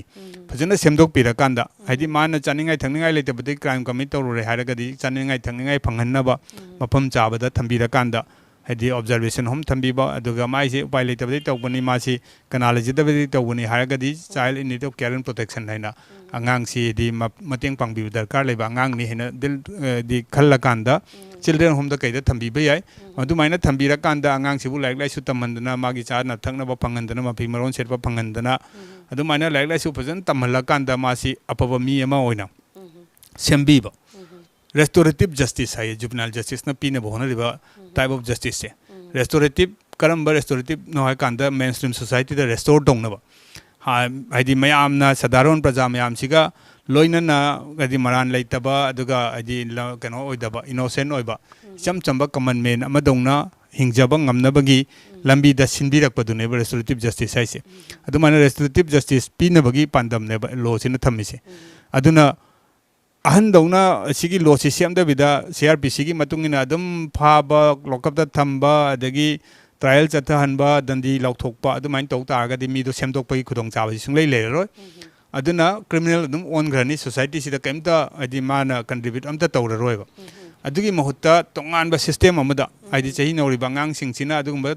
ꯐꯖꯅ ꯁꯦꯝꯗꯣꯛꯄꯤꯔꯀꯥꯟꯗ, ꯍꯥꯏꯗꯤ ꯃꯥꯅ ꯆꯥꯅꯤꯡꯉꯥꯏ ꯊꯛꯅꯤꯡꯉꯥꯏ ꯂꯩꯇꯕꯗꯒꯤ ꯀ꯭ꯔꯥꯏꯝ ꯀꯃꯤꯠ ꯇꯧꯔꯨꯔꯦ ꯍꯥꯏꯔꯒꯗꯤ, ꯆꯥꯅꯤꯡꯉꯥꯏ ꯊꯛꯅꯤꯡꯉꯥꯏ ꯐꯪꯍꯟꯅꯕ ꯃꯐꯝ ꯆꯥꯕꯗ ꯊꯝꯕꯤꯔꯀꯥꯟꯗ, ꯍꯥꯏꯗꯤ ꯑꯣꯕꯖꯥꯔꯕꯦꯁꯟ ꯍꯣꯝ ꯊꯝꯕꯤꯕ, ꯑꯗꯨꯒ ꯃꯥꯏꯁꯦ ꯎꯄꯥꯏ ꯂꯩꯇꯕꯗꯒꯤ ꯇꯧꯕꯅꯤ, ꯃꯥꯁꯤ ꯀꯅꯥ ꯂꯩꯖꯗꯕꯗꯒꯤ ꯇꯧꯕꯅꯤ ꯍꯥꯏꯔꯒꯗꯤ, ꯆꯥꯏꯜ ꯏꯟ ꯅꯤꯗ ꯑꯣꯐ ꯀꯦꯌꯔ ꯑꯦꯟ ꯄ꯭ꯔꯣꯇꯦꯛꯁꯟ ꯍꯥꯏꯅ ꯑꯉꯥꯡꯁꯤ ꯍꯥꯏꯗꯤ ꯃ-, ꯃꯇꯦꯡ ꯄꯥꯡꯕꯤꯕ ꯗꯔꯀꯥꯔ ꯂꯩꯕ ꯑꯉꯥꯡꯅꯤ ꯍꯥꯏꯅ ꯗꯤꯜ-, ꯑ, ꯗꯤ ꯈꯜꯂꯀꯥꯟꯗ ꯆꯤꯜꯗ꯭ꯔꯦꯟ ꯍꯣꯝꯗ ꯀꯩꯗ ꯊꯝꯕꯤꯕ ꯌꯥꯏ꯫ ꯑꯗꯨꯃꯥꯏꯅ ꯊꯝꯕꯤꯔꯀꯥꯟꯗ ꯑꯉꯥꯡꯁꯤꯕꯨ ꯂꯥꯏꯔꯤꯛ ꯂꯥꯏꯁꯨ ꯇꯝꯍꯟꯗꯅ, ꯃꯥꯒꯤ ꯆꯥꯅ ꯊꯛꯅꯕ ꯐꯪꯍꯟꯗꯅ, ꯃꯐꯤ ꯃꯔꯣꯟ ꯁꯦꯠꯄ ꯐꯪꯍꯟꯗꯅ, ꯑꯗꯨꯃꯥꯏꯅ ꯂꯥꯏꯔꯤꯛ ꯂꯥꯏꯁꯨ ꯐꯖꯅ ꯇꯝꯍꯜꯂꯀꯥꯟꯗ ꯃꯥꯁꯤ ꯑꯐꯕ ꯃꯤ ꯑꯃ ꯑꯣꯏꯅ ꯁꯦꯝꯕꯤꯕ꯫ ꯔꯦꯁꯇꯣꯔꯦꯇꯤꯞ ꯖꯁꯇꯤꯁ ꯍꯥꯏꯌꯦ, ꯖꯨꯕꯤꯅꯥꯏꯜ ꯖꯁꯇꯤꯁꯅ ꯄꯤꯅꯕ ꯍꯣꯠꯅꯔꯤꯕ ꯇꯥꯏꯞ ꯑꯣꯐ ꯖꯁꯇꯤꯁꯁꯦ꯫ ꯔꯦꯁꯇꯣꯔꯦꯇꯤꯞ, ꯀꯔꯝꯕ ꯔꯦꯁꯇꯣꯔꯦꯇꯤꯞꯅꯣ ꯍꯥꯏ ꯀꯥꯟꯗ, ꯃꯦꯟ ꯁ꯭ꯇ꯭ꯔꯤꯝ ꯁꯣꯁꯥꯏꯇꯤꯗ ꯔꯦꯁꯇꯣꯔ ꯇꯧꯅꯕ꯫ ꯍꯥ-, ꯍꯥꯏꯗꯤ ꯃꯌꯥꯝꯅ, ꯁꯗꯥꯔꯣꯟ ꯄ꯭ꯔꯖꯥ ꯃꯌꯥꯝꯁꯤꯒ ꯂꯣꯏꯅꯅ, ꯍꯥꯏꯗꯤ ꯃꯔꯥꯟ ꯂꯩꯇꯕ, ꯑꯗꯨꯒ ꯍꯥꯏꯗꯤ ꯂ-, ꯀꯩꯅꯣ ꯑꯣꯏꯗꯕ, ꯏꯅꯣꯁꯦꯟ ꯑꯣꯏꯕ, ꯏꯆꯝ ꯆꯝꯕ ꯀꯃꯟ ꯃꯦꯟ ꯑꯃꯗꯧꯅ ꯍꯤꯡꯖꯕ ꯉꯝꯅꯕꯒꯤ ꯂꯝꯕꯤꯗ ꯁꯤꯟꯕꯤꯔꯛꯄꯗꯨꯅꯦꯕ ꯔꯦꯁꯇꯣꯔꯦꯇꯤꯞ ꯖꯁꯇꯤꯁ ꯍꯥꯏꯁꯦ꯫ ꯑꯗꯨꯃꯥꯏꯅ ꯔꯦꯁꯇꯣꯔꯦꯇꯤꯞ ꯖꯁꯇꯤꯁ ꯄꯤꯅꯕꯒꯤ ꯄꯥꯟꯗꯝꯅꯦꯕ ꯂꯣꯁꯤꯅ ꯊꯝꯃꯤꯁꯦ꯫ ꯑꯗꯨꯅ ꯑꯍꯟꯗꯧꯅ ꯁꯤꯒꯤ ꯂꯣꯁꯤ ꯁꯦꯝꯗꯕꯤꯗ ꯁꯤ ꯑꯥꯔ ꯄꯤ ꯁꯤꯒꯤ ꯃꯇꯨꯡ ꯏꯟꯅ ꯑꯗꯨꯝ ꯐꯥꯕ, ꯂꯣꯀꯞꯇ ꯊꯝꯕ, ꯑꯗꯒꯤ ꯇ꯭ꯔꯥꯏꯌꯦꯜ ꯆꯠꯊꯍꯟꯕ, ꯗꯟꯗꯤ ꯂꯧꯊꯣꯛꯄ, ꯑꯗꯨꯃꯥꯏꯅ ꯇꯧ ꯇꯥꯔꯒꯗꯤ ꯃꯤꯗꯣ ꯁꯦꯝꯗꯣꯛꯄꯒꯤ ꯈꯨꯗꯣꯡꯆꯥꯕꯁꯤ ꯁꯨꯡꯂꯩ ꯂꯩꯔꯔꯣꯏ꯫ ꯑꯗꯨꯅ ꯀ꯭ꯔꯤꯃꯤꯅꯦꯜ ꯑꯗꯨꯝ ꯑꯣꯟꯈ꯭ꯔꯅꯤ, ꯁꯣꯁꯥꯏꯇꯤꯁꯤꯗ ꯀꯩꯝꯇ, ꯍꯥꯏꯗꯤ, ꯃꯥꯅ ꯀꯟꯇ꯭ꯔꯤꯕ꯭ꯌꯨꯠ ꯑꯝꯇ ꯇꯧꯔꯔꯣꯏꯕ꯫ ꯑꯗꯨꯒꯤ ꯃꯍꯨꯠꯇ ꯇꯣꯉꯥꯟꯕ ꯁꯤꯁꯇꯦꯝ ꯑꯃꯗ, ꯍꯥꯏꯗꯤ, ꯆꯍꯤ ꯅꯧꯔꯤꯕ ꯑꯉꯥꯡꯁꯤꯡꯁꯤꯅ ꯑꯗꯨꯒꯨꯝꯕ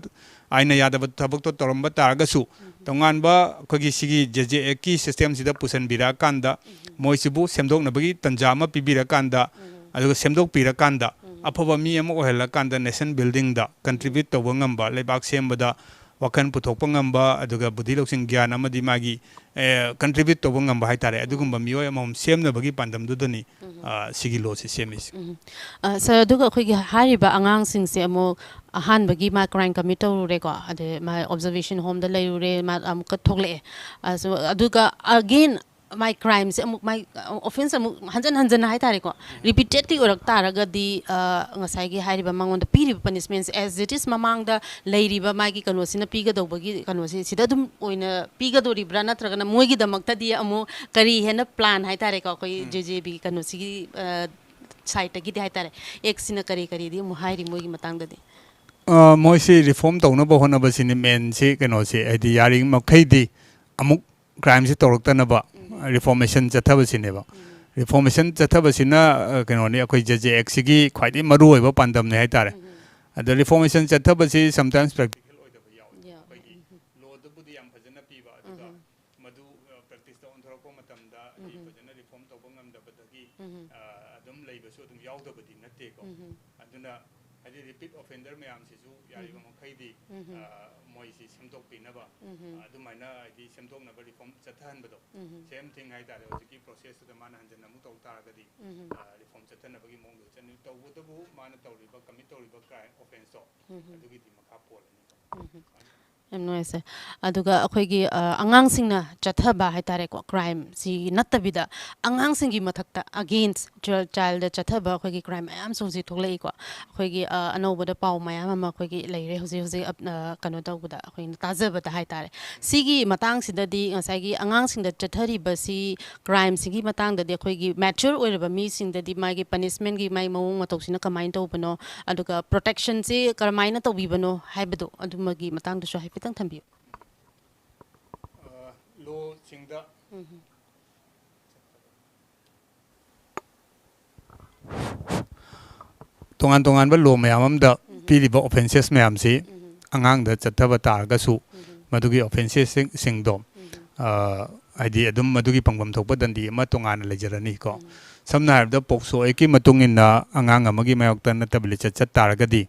ꯑꯥꯏꯟꯅ ꯌꯥꯗꯕ ꯊꯕꯛꯇꯣ ꯇꯧꯔꯝꯕ ꯇꯥꯔꯒꯁꯨ, ꯇꯣꯉꯥꯟꯕ ꯑꯩꯈꯣꯏꯒꯤ ꯁꯤꯒꯤ ꯖꯦ ꯖꯦ ꯑꯦꯛꯀꯤ ꯁꯤꯁꯇꯦꯝꯁꯤꯗ ꯄꯨꯁꯤꯟꯕꯤꯔꯛꯑꯀꯥꯟꯗ, ꯃꯣꯏꯁꯤꯕꯨ ꯁꯦꯝꯗꯣꯛꯅꯕꯒꯤ ꯇꯥꯟꯖꯥ ꯑꯃ ꯄꯤꯕꯤꯔꯀꯥꯟꯗ, ꯑꯗꯨꯒ ꯁꯦꯝꯗꯣꯛꯄꯤꯔꯀꯥꯟꯗ, ꯑꯐꯕ ꯃꯤ ꯑꯃ ꯑꯣꯏꯍꯜꯂꯀꯥꯟꯗ, ꯅꯦꯁꯟ ꯕꯤꯜꯗꯤꯡꯗ ꯀꯟꯇ꯭ꯔꯤꯕ꯭ꯌꯨꯠ ꯇꯧꯕ ꯉꯝꯕ, ꯂꯩꯕꯥꯛ ꯁꯦꯝꯕꯗ ꯋꯥꯈꯜ ꯄꯨꯊꯣꯛꯄ ꯉꯝꯕ, ꯑꯗꯨꯒ ꯕꯨꯙꯤ ꯂꯧꯁꯤꯡ ꯒ꯭ꯌꯥꯟ ꯑꯃꯗꯤ ꯃꯥꯒꯤ, ꯑꯦ, ꯀꯟꯇ꯭ꯔꯤꯕ꯭ꯌꯨꯠ ꯇꯧꯕ ꯉꯝꯕ ꯍꯥꯏꯇꯥꯔꯦ, ꯑꯗꯨꯒꯨꯝꯕ ꯃꯤꯑꯣꯏ ꯑꯃꯃꯝ ꯁꯦꯝꯅꯕꯒꯤ ꯄꯥꯟꯗꯝꯗꯨꯗꯅꯤ ꯑ, ꯁꯤꯒꯤ ꯂꯣꯁꯤ ꯁꯦꯝꯃꯤꯁꯦ꯫ ꯎꯝ꯫ ꯑ, ꯁꯥꯔ, ꯑꯗꯨꯒ ꯑꯩꯈꯣꯏꯒꯤ ꯍꯥꯏꯔꯤꯕ ꯑꯉꯥꯡꯁꯤꯡꯁꯦ ꯑꯃꯨꯛ ꯑꯍꯥꯟꯕꯒꯤ ꯃꯥ ꯀ꯭ꯔꯥꯏꯝ ꯀꯃꯤꯠ ꯇꯧꯔꯨꯔꯦꯀꯣ, ꯑꯗꯩ ꯃꯥ ꯑꯣꯕꯖꯔꯕꯦꯁꯟ ꯍꯣꯝꯗ ꯂꯩꯔꯨꯔꯦ, ꯃꯥ ꯑꯃꯨꯛꯀ ꯊꯣꯛꯂꯛꯑꯦ꯫ ꯑ, so, ꯑꯗꯨꯒ ꯑꯒꯦꯟ ꯃꯥꯏ ꯀ꯭ꯔꯥꯏꯝꯁꯦ ꯑꯃꯨꯛ, ꯃꯥꯏ ꯑꯣꯐꯦꯟꯁ ꯑꯃꯨꯛ ꯍꯟꯖꯟ ꯍꯟꯖꯟꯅ ꯍꯥꯏꯇꯥꯔꯦꯀꯣ, ꯔꯤꯄꯤꯇꯦꯗꯂꯤ ꯑꯣꯏꯔꯛ ꯇꯥꯔꯒꯗꯤ, ꯑ, ꯉꯁꯥꯏꯒꯤ ꯍꯥꯏꯔꯤꯕ ꯃꯉꯣꯟꯗ ꯄꯤꯔꯤꯕ ꯄꯅꯤꯁꯃꯦꯟꯁꯦ ꯑꯦꯁ ꯏꯠ ꯏꯁ ꯃꯃꯥꯡꯗ ꯂꯩꯔꯤꯕ ꯃꯥꯒꯤ ꯀꯩꯅꯣꯁꯤꯅ ꯄꯤꯒꯗꯧꯕꯒꯤ ꯀꯩꯅꯣꯁꯦ ꯁꯤꯗ ꯑꯗꯨꯝ ꯑꯣꯏꯅ ꯄꯤꯒꯗꯣꯔꯤꯕ꯭ꯔꯥ, ꯅꯠꯇ꯭ꯔꯒꯅ ꯃꯣꯏꯒꯤꯗꯃꯛꯇꯗꯤ ꯑꯃꯨꯛ ꯀꯔꯤ ꯍꯦꯟꯅ ꯄ꯭ꯂꯥꯟ ꯍꯥꯏꯇꯥꯔꯦꯀꯣ, ꯑꯩꯈꯣꯏ ꯖꯦ ꯖꯦ ꯕꯤ ꯀꯩꯅꯣꯁꯤꯒꯤ, ꯑ, ꯁꯥꯏꯠꯇꯒꯤꯗꯤ ꯍꯥꯏꯇꯥꯔꯦ, ꯑꯦꯛꯁꯤꯅ ꯀꯔꯤ ꯀꯔꯤꯗꯤ ꯑꯃꯨꯛ ꯍꯥꯏꯔꯤ ꯃꯣꯏꯒꯤ ꯃꯇꯥꯡꯗꯗꯤ? ꯑ, ꯃꯣꯏꯁꯤ ꯔꯤꯐꯣꯔꯝ ꯇꯧꯅꯕ ꯍꯣꯠꯅꯕꯁꯤꯅꯤ ꯃꯦꯟꯁꯤ ꯀꯩꯅꯣꯁꯤ, ꯍꯥꯏꯗꯤ ꯌꯥꯔꯤꯃꯈꯩꯗꯤ ꯑꯃꯨꯛ ꯀ꯭ꯔꯥꯏꯝꯁꯤ ꯇꯧꯔꯛꯇꯅꯕ ꯔꯤꯐꯣꯔꯃꯦꯁꯟ ꯆꯠꯊꯕꯁꯤꯅꯦꯕ꯫ ꯔꯤꯐꯣꯔꯃꯦꯁꯟ ꯆꯠꯊꯕꯁꯤꯅ, ꯑ, ꯀꯩꯅꯣꯅꯤ, ꯑꯩꯈꯣꯏ ꯖꯦ ꯖꯦ ꯑꯦꯛꯁꯤꯒꯤ ꯈ꯭ꯋꯥꯏꯗꯒꯤ ꯃꯔꯨꯑꯣꯏꯕ ꯄꯥꯟꯗꯝꯅꯤ ꯍꯥꯏꯇꯥꯔꯦ꯫ ꯑꯗ ꯔꯤꯐꯣꯔꯃꯦꯁꯟ ꯆꯠꯊꯕꯁꯤ ꯁꯝꯇꯥꯏꯝꯁ ꯄ꯭ꯔꯦꯛꯇꯤꯀꯦꯜ ꯑꯣꯏꯗꯕ ꯌꯥꯎꯋꯤ꯫ ꯑꯩꯈꯣꯏꯒꯤ ꯂꯣꯗꯕꯨꯗꯤ ꯌꯥꯝ ꯐꯖꯅ ꯄꯤꯕ, ꯑꯗꯨꯒ ꯃꯗꯨ, ꯑ, ꯄ꯭ꯔꯦꯛꯇꯤꯁꯇ ꯑꯣꯟꯊꯣꯔꯛꯄ ꯃꯇꯝꯗ ꯑꯩ ꯐꯖꯅ ꯔꯤꯐꯣꯔꯝ ꯇꯧꯕ ꯉꯝꯗꯕꯗꯒꯤ, ꯑ, ꯑꯗꯨꯝ ꯂꯩꯕꯁꯨ ꯑꯗꯨꯝ ꯌꯥꯎꯗꯕꯗꯤ ꯅꯠꯇꯦꯀꯣ꯫ ꯑꯗꯨꯅ ꯍꯥꯏꯗꯤ ꯔꯤꯄꯤꯠ ꯑꯣꯐꯦꯟꯗꯔ ꯃꯌꯥꯝꯁꯤꯁꯨ ꯌꯥꯔꯤꯕ ꯃꯈꯩꯗꯤ, ꯑ, ꯃꯣꯏꯁꯤ ꯁꯦꯝꯗꯣꯛꯄꯤꯅꯕ, ꯑ, ꯑꯗꯨꯃꯥꯏꯅ ꯍꯥꯏꯗꯤ ꯁꯦꯝꯗꯣꯛꯅꯕ ꯔꯤꯐꯣꯔꯝ ꯆꯠꯊꯍꯟꯕꯗꯣ, ꯁꯦꯝ ꯊꯤꯡ ꯍꯥꯏꯇꯥꯔꯦ꯫ ꯍꯧꯖꯤꯛꯀꯤ ꯄ꯭ꯔꯣꯁꯦꯁꯇꯨꯗ ꯃꯥꯅ ꯍꯟꯖꯟꯅ ꯑꯃꯨꯛ ꯇꯧ ꯇꯥꯔꯒꯗꯤ, ꯑ, ꯔꯤꯐꯣꯔꯝ ꯆꯠꯊꯅꯕꯒꯤ ꯃꯑꯣꯡꯗ ꯆꯠꯅꯤ꯫ ꯇꯧꯕꯇꯕꯨ ꯃꯥꯅ ꯇꯧꯔꯤꯕ, ꯀꯃꯤꯠ ꯇꯧꯔꯤꯕ ꯀ꯭ꯔꯥꯏꯝ ꯑꯣꯐꯦꯟꯁꯇꯣ, ꯑꯗꯨꯒꯤꯗꯤ ꯃꯈꯥ ꯄꯣꯜꯂꯅꯤꯀꯣ꯫ ꯌꯥꯝ ꯅꯨꯡꯉꯥꯏꯖꯩ꯫ ꯑꯗꯨꯒ ꯑꯩꯈꯣꯏꯒꯤ, ꯑ, ꯑꯉꯥꯡꯁꯤꯡꯅ ꯆꯠꯊꯕ ꯍꯥꯏꯇꯥꯔꯦꯀꯣ, ꯀ꯭ꯔꯥꯏꯝꯁꯤ ꯅꯠꯇꯕꯤꯗ ꯑꯉꯥꯡꯁꯤꯡꯒꯤ ꯃꯊꯛꯇ ꯑꯒꯦꯟꯁ ꯆꯥꯏꯜꯗ ꯆꯠꯊꯕ ꯑꯩꯈꯣꯏꯒꯤ ꯀ꯭ꯔꯥꯏꯝ ꯃꯌꯥꯝꯁꯨ ꯍꯧꯖꯤꯛ ꯊꯣꯛꯂꯛꯏꯀꯣ꯫ ꯑꯩꯈꯣꯏꯒꯤ, ꯑ, ꯑꯅꯧꯕꯗ ꯄꯥꯎ ꯃꯌꯥꯝ ꯑꯃ ꯑꯩꯈꯣꯏꯒꯤ ꯂꯩꯔꯦ ꯍꯧꯖꯤꯛ ꯍꯧꯖꯤꯛ, ꯑ, ꯀꯩꯅꯣ ꯇꯧꯕꯗ, ꯑꯩꯈꯣꯏꯅ ꯇꯥꯖꯕꯗ ꯍꯥꯏꯇꯥꯔꯦ꯫ ꯁꯤꯒꯤ ꯃꯇꯥꯡꯁꯤꯗꯗꯤ ꯉꯁꯥꯏꯒꯤ ꯑꯉꯥꯡꯁꯤꯡꯗ ꯆꯠꯊꯔꯤꯕꯁꯤ, ꯀ꯭ꯔꯥꯏꯝꯁꯤꯒꯤ ꯃꯇꯥꯡꯗꯗꯤ ꯑꯩꯈꯣꯏꯒꯤ ꯃꯦꯆ꯭ꯌꯣꯔ ꯑꯣꯏꯔꯕ ꯃꯤꯁꯤꯡꯗꯗꯤ ꯃꯥꯒꯤ ꯄꯅꯤꯁꯃꯦꯟꯒꯤ ꯃꯥꯒꯤ ꯃꯑꯣꯡ ꯃꯇꯧꯁꯤꯅ ꯀꯃꯥꯏꯅ ꯇꯧꯕꯅꯣ, ꯑꯗꯨꯒ ꯄ꯭ꯔꯣꯇꯦꯛꯁꯟꯁꯤ ꯀꯔꯝꯍꯥꯏꯅ ꯇꯧꯕꯤꯕꯅꯣ ꯍꯥꯏꯕꯗꯣ, ꯑꯗꯨꯃꯒꯤ ꯃꯇꯥꯡꯗꯁꯨ ꯍꯥꯏꯐꯦꯠꯇꯪ ꯊꯝꯕꯤꯌꯨ꯫ ꯑ, ꯂꯣꯁꯤꯡꯗ ꯇꯣꯉꯥꯟ ꯇꯣꯉꯥꯟꯕ ꯂꯣ ꯃꯌꯥꯝ ꯑꯃꯗ ꯄꯤꯔꯤꯕ ꯑꯣꯐꯦꯟꯁꯦꯁ ꯃꯌꯥꯝꯁꯤ ꯑꯉꯥꯡꯗ ꯆꯠꯊꯕ ꯇꯥꯔꯒꯁꯨ, ꯃꯗꯨꯒꯤ ꯑꯣꯐꯦꯟꯁꯦꯁꯁꯤꯡꯗꯣ, ꯑ, ꯍꯥꯏꯗꯤ ꯑꯗꯨꯝ ꯃꯗꯨꯒꯤ ꯄꯪꯐꯝ ꯊꯣꯛꯄ ꯗꯟꯗꯤ ꯑꯃ ꯇꯣꯉꯥꯟꯅ ꯂꯩꯖꯔꯅꯤꯀꯣ꯫ ꯁꯝꯅ ꯍꯥꯏꯔꯕꯗ, ꯄꯣꯛꯁꯣ ꯑꯦꯛꯀꯤ ꯃꯇꯨꯡ ꯏꯟꯅ ꯑꯉꯥꯡ ꯑꯃꯒꯤ ꯃꯥꯌꯣꯛꯇ ꯅꯠꯇꯕ ꯂꯤꯆꯠ ꯆꯠ ꯇꯥꯔꯒꯗꯤ,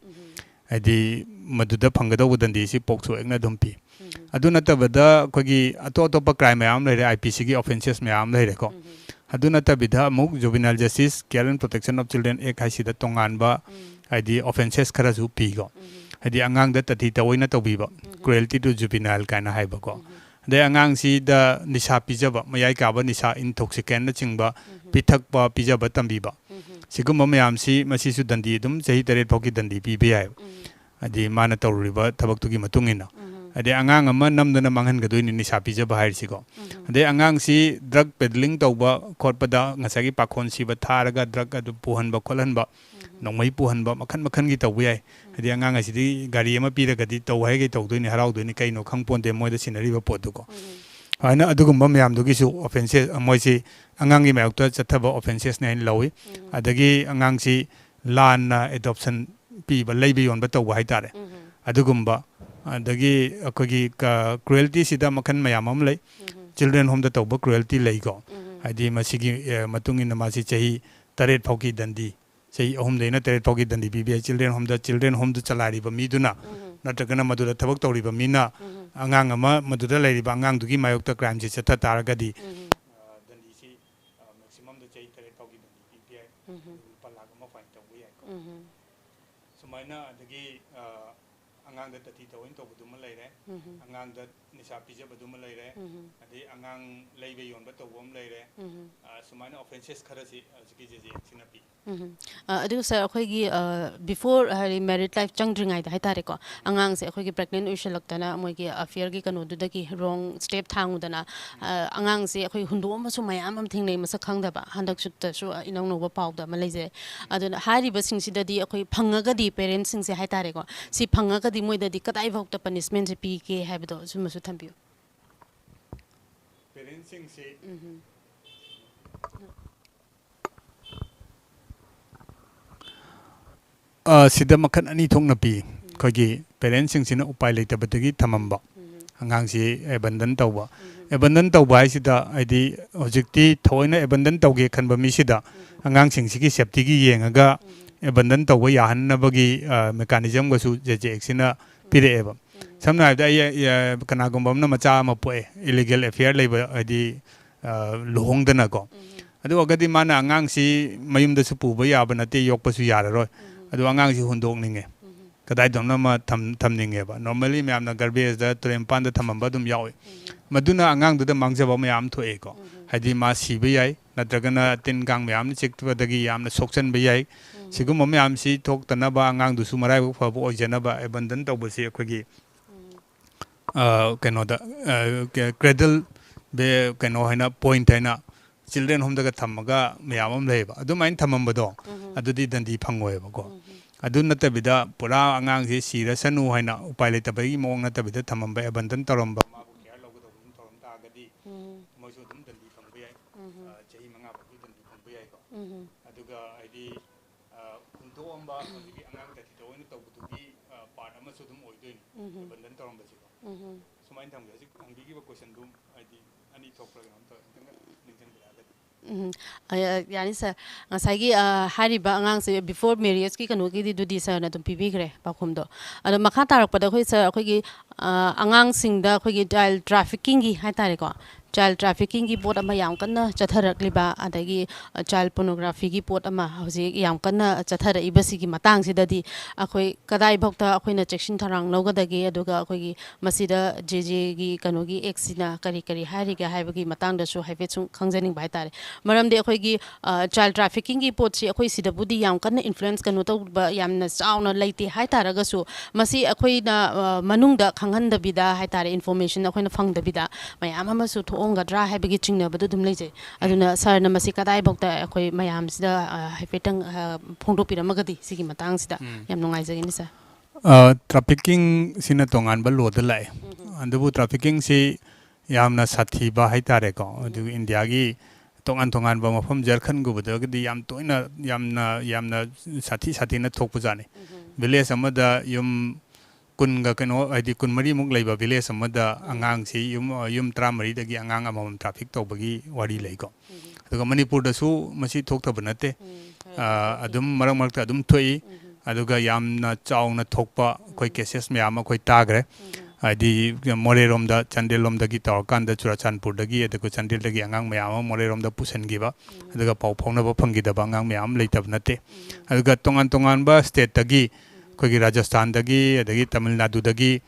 ꯍꯥꯏꯗꯤ ꯃꯗꯨꯗ ꯐꯪꯒꯗꯧꯕ ꯗꯟꯗꯤꯁꯤ ꯄꯣꯛꯁꯣ ꯑꯦꯛꯅ ꯑꯗꯨꯝ ꯄꯤ꯫ ꯑꯗꯨ ꯅꯠꯇꯕꯗ ꯑꯩꯈꯣꯏꯒꯤ ꯑꯇꯣꯞ ꯑꯇꯣꯞꯄ ꯀ꯭ꯔꯥꯏꯝ ꯃꯌꯥꯝ ꯑꯃ ꯂꯩꯔꯦ, ꯑꯥꯏ ꯄꯤ ꯁꯤꯒꯤ ꯑꯣꯐꯦꯟꯁꯦꯁ ꯃꯌꯥꯝ ꯑꯃ ꯂꯩꯔꯦꯀꯣ꯫ ꯑꯗꯨ ꯅꯠꯇꯕꯤꯗ ꯑꯃꯨꯛ Juvenile Justice Care and Protection of Children Act ꯍꯥꯏꯁꯤꯗ ꯇꯣꯉꯥꯟꯕ, ꯍꯥꯏꯗꯤ, offences ꯈꯔꯁꯨ ꯄꯤꯀꯣ꯫ ꯍꯥꯏꯗꯤ ꯑꯉꯥꯡꯗ ꯇꯥꯊꯤ ꯇꯥꯑꯣꯏꯅ ꯇꯧꯕꯤꯕ, cruelty to juvenile ꯀꯥꯏꯅ ꯍꯥꯏꯕꯀꯣ꯫ ꯑꯗꯩ ꯑꯉꯥꯡꯁꯤꯗ ꯅꯤꯁꯥ ꯄꯤꯖꯕ, ꯃꯌꯥꯏ ꯀꯥꯕ ꯅꯤꯁꯥ, intoxicantꯅꯆꯤꯡꯕ ꯄꯤꯊꯛꯄ, ꯄꯤꯖꯕ ꯇꯝꯕꯤꯕ, ꯁꯤꯒꯨꯝꯕ ꯃꯌꯥꯝꯁꯤ, ꯃꯁꯤꯁꯨ ꯗꯟꯗꯤ ꯑꯗꯨꯝ ꯆꯍꯤ ꯇꯔꯦꯠ ꯐꯥꯎꯒꯤ ꯗꯟꯗꯤ ꯄꯤꯕ ꯌꯥꯏ꯫ ꯍꯥꯏꯗꯤ ꯃꯥꯅ ꯇꯧꯔꯨꯔꯤꯕ ꯊꯕꯛꯇꯨꯒꯤ ꯃꯇꯨꯡ ꯏꯟꯅ꯫ ꯍꯥꯏꯗꯤ ꯑꯉꯥꯡ ꯑꯃ ꯅꯝꯗꯅ ꯃꯥꯡꯍꯟꯒꯗꯣꯏꯅꯤ ꯅꯤꯁꯥ ꯄꯤꯖꯕ ꯍꯥꯏꯔꯤꯁꯤꯀꯣ꯫ ꯑꯗꯩ ꯑꯉꯥꯡꯁꯤ drug peddling ꯇꯧꯕ ꯈꯣꯠꯄꯗ ꯉꯁꯥꯏꯒꯤ ꯄꯥꯈꯣꯟ ꯁꯤꯕ ꯊꯥꯔꯒ drug ꯑꯗꯨ ꯄꯨꯍꯟꯕ ꯈꯣꯠꯍꯟꯕ, ꯅꯣꯡꯃꯩ ꯄꯨꯍꯟꯕ, ꯃꯈꯟ ꯃꯈꯟꯒꯤ ꯇꯧꯕ ꯌꯥꯏ꯫ ꯍꯥꯏꯗꯤ ꯑꯉꯥꯡ ꯑꯁꯤꯗꯤ ꯒꯥꯔꯤ ꯑꯃ ꯄꯤꯔꯒꯗꯤ ꯇꯧ ꯍꯥꯏꯒꯩ ꯇꯧꯗꯣꯏꯅꯤ, ꯍꯔꯥꯎꯗꯣꯏꯅꯤ, ꯀꯩꯅꯣ ꯈꯪ ꯄꯣꯟꯗꯦ ꯃꯣꯏꯗ ꯁꯤꯟꯅꯔꯤꯕ ꯄꯣꯠꯇꯨꯀꯣ꯫ ꯁꯨꯃꯥꯏꯅ ꯑꯗꯨꯒꯨꯝꯕ ꯃꯌꯥꯝꯗꯨꯒꯤꯁꯨ offences, ꯃꯣꯏꯁꯤ ꯑꯉꯥꯡꯒꯤ ꯃꯥꯌꯣꯛꯇ ꯆꯠꯊꯕ offencesꯅꯦ ꯍꯥꯏꯅ ꯂꯧꯏ꯫ ꯑꯗꯒꯤ ꯑꯉꯥꯡꯁꯤ ꯂꯥꯟꯅ adoption ꯄꯤꯕ, ꯂꯩꯕ ꯌꯣꯟꯕ ꯇꯧꯕ ꯍꯥꯏꯇꯥꯔꯦ꯫ ꯑꯗꯨꯒꯨꯝꯕ, ꯑꯗꯒꯤ ꯑꯩꯈꯣꯏꯒꯤ ꯀ-, crueltyꯁꯤꯗ ꯃꯈꯜ ꯃꯌꯥꯝ ꯑꯃ ꯂꯩ꯫ Children homeꯗ ꯇꯧꯕ cruelty ꯂꯩꯀꯣ꯫ ꯍꯥꯏꯗꯤ ꯃꯁꯤꯒꯤ, ꯑ, ꯃꯇꯨꯡ ꯏꯟꯅ ꯃꯥꯁꯤ ꯆꯍꯤ ꯇꯔꯦꯠ ꯐꯥꯎꯒꯤ ꯗꯟꯗꯤ, ꯆꯍꯤ ꯑꯍꯨꯝꯗꯩꯅ ꯇꯔꯦꯠ ꯐꯥꯎꯒꯤ ꯗꯟꯗꯤ ꯄꯤꯕ ꯌꯥꯏ꯫ Children homeꯗ, children homeꯗꯨ ꯆꯂꯥꯏꯔꯤꯕ ꯃꯤꯗꯨꯅ, ꯅꯠꯇ꯭ꯔꯒꯅ ꯃꯗꯨꯗ ꯊꯕꯛ ꯇꯧꯔꯤꯕ ꯃꯤꯅ ꯑꯉꯥꯡ ꯑꯃ, ꯃꯗꯨꯗ ꯂꯩꯔꯤꯕ ꯑꯉꯥꯡꯗꯨꯒꯤ ꯃꯥꯌꯣꯛꯇ crimeꯁꯤ ꯆꯠꯊ ꯇꯥꯔꯒꯗꯤ, ꯑ, ꯗꯟꯗꯤꯁꯤ, ꯑ, maximumꯗ ꯆꯍꯤ ꯇꯔꯦꯠ ꯐꯥꯎꯒꯤ ꯗꯟꯗꯤ ꯄꯤꯕ ꯌꯥꯏ꯫ ꯑꯗꯨꯒ ꯂꯨꯄꯥ ꯂꯥꯈ ꯑꯃ fine ꯇꯧꯕ ꯌꯥꯏꯀꯣ꯫ ꯁꯨꯃꯥꯏꯅ ꯑꯗꯒꯤ, ꯑ, ꯑꯉꯥꯡꯗ ꯇꯥꯊꯤ ꯇꯥꯑꯣꯏꯅ ꯇꯧꯕꯗꯨꯃ ꯂꯩꯔꯦ, ꯑꯉꯥꯡꯗ ꯅꯤꯁꯥ ꯄꯤꯖꯕꯗꯨꯃ ꯂꯩꯔꯦ, ꯑꯗꯩ ꯑꯉꯥꯡ ꯂꯩꯕ ꯌꯣꯟꯕ ꯇꯧꯕ ꯑꯃ ꯂꯩꯔꯦ꯫ ꯑ, ꯁꯨꯃꯥꯏꯅ offences ꯈꯔꯁꯤ ꯍꯧꯖꯤꯛꯀꯤ ꯖꯦ ꯖꯦ ꯑꯦꯛꯁꯤꯅ ꯄꯤ꯫ ꯎꯝ꯫ ꯑ, ꯑꯗꯨꯒ ꯁꯥꯔ, ꯑꯩꯈꯣꯏꯒꯤ, ꯑ, before, ꯍꯥꯏꯗꯤ, married life ꯆꯪꯗ꯭ꯔꯤꯉꯩꯗ ꯍꯥꯏꯇꯥꯔꯦꯀꯣ, ꯑꯉꯥꯡꯁꯦ ꯑꯩꯈꯣꯏꯒꯤ pregnant ꯑꯣꯏꯁꯜꯂꯛꯇꯅ ꯃꯣꯏꯒꯤ affairꯒꯤ ꯀꯩꯅꯣꯗꯨꯗꯒꯤ wrong step ꯊꯥꯡꯉꯨꯗꯅ, ꯑ, ꯑꯉꯥꯡꯁꯦ ꯑꯩꯈꯣꯏ ꯍꯨꯟꯗꯣꯛꯑꯝꯕꯁꯨ ꯃꯌꯥꯝ ꯑꯃ ꯊꯦꯡꯅꯩ, ꯃꯁꯛ ꯈꯪꯗꯕ꯫ ꯍꯟꯗꯛꯁꯨꯇꯁꯨ, ꯑ, ꯏꯅꯧ ꯅꯧꯕ ꯄꯥꯎꯗ ꯑꯃ ꯂꯩꯖꯩ꯫ ꯑꯗꯨꯅ ꯍꯥꯏꯔꯤꯕꯁꯤꯡꯁꯤꯗꯗꯤ ꯑꯩꯈꯣꯏ ꯐꯪꯉꯒꯗꯤ, parentꯁꯤꯡꯁꯦ ꯍꯥꯏꯇꯥꯔꯦꯀꯣ, ꯁꯤ ꯐꯪꯉꯒꯗꯤ ꯃꯣꯏꯗꯗꯤ ꯀꯗꯥꯏꯐꯥꯎꯗ punishmentꯁꯦ ꯄꯤꯒꯦ ꯍꯥꯏꯕꯗꯣ ꯁꯤꯃꯁꯨ ꯊꯝꯕꯤꯌꯨ꯫ Parentꯁꯤꯡꯁꯤ ꯑ, ꯁꯤꯗ ꯃꯈꯜ ꯑꯅꯤ ꯊꯣꯛꯅ ꯄꯤ꯫ ꯑꯩꯈꯣꯏꯒꯤ parentꯁꯤꯡꯁꯤꯅ ꯎꯄꯥꯏ ꯂꯩꯇꯕꯗꯒꯤ ꯊꯝꯃꯝꯕ ꯑꯉꯥꯡꯁꯤ abandon ꯇꯧꯕ꯫ Abandon ꯇꯧꯕ ꯍꯥꯏꯁꯤꯗ, ꯍꯥꯏꯗꯤ, ꯍꯧꯖꯤꯛꯇꯤ ꯊꯑꯣꯏꯅ abandon ꯇꯧꯒꯦ ꯈꯟꯕ ꯃꯤꯁꯤꯗ ꯑꯉꯥꯡꯁꯤꯡꯁꯤꯒꯤ safetyꯒꯤ ꯌꯦꯡꯉꯒ abandon ꯇꯧꯕ ꯌꯥꯍꯟꯅꯕꯒꯤ, ꯑ, mechanismꯒꯁꯨ ꯖꯦ ꯖꯦ ꯑꯦꯛꯁꯤꯅ ꯄꯤꯔꯛꯑꯦꯕ꯫ ꯁꯝꯅ ꯍꯥꯏꯔꯕꯗ, ꯑꯩ, ꯑ, ꯀꯅꯥꯒꯨꯝꯕ ꯑꯃꯅ ꯃꯆꯥ ꯑꯃ ꯄꯣꯛꯑꯦ, illegal affair ꯂꯩꯕ, ꯍꯥꯏꯗꯤ, ꯑ, ꯂꯨꯍꯣꯡꯗꯅꯀꯣ꯫ ꯑꯗꯨ ꯑꯣꯏꯔꯒꯗꯤ ꯃꯥꯅ ꯑꯉꯥꯡꯁꯤ ꯃꯌꯨꯝꯗꯁꯨ ꯄꯨꯕ ꯌꯥꯕ ꯅꯠꯇꯦ, ꯌꯣꯛꯄꯁꯨ ꯌꯥꯔꯔꯣꯏ꯫ ꯑꯗꯨ ꯑꯉꯥꯡꯁꯤ ꯍꯨꯟꯗꯣꯛꯅꯤꯡꯉꯦ, ꯀꯗꯥꯏꯗꯅꯣ ꯑꯃ ꯊꯝ-, ꯊꯝꯅꯤꯡꯉꯦꯕ꯫ Normally ꯃꯌꯥꯝꯅ garbage ꯇ, ꯇꯨꯔꯦꯟ ꯃꯄꯥꯟꯗ ꯊꯝꯃꯝꯕ ꯑꯗꯨꯝ ꯌꯥꯎꯏ꯫ ꯃꯗꯨꯅ ꯑꯉꯥꯡꯗꯨꯗ ꯃꯥꯡꯖꯕ ꯃꯌꯥꯝ ꯊꯣꯛꯑꯦꯀꯣ꯫ ꯍꯥꯏꯗꯤ ꯃꯥ ꯁꯤꯕ ꯌꯥꯏ, ꯅꯠꯇ꯭ꯔꯒꯅ ꯇꯤꯟ ꯀꯥꯡ ꯃꯌꯥꯝꯅ ꯆꯤꯛꯄꯗꯒꯤ ꯌꯥꯝꯅ ꯁꯣꯛꯆꯟꯕ ꯌꯥꯏ꯫ ꯁꯤꯒꯨꯝꯕ ꯃꯌꯥꯝꯁꯤ ꯊꯣꯛꯇꯅꯕ, ꯑꯉꯥꯡꯗꯨꯁꯨ ꯃꯔꯥꯏꯕꯛ ꯐꯕ ꯑꯣꯏꯖꯅꯕ, abandon ꯇꯧꯕꯁꯤ ꯑꯩꯈꯣꯏꯒꯤ, ꯑ, ꯀꯩꯅꯣꯗ, ꯑ, ꯀ-, cradle ꯕꯦ-, ꯀꯩꯅꯣ ꯍꯥꯏꯅ, point ꯍꯥꯏꯅ, children home ꯗꯒ ꯊꯝꯃꯒ ꯃꯌꯥꯝ ꯑꯃ ꯂꯩꯌꯦꯕ꯫ ꯑꯗꯨꯃꯥꯏꯅ ꯊꯝꯃꯝꯕꯗꯣ, ꯑꯗꯨꯗꯤ ꯗꯟꯗꯤ ꯐꯪꯉꯣꯏꯕꯀꯣ꯫ ꯑꯗꯨ ꯅꯠꯇꯕꯤꯗ, ꯄꯨꯔꯥ ꯑꯉꯥꯡꯁꯤ ꯁꯤꯔꯁꯅꯨ ꯍꯥꯏꯅ ꯎꯄꯥꯏ ꯂꯩꯇꯕꯒꯤ ꯃꯑꯣꯡ ꯅꯠꯇꯕꯤꯗ ꯊꯝꯃꯝꯕ, abandon ꯇꯧꯔꯝꯕ, ꯃꯥꯕꯨ care ꯂꯧꯒꯗꯧꯕ ꯑꯗꯨꯝ ꯇꯧꯔꯝ ꯇꯥꯔꯒꯗꯤ, ꯃꯣꯏꯁꯨ ꯑꯗꯨꯝ ꯗꯟꯗꯤ ꯐꯪꯕ ꯌꯥꯏ꯫ ꯑ, ꯆꯍꯤ ꯃꯉꯥ ꯐꯥꯎꯒꯤ ꯗꯟꯗꯤ ꯐꯪꯕ ꯌꯥꯏꯀꯣ꯫ ꯑꯗꯨꯒ ꯍꯥꯏꯗꯤ, ꯑ, ꯍꯨꯟꯗꯣꯛꯑꯝꯕ, ꯍꯧꯖꯤꯛꯀꯤ ꯑꯉꯥꯡ ꯇꯥꯊꯤ ꯇꯧꯑꯣꯏꯅ ꯇꯧꯕꯗꯨꯒꯤ, ꯑ, part ꯑꯃꯁꯨ ꯑꯗꯨꯝ ꯑꯣꯏꯗꯣꯏꯅꯤ, abandon ꯇꯧꯔꯝꯕꯁꯤꯀꯣ꯫ ꯁꯨꯃꯥꯏꯅ ꯊꯝꯒꯦ꯫ ꯍꯧꯖꯤꯛ ꯍꯪꯕꯤꯈꯤꯕ question ꯗꯨ ꯍꯥꯏꯗꯤ ꯑꯅꯤ ꯊꯣꯛꯄ꯭ꯔꯥ ꯀꯩꯅꯣꯝ ꯇꯧꯋꯦ, ꯑꯝꯇꯪꯒ ꯅꯤꯡꯁꯤꯡꯕꯤꯔꯛꯑꯒꯗꯤ꯫ ꯎꯝ, ꯑ, ꯌꯥꯅꯤ sir꯫ ꯉꯁꯥꯏꯒꯤ, ꯑ, ꯍꯥꯏꯔꯤꯕ ꯑꯉꯥꯡꯁꯦ before marriage ꯀꯤ ꯀꯩꯅꯣꯒꯤꯗꯨꯗꯤ sir ꯅ ꯑꯗꯨꯝ ꯄꯤꯕꯤꯈ꯭ꯔꯦ ꯄꯥꯎꯈꯨꯝꯗꯣ꯫ ꯑꯗꯣ ꯃꯈꯥ ꯇꯥꯔꯛꯄꯗ ꯑꯩꯈꯣꯏ sir, ꯑꯩꯈꯣꯏꯒꯤ, ꯑ, ꯑꯉꯥꯡꯁꯤꯡꯗ ꯑꯩꯈꯣꯏꯒꯤ child trafficking ꯒꯤ ꯍꯥꯏꯇꯥꯔꯦꯀꯣ, child trafficking ꯒꯤ ꯄꯣꯠ ꯑꯃ ꯌꯥꯝ ꯀꯟꯅ ꯆꯠꯊꯔꯛꯂꯤꯕ, ꯑꯗꯒꯤ, ꯑ, child pornography ꯒꯤ ꯄꯣꯠ ꯑꯃ ꯍꯧꯖꯤꯛ ꯌꯥꯝ ꯀꯟꯅ ꯆꯠꯊꯔꯛꯏꯕꯁꯤꯒꯤ ꯃꯇꯥꯡꯁꯤꯗꯗꯤ ꯑꯩꯈꯣꯏ ꯀꯗꯥꯏꯐꯥꯎꯇ ꯑꯩꯈꯣꯏꯅ ꯆꯦꯛꯁꯤꯟ ꯊꯧꯔꯥꯡ ꯂꯧꯒꯗꯒꯦ, ꯑꯗꯨꯒ ꯑꯩꯈꯣꯏꯒꯤ ꯃꯁꯤꯗ ꯖꯦ ꯖꯦ ꯒꯤ ꯀꯩꯅꯣꯒꯤ act ꯁꯤꯅ ꯀꯔꯤ ꯀꯔꯤ ꯍꯥꯏꯔꯤꯒꯦ ꯍꯥꯏꯕꯒꯤ ꯃꯇꯥꯡꯗꯁꯨ ꯍꯥꯏꯐꯦꯠ ꯁꯨꯝ ꯈꯪꯖꯅꯤꯡꯕ ꯍꯥꯏꯇꯥꯔꯦ꯫ ꯃꯔꯝꯗꯤ ꯑꯩꯈꯣꯏꯒꯤ, ꯑ, child trafficking ꯒꯤ ꯄꯣꯠꯁꯤ ꯑꯩꯈꯣꯏ ꯁꯤꯗꯕꯨꯗꯤ ꯌꯥꯝ ꯀꯟꯅ influence ꯀꯩꯅꯣ ꯇꯧꯕ ꯌꯥꯝꯅ ꯆꯥꯎꯅ ꯂꯩꯇꯦ ꯍꯥꯏ ꯇꯥꯔꯒꯁꯨ, ꯃꯁꯤ ꯑꯩꯈꯣꯏꯅ, ꯑ, ꯃꯅꯨꯡꯗ ꯈꯪꯍꯟꯗꯕꯤꯗ ꯍꯥꯏꯇꯥꯔꯦ, information ꯑꯩꯈꯣꯏꯅ ꯐꯪꯗꯕꯤꯗ ꯃꯌꯥꯝ ꯑꯃꯁꯨ ꯊꯣꯛꯑꯝꯒꯗ꯭ꯔꯥ ꯍꯥꯏꯕꯒꯤ ꯆꯤꯡꯅꯕꯗꯨ ꯑꯗꯨꯝ ꯂꯩꯖꯩ꯫ ꯑꯗꯨꯅ sir ꯅ ꯃꯁꯤ ꯀꯗꯥꯏꯐꯥꯎꯇ ꯑꯩꯈꯣꯏ ꯃꯌꯥꯝꯁꯤꯗ, ꯑ, ꯍꯥꯏꯐꯦꯠꯇꯪ, ꯑ, ꯐꯣꯡꯗꯣꯛꯄꯤꯔꯝꯃꯒꯗꯤ ꯁꯤꯒꯤ ꯃꯇꯥꯡꯁꯤꯗ ꯎꯝ꯫ ꯌꯥꯝ ꯅꯨꯡꯉꯥꯏꯖꯒꯅꯤ sir꯫ ꯑ, trafficking ꯁꯤꯅ ꯇꯣꯉꯥꯟꯕ law ꯗ ꯂꯥꯛꯑꯦ꯫ ꯎꯝ꯫ ꯑꯗꯨꯕꯨ trafficking ꯁꯤ ꯌꯥꯝꯅ ꯁꯥꯊꯤꯕ ꯍꯥꯏꯇꯥꯔꯦꯀꯣ꯫ ꯎꯝ꯫ ꯑꯗꯨꯒ ꯏꯟꯗꯤꯌꯥꯒꯤ ꯇꯣꯉꯥꯟ ꯇꯣꯉꯥꯟꯕ ꯃꯐꯝ, ꯖꯔꯈꯟꯒꯨꯝꯕꯗꯒꯗꯤ ꯌꯥꯝ ꯇꯣꯏꯅ, ꯌꯥꯝꯅ, ꯌꯥꯝꯅ ꯁꯥꯊꯤ ꯁꯥꯊꯤꯅ ꯊꯣꯛꯄꯖꯥꯠꯅꯤ꯫ ꯎꯝ꯫ Village ꯑꯃꯗ ꯌꯨꯝ ꯀꯨꯟꯒ ꯀꯩꯅꯣ, ꯍꯥꯏꯗꯤ ꯀꯨꯟꯃꯔꯤꯃꯨꯛ ꯂꯩꯕ village ꯑꯃꯗ ꯎꯝ꯫ ꯑꯉꯥꯡꯁꯤ ꯌꯨꯝ, ꯌꯨꯝ ꯇꯔꯥꯃꯔꯤꯗꯒꯤ ꯑꯉꯥꯡ ꯑꯃꯃꯝ traffic ꯇꯧꯕꯒꯤ ꯋꯥꯔꯤ ꯂꯩꯀꯣ꯫ ꯎꯝ꯫ ꯑꯗꯨꯒ ꯃꯅꯤꯄꯨꯔꯗꯁꯨ ꯃꯁꯤ ꯊꯣꯛꯇꯕ ꯅꯠꯇꯦ꯫ ꯎꯝ, ꯍꯣꯏ, ꯑ, ꯍꯣꯏ꯫ ꯑꯗꯨꯝ ꯃꯔꯛ ꯃꯔꯛꯇ ꯑꯗꯨꯝ ꯊꯣꯛꯏ꯫ ꯎꯝ꯫ ꯑꯗꯨꯒ ꯌꯥꯝꯅ ꯆꯥꯎꯅ ꯊꯣꯛꯄ ꯑꯩꯈꯣꯏ ꯎꯝ꯫ cases ꯃꯌꯥꯝ ꯑꯃ ꯑꯩꯈꯣꯏ ꯇꯥꯈ꯭ꯔꯦ꯫ ꯎꯝ꯫ ꯍꯥꯏꯗꯤ ꯃꯣꯔꯦꯔꯣꯝꯗ, ꯆꯥꯟꯗꯦꯜꯂꯣꯝꯗꯒꯤ ꯇꯧꯔꯀꯥꯟꯗ ꯆꯨꯔꯆꯥꯟꯄꯨꯔꯗꯒꯤ, ꯑꯗꯨꯒ ꯆꯥꯟꯗꯦꯜꯗꯒꯤ ꯑꯉꯥꯡ ꯃꯌꯥꯝ ꯑꯃ ꯃꯣꯔꯦꯔꯣꯝꯗ ꯄꯨꯁꯤꯟꯈꯤꯕ, ꯑꯗꯨꯒ ꯄꯥꯎ ꯐꯥꯎꯅꯕ ꯐꯪꯈꯤꯗꯕ ꯑꯉꯥꯡ ꯃꯌꯥꯝ ꯑꯃ ꯂꯩꯇꯕ ꯅꯠꯇꯦ꯫ ꯑꯗꯨꯒ ꯇꯣꯉꯥꯟ ꯇꯣꯉꯥꯟꯕ ꯁ꯭ꯇꯦꯠꯇꯒꯤ, ꯑꯩꯈꯣꯏꯒꯤ ꯔꯥꯖꯁꯊꯥꯟꯗꯒꯤ, ꯑꯗꯒꯤ ꯇꯥꯃꯤꯜ ꯅꯥꯗꯨꯗꯒꯤ,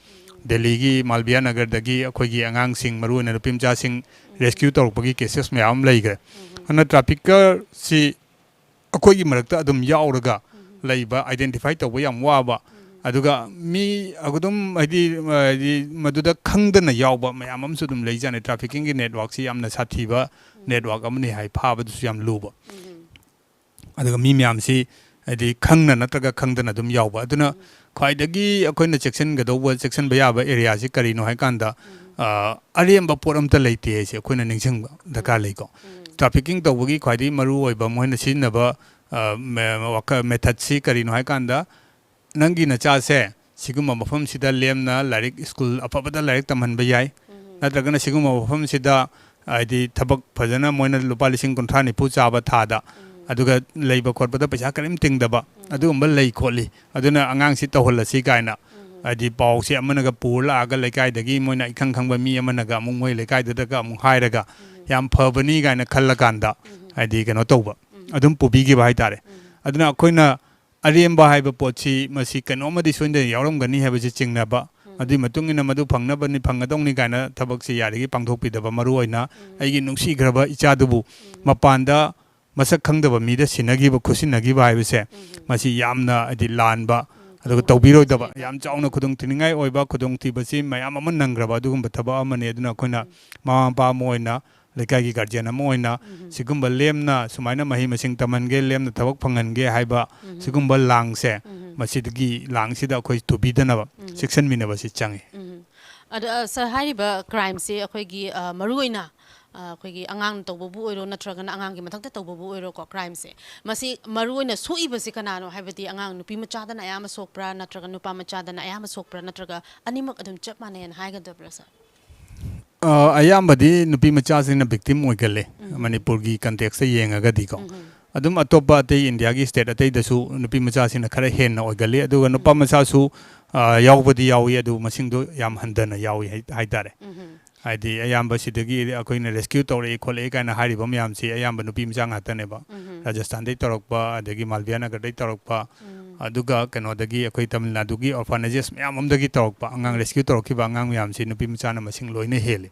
ꯗꯦꯜꯂꯤꯒꯤ ꯃꯥꯜꯕꯤꯌꯥ ꯅꯒꯔꯗꯒꯤ ꯑꯩꯈꯣꯏꯒꯤ ꯑꯉꯥꯡꯁꯤꯡ, ꯃꯔꯨꯑꯣꯏꯅ ꯅꯨꯄꯤ ꯃꯆꯥꯁꯤꯡ ꯔꯦꯁꯀ꯭ꯌꯨ ꯇꯧꯔꯛꯄꯒꯤ ꯀꯦꯁꯦꯁ ꯃꯌꯥꯝ ꯑꯃ ꯂꯩꯈ꯭ꯔꯦ꯫ ꯑꯗꯨꯅ ꯇ꯭ꯔꯥꯐꯤꯀꯔꯁꯤ ꯑꯩꯈꯣꯏꯒꯤ ꯃꯔꯛꯇ ꯑꯗꯨꯝ ꯌꯥꯎꯔꯒ ꯂꯩꯕ, ꯑꯥꯏꯗꯦꯟꯇꯤꯐꯥꯏ ꯇꯧꯕ ꯌꯥꯝ ꯋꯥꯕ, ꯑꯗꯨꯒ ꯃꯤ ꯑꯗꯨꯝ ꯍꯥꯏꯗꯤ, ꯍꯥꯏꯗꯤ ꯃꯗꯨꯗ ꯈꯪꯗꯅ ꯌꯥꯎꯕ ꯃꯌꯥꯝ ꯑꯃꯁꯨ ꯑꯗꯨꯝ ꯂꯩꯖꯥꯠꯅꯤ꯫ ꯇ꯭ꯔꯥꯐꯤꯀꯤꯡꯒꯤ ꯅꯦꯠꯋꯥꯛꯁꯤ ꯌꯥꯝꯅ ꯁꯥꯊꯤꯕ ꯅꯦꯠꯋꯥꯛ ꯑꯃꯅꯤ ꯍꯥꯏ, ꯐꯥꯕꯗꯨꯁꯨ ꯌꯥꯝ ꯂꯨꯕ꯫ ꯑꯗꯨꯒ ꯃꯤ ꯃꯌꯥꯝꯁꯤ ꯍꯥꯏꯗꯤ ꯈꯪꯅ ꯅꯠꯇ꯭ꯔꯒ ꯈꯪꯗꯅ ꯑꯗꯨꯝ ꯌꯥꯎꯕ꯫ ꯑꯗꯨꯅ ꯈ꯭ꯋꯥꯏꯗꯒꯤ ꯑꯩꯈꯣꯏꯅ ꯆꯦꯛꯁꯤꯟꯒꯗꯧꯕ, ꯆꯦꯛꯁꯤꯟꯕ ꯌꯥꯕ ꯑꯦꯔꯤꯌꯥꯁꯤ ꯀꯔꯤꯅꯣ ꯍꯥꯏꯀꯥꯟꯗ, ꯑ, ꯑꯔꯦꯝꯕ ꯄꯣꯠ ꯑꯝꯇ ꯂꯩꯇꯦ ꯍꯥꯏꯁꯦ ꯑꯩꯈꯣꯏꯅ ꯅꯤꯡꯁꯤꯡꯕ ꯗꯔꯀꯥꯔ ꯂꯩꯀꯣ꯫ ꯇ꯭ꯔꯥꯐꯤꯀꯤꯡ ꯇꯧꯕꯒꯤ ꯈ꯭ꯋꯥꯏꯗꯒꯤ ꯃꯔꯨ ꯑꯣꯏꯕ ꯃꯣꯏꯅ ꯁꯤꯖꯤꯟꯅꯕ, ꯑ, ꯃꯦ-, ꯋꯥꯈ-, ꯃꯦꯊꯠꯁꯤ ꯀꯔꯤꯅꯣ ꯍꯥꯏꯀꯥꯟꯗ, ꯅꯪꯒꯤ ꯅꯆꯥꯁꯦ ꯁꯤꯒꯨꯝꯕ ꯃꯐꯝꯁꯤꯗ ꯂꯦꯝꯅ ꯂꯥꯏꯔꯤꯛ, ꯁ꯭ꯀꯨꯜ ꯑꯐꯕꯗ ꯂꯥꯏꯔꯤꯛ ꯇꯝꯍꯟꯕ ꯌꯥꯏ, ꯅꯠꯇ꯭ꯔꯒꯅ ꯁꯤꯒꯨꯝꯕ ꯃꯐꯝꯁꯤꯗ ꯍꯥꯏꯗꯤ ꯊꯕꯛ ꯐꯖꯅ ꯃꯣꯏꯅ ꯂꯨꯄꯥ ꯂꯤꯁꯤꯡ ꯀꯨꯟꯊ꯭ꯔꯥ ꯅꯤꯐꯨ ꯆꯥꯕ ꯊꯥꯗ, ꯑꯗꯨꯒ ꯂꯩꯕ ꯈꯣꯠꯄꯗ ꯄꯩꯁꯥ ꯀꯔꯤꯝ ꯇꯤꯡꯗꯕ ꯑꯗꯨꯒꯨꯝꯕ ꯂꯩ ꯈꯣꯠꯂꯤ, ꯑꯗꯨꯅ ꯑꯉꯥꯡꯁꯤ ꯇꯧꯍꯜꯂꯁꯤ ꯀꯥꯏꯅ ꯍꯥꯏꯗꯤ ꯄꯥꯎꯁꯦ ꯑꯃꯅꯒ ꯄꯨꯔ ꯂꯥꯛꯑꯒ ꯂꯩꯀꯥꯏꯗꯒꯤ ꯃꯣꯏꯅ ꯏꯈꯪ ꯈꯪꯕ ꯃꯤ ꯑꯃꯅꯒ ꯑꯃꯨꯛ ꯃꯣꯏ ꯂꯩꯀꯥꯏꯗꯨꯗꯒ ꯑꯃꯨꯛ ꯍꯥꯏꯔꯒ ꯌꯥꯝ ꯐꯕꯅꯤ ꯀꯥꯏꯅ ꯈꯜꯂꯀꯥꯟꯗ ꯍꯥꯏꯗꯤ ꯀꯩꯅꯣ ꯇꯧꯕ, ꯑꯗꯨꯝ ꯄꯨꯕꯤꯈꯤꯕ ꯍꯥꯏꯇꯥꯔꯦ꯫ ꯑꯗꯨꯅ ꯑꯩꯈꯣꯏꯅ ꯑꯔꯦꯝꯕ ꯍꯥꯏꯕ ꯄꯣꯠꯁꯤ ꯃꯁꯤ ꯀꯩꯅꯣꯝꯃꯗꯤ ꯁꯣꯏꯗꯅ ꯌꯥꯎꯔꯝꯒꯅꯤ ꯍꯥꯏꯕꯁꯤ ꯆꯤꯡꯅꯕ, ꯑꯗꯨꯒꯤ ꯃꯇꯨꯡ ꯏꯟꯅ ꯃꯗꯨ ꯐꯪꯅꯕꯅꯤ, ꯐꯪꯒꯗꯧꯅꯤ ꯀꯥꯏꯅ ꯊꯕꯛꯁꯤ ꯌꯥꯔꯤꯈꯩ ꯄꯥꯡꯊꯣꯛꯄꯤꯗꯕ, ꯃꯔꯨꯑꯣꯏꯅ ꯑꯩꯒꯤ ꯅꯨꯡꯁꯤꯈ꯭ꯔꯕ ꯏꯆꯥꯗꯨꯕꯨ ꯃꯄꯥꯟꯗ ꯃꯁꯛ ꯈꯪꯗꯕ ꯃꯤꯗ ꯁꯤꯟꯅꯈꯤꯕ, ꯈꯨꯠꯁꯤꯟꯅꯈꯤꯕ ꯍꯥꯏꯕꯁꯦ ꯃꯁꯤ ꯌꯥꯝꯅ ꯍꯥꯏꯗꯤ ꯂꯥꯟꯕ, ꯑꯗꯨꯒ ꯇꯧꯕꯤꯔꯣꯏꯗꯕ, ꯌꯥꯝ ꯆꯥꯎꯅ ꯈꯨꯗꯣꯡꯊꯤꯅꯤꯡꯉꯥꯏ ꯑꯣꯏꯕ, ꯈꯨꯗꯣꯡꯊꯤꯕꯁꯤ ꯃꯌꯥꯝ ꯑꯃ ꯅꯪꯈ꯭ꯔꯕ ꯑꯗꯨꯒꯨꯝꯕ ꯊꯕꯛ ꯑꯃꯅꯤ꯫ ꯑꯗꯨꯅ ꯑꯩꯈꯣꯏꯅ ꯃꯃꯥ ꯃꯄꯥ ꯑꯃ ꯑꯣꯏꯅ, ꯂꯩꯀꯥꯏꯒꯤ ꯒꯥꯔꯖꯤꯌꯟ ꯑꯃ ꯑꯣꯏꯅ ꯁꯤꯒꯨꯝꯕ ꯂꯦꯝꯅ ꯁꯨꯃꯥꯏꯅ ꯃꯍꯩ ꯃꯁꯤꯡ ꯇꯝꯍꯟꯒꯦ, ꯂꯦꯝꯅ ꯊꯕꯛ ꯐꯪꯍꯟꯒꯦ ꯍꯥꯏꯕ ꯁꯤꯒꯨꯝꯕ ꯂꯥꯡꯁꯦ, ꯃꯁꯤꯗꯒꯤ ꯂꯥꯡꯁꯤꯗ ꯑꯩꯈꯣꯏ ꯇꯨꯕꯤꯗꯅꯕ ꯆꯦꯛꯁꯤꯟꯃꯤꯟꯅꯕꯁꯤ ꯆꯪꯉꯤ꯫ ꯑꯗꯣ, ꯑ, ꯁꯥꯔ, ꯍꯥꯏꯔꯤꯕ ꯀ꯭ꯔꯥꯏꯝꯁꯦ ꯑꯩꯈꯣꯏꯒꯤ, ꯑ, ꯃꯔꯨꯑꯣꯏꯅ, ꯑ, ꯑꯩꯈꯣꯏꯒꯤ ꯑꯉꯥꯡꯅ ꯇꯧꯕꯕꯨ ꯑꯣꯏꯔꯣ ꯅꯠꯇ꯭ꯔꯒꯅ ꯑꯉꯥꯡꯒꯤ ꯃꯊꯛꯇ ꯇꯧꯕꯕꯨ ꯑꯣꯏꯔꯣꯀꯣ, ꯀ꯭ꯔꯥꯏꯝꯁꯦ, ꯃꯁꯤ ꯃꯔꯨꯑꯣꯏꯅ ꯁꯣꯛꯏꯕꯁꯤ ꯀꯅꯥꯅꯣ? ꯍꯥꯏꯕꯗꯤ ꯑꯉꯥꯡ ꯅꯨꯄꯤ ꯃꯆꯥꯗꯅ ꯑꯌꯥꯝꯕ ꯁꯣꯛꯄ꯭ꯔꯥ ꯅꯠꯇ꯭ꯔꯒ ꯅꯨꯄꯥ ꯃꯆꯥꯗꯅ ꯑꯌꯥꯝꯕ ꯁꯣꯛꯄ꯭ꯔꯥ ꯅꯠꯇ꯭ꯔꯒ ꯑꯅꯤꯃꯛ ꯑꯗꯨꯝ ꯆꯞ ꯃꯥꯟꯅꯩꯅ ꯍꯥꯏꯒꯗꯕ꯭ꯔꯥ, ꯁꯥꯔ? ꯑ, ꯑꯌꯥꯝꯕꯗꯤ ꯅꯨꯄꯤ ꯃꯆꯥꯁꯤꯡꯅ ꯚꯤꯛꯇꯤꯝ ꯑꯣꯏꯒꯜꯂꯦ, ꯃꯅꯤꯄꯨꯔꯒꯤ ꯀꯟꯇꯦꯛꯁꯇ ꯌꯦꯡꯉꯒꯗꯤꯀꯣ꯫ ꯑꯗꯨꯝ ꯑꯇꯣꯞꯄ ꯑꯇꯩ ꯏꯟꯗꯤꯌꯥꯒꯤ ꯁ꯭ꯇꯦꯠ ꯑꯇꯩꯗꯁꯨ ꯅꯨꯄꯤ ꯃꯆꯥꯁꯤꯡꯅ ꯈꯔ ꯍꯦꯟꯅ ꯑꯣꯏꯒꯜꯂꯤ, ꯑꯗꯨꯒ ꯅꯨꯄꯥ ꯃꯆꯥꯁꯨ ꯑ, ꯌꯥꯎꯕꯗꯤ ꯌꯥꯎꯏ, ꯑꯗꯨ ꯃꯁꯤꯡꯗꯣ ꯌꯥꯝ ꯍꯟꯊꯅ ꯌꯥꯎꯏ ꯍꯥꯏ-, ꯍꯥꯏꯇꯥꯔꯦ꯫ ꯍꯥꯏꯗꯤ ꯑꯌꯥꯝꯕ ꯁꯤꯗꯒꯤ ꯑꯩꯈꯣꯏꯅ rescue ꯇꯧꯔꯛꯏ ꯈꯣꯠꯂꯛꯏ ꯀꯥꯏꯅ ꯍꯥꯏꯔꯤꯕ ꯃꯌꯥꯝꯁꯤ ꯑꯌꯥꯝꯕ ꯅꯨꯄꯤ ꯃꯆꯥ ꯉꯥꯛꯇꯅꯦꯕ꯫ ꯔꯥꯖꯁꯊꯥꯟꯗꯩ ꯇꯧꯔꯛꯄ, ꯑꯗꯒꯤ ꯃꯥꯜꯕꯤꯌꯥ ꯅꯒꯔꯗꯩ ꯇꯧꯔꯛꯄ, ꯑꯗꯨꯒ ꯀꯩꯅꯣꯗꯒꯤ ꯑꯩꯈꯣꯏ ꯇꯥꯃꯤꯜ ꯅꯥꯗꯨꯒꯤ orphanages ꯃꯌꯥꯝ ꯑꯃꯗꯒꯤ ꯇꯧꯔꯛꯄ ꯑꯉꯥꯡ rescue ꯇꯧꯔꯛꯈꯤꯕ ꯑꯉꯥꯡ ꯃꯌꯥꯝꯁꯤ ꯅꯨꯄꯤ ꯃꯆꯥꯅ ꯃꯁꯤꯡ ꯂꯣꯏꯅ ꯍꯦꯜꯂꯤ꯫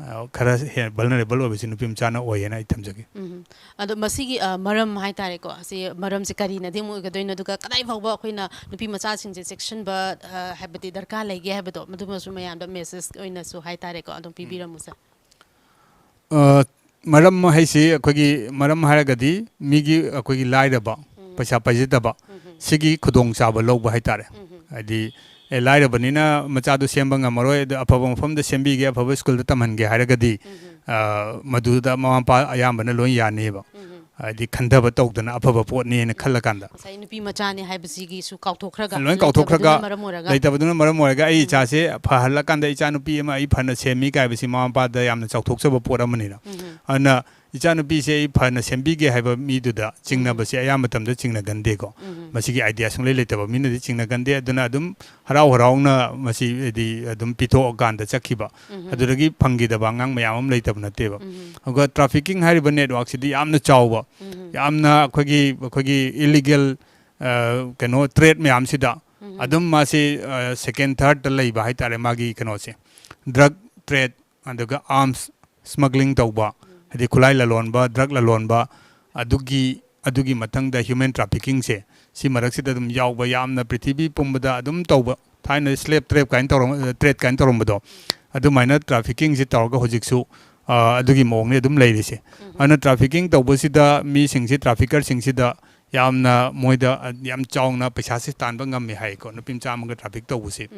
ꯑ, ꯈꯔ ꯍꯦꯟꯅ vulnerable ꯑꯣꯏꯕꯁꯤ ꯅꯨꯄꯤ ꯃꯆꯥꯅ ꯑꯣꯏꯌꯦꯅ ꯑꯩ ꯊꯝꯖꯒꯦ꯫ ꯑꯗꯣ ꯃꯁꯤꯒꯤ ꯑ, ꯃꯔꯝ ꯍꯥꯏꯇꯥꯔꯦꯀꯣ, ꯑꯁꯤ ꯃꯔꯝꯁꯦ ꯀꯔꯤꯅꯗꯤ ꯑꯃꯨꯛ ꯑꯣꯏꯒꯗꯣꯏꯅꯣ, ꯑꯗꯨꯒ ꯀꯗꯥꯏ ꯐꯥꯎꯕ ꯑꯩꯈꯣꯏꯅ ꯅꯨꯄꯤ ꯃꯆꯥꯁꯤꯡꯁꯦ ꯆꯦꯛꯁꯤꯟꯕ ꯑ, ꯍꯥꯏꯕꯗꯤ ꯗꯔꯀꯥꯔ ꯂꯩꯒꯦ ꯍꯥꯏꯕꯗꯣ, ꯃꯗꯨꯃꯁꯨ ꯃꯌꯥꯝꯗ message ꯑꯣꯏꯅꯁꯨ ꯍꯥꯏꯇꯥꯔꯦꯀꯣ, ꯑꯗꯨꯝ ꯄꯤꯕꯤꯔꯝꯃꯨ ꯁꯥꯔ꯫ ꯑ, ꯃꯔꯝ ꯍꯥꯏꯁꯤ ꯑꯩꯈꯣꯏꯒꯤ, ꯃꯔꯝ ꯍꯥꯏꯔꯒꯗꯤ ꯃꯤꯒꯤ ꯑꯩꯈꯣꯏꯒꯤ ꯂꯥꯏꯔꯕ, ꯄꯩꯁꯥ ꯄꯥꯏꯖꯗꯕ, ꯁꯤꯒꯤ ꯈꯨꯗꯣꯡꯆꯥꯕ ꯂꯧꯕ ꯍꯥꯏꯇꯥꯔꯦ꯫ ꯍꯥꯏꯗꯤ, ꯑꯦ, ꯂꯥꯏꯔꯕꯅꯤꯅ ꯃꯆꯥꯗꯨ ꯁꯦꯝꯕ ꯉꯝꯃꯔꯣꯏ, ꯑꯗꯨ ꯑꯐꯕ ꯃꯐꯝꯗ ꯁꯦꯝꯕꯤꯒꯦ, ꯑꯐꯕ ꯁ꯭ꯀꯨꯜꯗ ꯇꯝꯍꯟꯒꯦ ꯍꯥꯏꯔꯒꯗꯤ, ꯑ, ꯃꯗꯨꯗ ꯃꯃꯥ ꯃꯄꯥ ꯑꯌꯥꯝꯕꯅ ꯂꯣꯏ ꯌꯥꯅꯤꯕ꯫ ꯍꯥꯏꯗꯤ ꯈꯟꯊꯕ ꯇꯧꯗꯅ ꯑꯐꯕ ꯄꯣꯠꯅꯦꯅ ꯈꯜꯂꯀꯥꯟꯗ꯫ ꯉꯁꯥꯏ ꯅꯨꯄꯤ ꯃꯆꯥꯅꯤ ꯍꯥꯏꯕꯁꯤꯒꯤꯁꯨ ꯀꯥꯎꯊꯣꯛꯈ꯭ꯔꯒ, ꯂꯣꯏ ꯀꯥꯎꯊꯣꯛꯈ꯭ꯔꯒ, ꯂꯩꯇꯕꯗꯨꯅ ꯃꯔꯝ ꯑꯣꯏꯔꯒ ꯂꯩꯇꯕꯗꯨꯅ ꯃꯔꯝ ꯑꯣꯏꯔꯒ ꯑꯩ ꯏꯆꯥꯁꯦ ꯐꯍꯜꯂꯀꯥꯟꯗ ꯏꯆꯥ ꯅꯨꯄꯤ ꯑꯃ ꯑꯩ ꯐꯅ ꯁꯦꯝꯃꯤ ꯀꯥꯏꯕꯁꯤ ꯃꯃꯥ ꯃꯄꯥꯗ ꯌꯥꯝꯅ ꯆꯥꯎꯊꯣꯛꯆꯕ ꯄꯣꯠ ꯑꯃꯅꯤꯅ꯫ ꯑꯗꯨꯅ ꯏꯆꯥ ꯅꯨꯄꯤꯁꯦ ꯑꯩ ꯐꯅ ꯁꯦꯝꯕꯤꯒꯦ ꯍꯥꯏꯕ ꯃꯤꯗꯨꯗ ꯆꯤꯡꯅꯕꯁꯦ ꯑꯌꯥꯝꯕ ꯃꯇꯝꯗ ꯆꯤꯡꯅꯒꯟꯗꯦꯀꯣ꯫ ꯃꯁꯤꯒꯤ idea ꯁꯨꯡꯂꯩ ꯂꯩꯇꯕ ꯃꯤꯅꯗꯤ ꯆꯤꯡꯅꯒꯟꯗꯦ꯫ ꯑꯗꯨꯅ ꯑꯗꯨꯝ ꯍꯔꯥꯎ ꯍꯔꯥꯎꯅ ꯃꯁꯤ ꯍꯥꯏꯗꯤ ꯑꯗꯨꯝ ꯄꯤꯊꯣꯛꯑꯀꯥꯟꯗ ꯆꯠꯈꯤꯕ꯫ ꯑꯗꯨꯗꯒꯤ ꯐꯪꯈꯤꯗꯕ ꯑꯉꯥꯡ ꯃꯌꯥꯝ ꯑꯃ ꯂꯩꯇꯕ ꯅꯠꯇꯦꯕ꯫ ꯑꯗꯨꯒ trafficking ꯍꯥꯏꯔꯤꯕ network ꯁꯤꯗꯤ ꯌꯥꯝꯅ ꯆꯥꯎꯕ, ꯌꯥꯝꯅ ꯑꯩꯈꯣꯏꯒꯤ, ꯑꯩꯈꯣꯏꯒꯤ illegal, ꯑ, ꯀꯩꯅꯣ, trade ꯃꯌꯥꯝꯁꯤꯗ ꯑꯗꯨꯝ ꯃꯥꯁꯤ, ꯑ, second, third ꯇ ꯂꯩꯕ ꯍꯥꯏꯇꯥꯔꯦ, ꯃꯥꯒꯤ ꯀꯩꯅꯣꯁꯦ꯫ Drug trade, ꯑꯗꯨꯒ arms smuggling ꯇꯧꯕ, ꯍꯥꯏꯗꯤ ꯈꯨꯠꯂꯥꯏ ꯂꯂꯣꯟꯕ, drug ꯂꯂꯣꯟꯕ, ꯑꯗꯨꯒꯤ, ꯑꯗꯨꯒꯤ ꯃꯊꯪꯗ human trafficking ꯁꯦ, ꯁꯤ ꯃꯔꯛꯁꯤꯗ ꯑꯗꯨꯝ ꯌꯥꯎꯕ, ꯌꯥꯝꯅ ꯄ꯭ꯔꯤꯊꯤꯕꯤ ꯄꯨꯝꯕꯗ ꯑꯗꯨꯝ ꯇꯧꯕ, ꯊꯥꯏꯅ slave trade ꯀꯥꯏꯅ ꯇꯧꯔꯝ-, trade ꯀꯥꯏꯅ ꯇꯧꯔꯝꯕꯗꯣ, ꯑꯗꯨꯃꯥꯏꯅ trafficking ꯁꯤ ꯇꯧꯔꯒ ꯍꯧꯖꯤꯛꯁꯨ, ꯑ, ꯑꯗꯨꯒꯤ ꯃꯑꯣꯡꯅꯤ ꯑꯗꯨꯝ ꯂꯩꯔꯤꯁꯦ꯫ ꯑꯗꯨꯅ trafficking ꯇꯧꯕꯁꯤꯗ ꯃꯤꯁꯤꯡꯁꯤ, trafficker ꯁꯤꯡꯁꯤꯗ ꯌꯥꯝꯅ ꯃꯣꯏꯗ, ꯑ, ꯌꯥꯝ ꯆꯥꯎꯅ ꯄꯩꯁꯥꯁꯦ ꯇꯥꯟꯕ ꯉꯝꯃꯦ ꯍꯥꯏꯀꯣ, ꯅꯨꯄꯤ ꯃꯆꯥ ꯑꯃꯒ traffic ꯇꯧꯕꯁꯦ꯫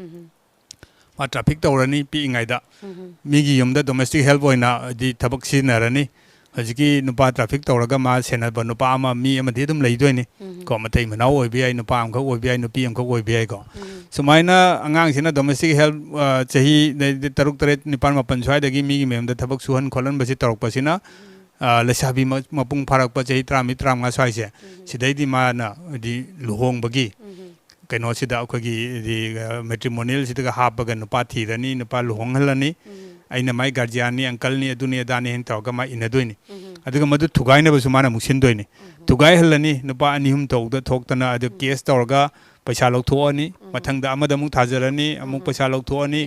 ꯃꯥ traffic ꯇꯧꯔꯅꯤ ꯄꯤꯛꯏꯉꯩꯗ, ꯃꯤꯒꯤ ꯌꯨꯝꯗ domestic help ꯑꯣꯏꯅ ꯍꯥꯏꯗꯤ ꯊꯕꯛ ꯁꯤꯖꯤꯟꯅꯔꯅꯤ꯫ ꯍꯧꯖꯤꯛꯀꯤ ꯅꯨꯄꯥ traffic ꯇꯧꯔꯒ ꯃꯥ ꯁꯦꯟꯅꯕ ꯅꯨꯄꯥ ꯑꯃ, ꯃꯤ ꯑꯃꯗꯤ ꯑꯗꯨꯝ ꯂꯩꯗꯣꯏꯅꯤ ꯀꯣ, ꯃꯇꯩ ꯃꯅꯥꯎ ꯑꯣꯏꯕ ꯌꯥꯏ, ꯅꯨꯄꯥ ꯑꯃꯈꯛ ꯑꯣꯏꯕ ꯌꯥꯏ, ꯅꯨꯄꯤ ꯑꯃꯈꯛ ꯑꯣꯏꯕ ꯌꯥꯏꯀꯣ꯫ ꯁꯨꯃꯥꯏꯅ ꯑꯉꯥꯡꯁꯤꯅ domestic help, ꯑ, ꯆꯍꯤ ꯇꯔꯨꯛ, ꯇꯔꯦꯠ, ꯅꯤꯄꯥꯜ, ꯃꯥꯄꯜ ꯁ꯭ꯋꯥꯏꯗꯒꯤ ꯃꯤꯒꯤ ꯃꯌꯨꯝꯗ ꯊꯕꯛ ꯁꯨꯍꯟ ꯈꯣꯠꯍꯟꯕꯁꯤ ꯇꯧꯔꯛꯄꯁꯤꯅ, ꯑ, ꯂꯩꯁꯥꯕꯤ ꯃ-, ꯃꯄꯨꯡ ꯐꯥꯔꯛꯄ ꯆꯍꯤ ꯇꯔꯥꯃꯔꯤ, ꯇꯔꯥꯃꯉꯥ ꯁ꯭ꯋꯥꯏꯁꯦ, ꯁꯤꯗꯩꯗꯤ ꯃꯥꯅ ꯍꯥꯏꯗꯤ ꯂꯨꯍꯣꯡꯕꯒꯤ ꯀꯩꯅꯣꯁꯤꯗ ꯑꯩꯈꯣꯏꯒꯤ ꯃꯦꯇ꯭ꯔꯤꯃꯣꯅꯤꯌꯦꯜꯁꯤꯗꯒ ꯍꯥꯞꯄꯒ ꯅꯨꯄꯥ ꯊꯤꯔꯅꯤ, ꯅꯨꯄꯥ ꯂꯨꯍꯣꯡꯍꯜꯂꯅꯤ, ꯑꯩꯅ ꯃꯥꯏ ꯒꯥꯔꯖꯤꯌꯥꯟꯅꯤ, ꯑꯪꯀꯜꯅꯤ, ꯑꯗꯨꯅꯤ ꯑꯗꯥꯅꯤ ꯍꯥꯏꯅ ꯇꯧꯔꯒ ꯃꯥ ꯏꯟꯅꯗꯣꯏꯅꯤ꯫ ꯑꯗꯨꯒ ꯃꯗꯨ ꯊꯨꯒꯥꯏꯅꯕꯁꯨ ꯃꯥꯅ ꯑꯃꯨꯛ ꯁꯤꯟꯗꯣꯏꯅꯤ꯫ ꯊꯨꯒꯥꯏꯍꯜꯂꯅꯤ, ꯅꯨꯄꯥ ꯑꯅꯤ ꯑꯍꯨꯝ ꯇꯧꯗ ꯊꯣꯛꯇꯅ ꯑꯗꯨ ꯀꯦꯁ ꯇꯧꯔꯒ ꯄꯩꯁꯥ ꯂꯧꯊꯣꯛꯑꯅꯤ, ꯃꯊꯪꯗ ꯑꯃꯗ ꯑꯃꯨꯛ ꯊꯥꯖꯔꯅꯤ, ꯑꯃꯨꯛ ꯄꯩꯁꯥ ꯂꯧꯊꯣꯛꯑꯅꯤ꯫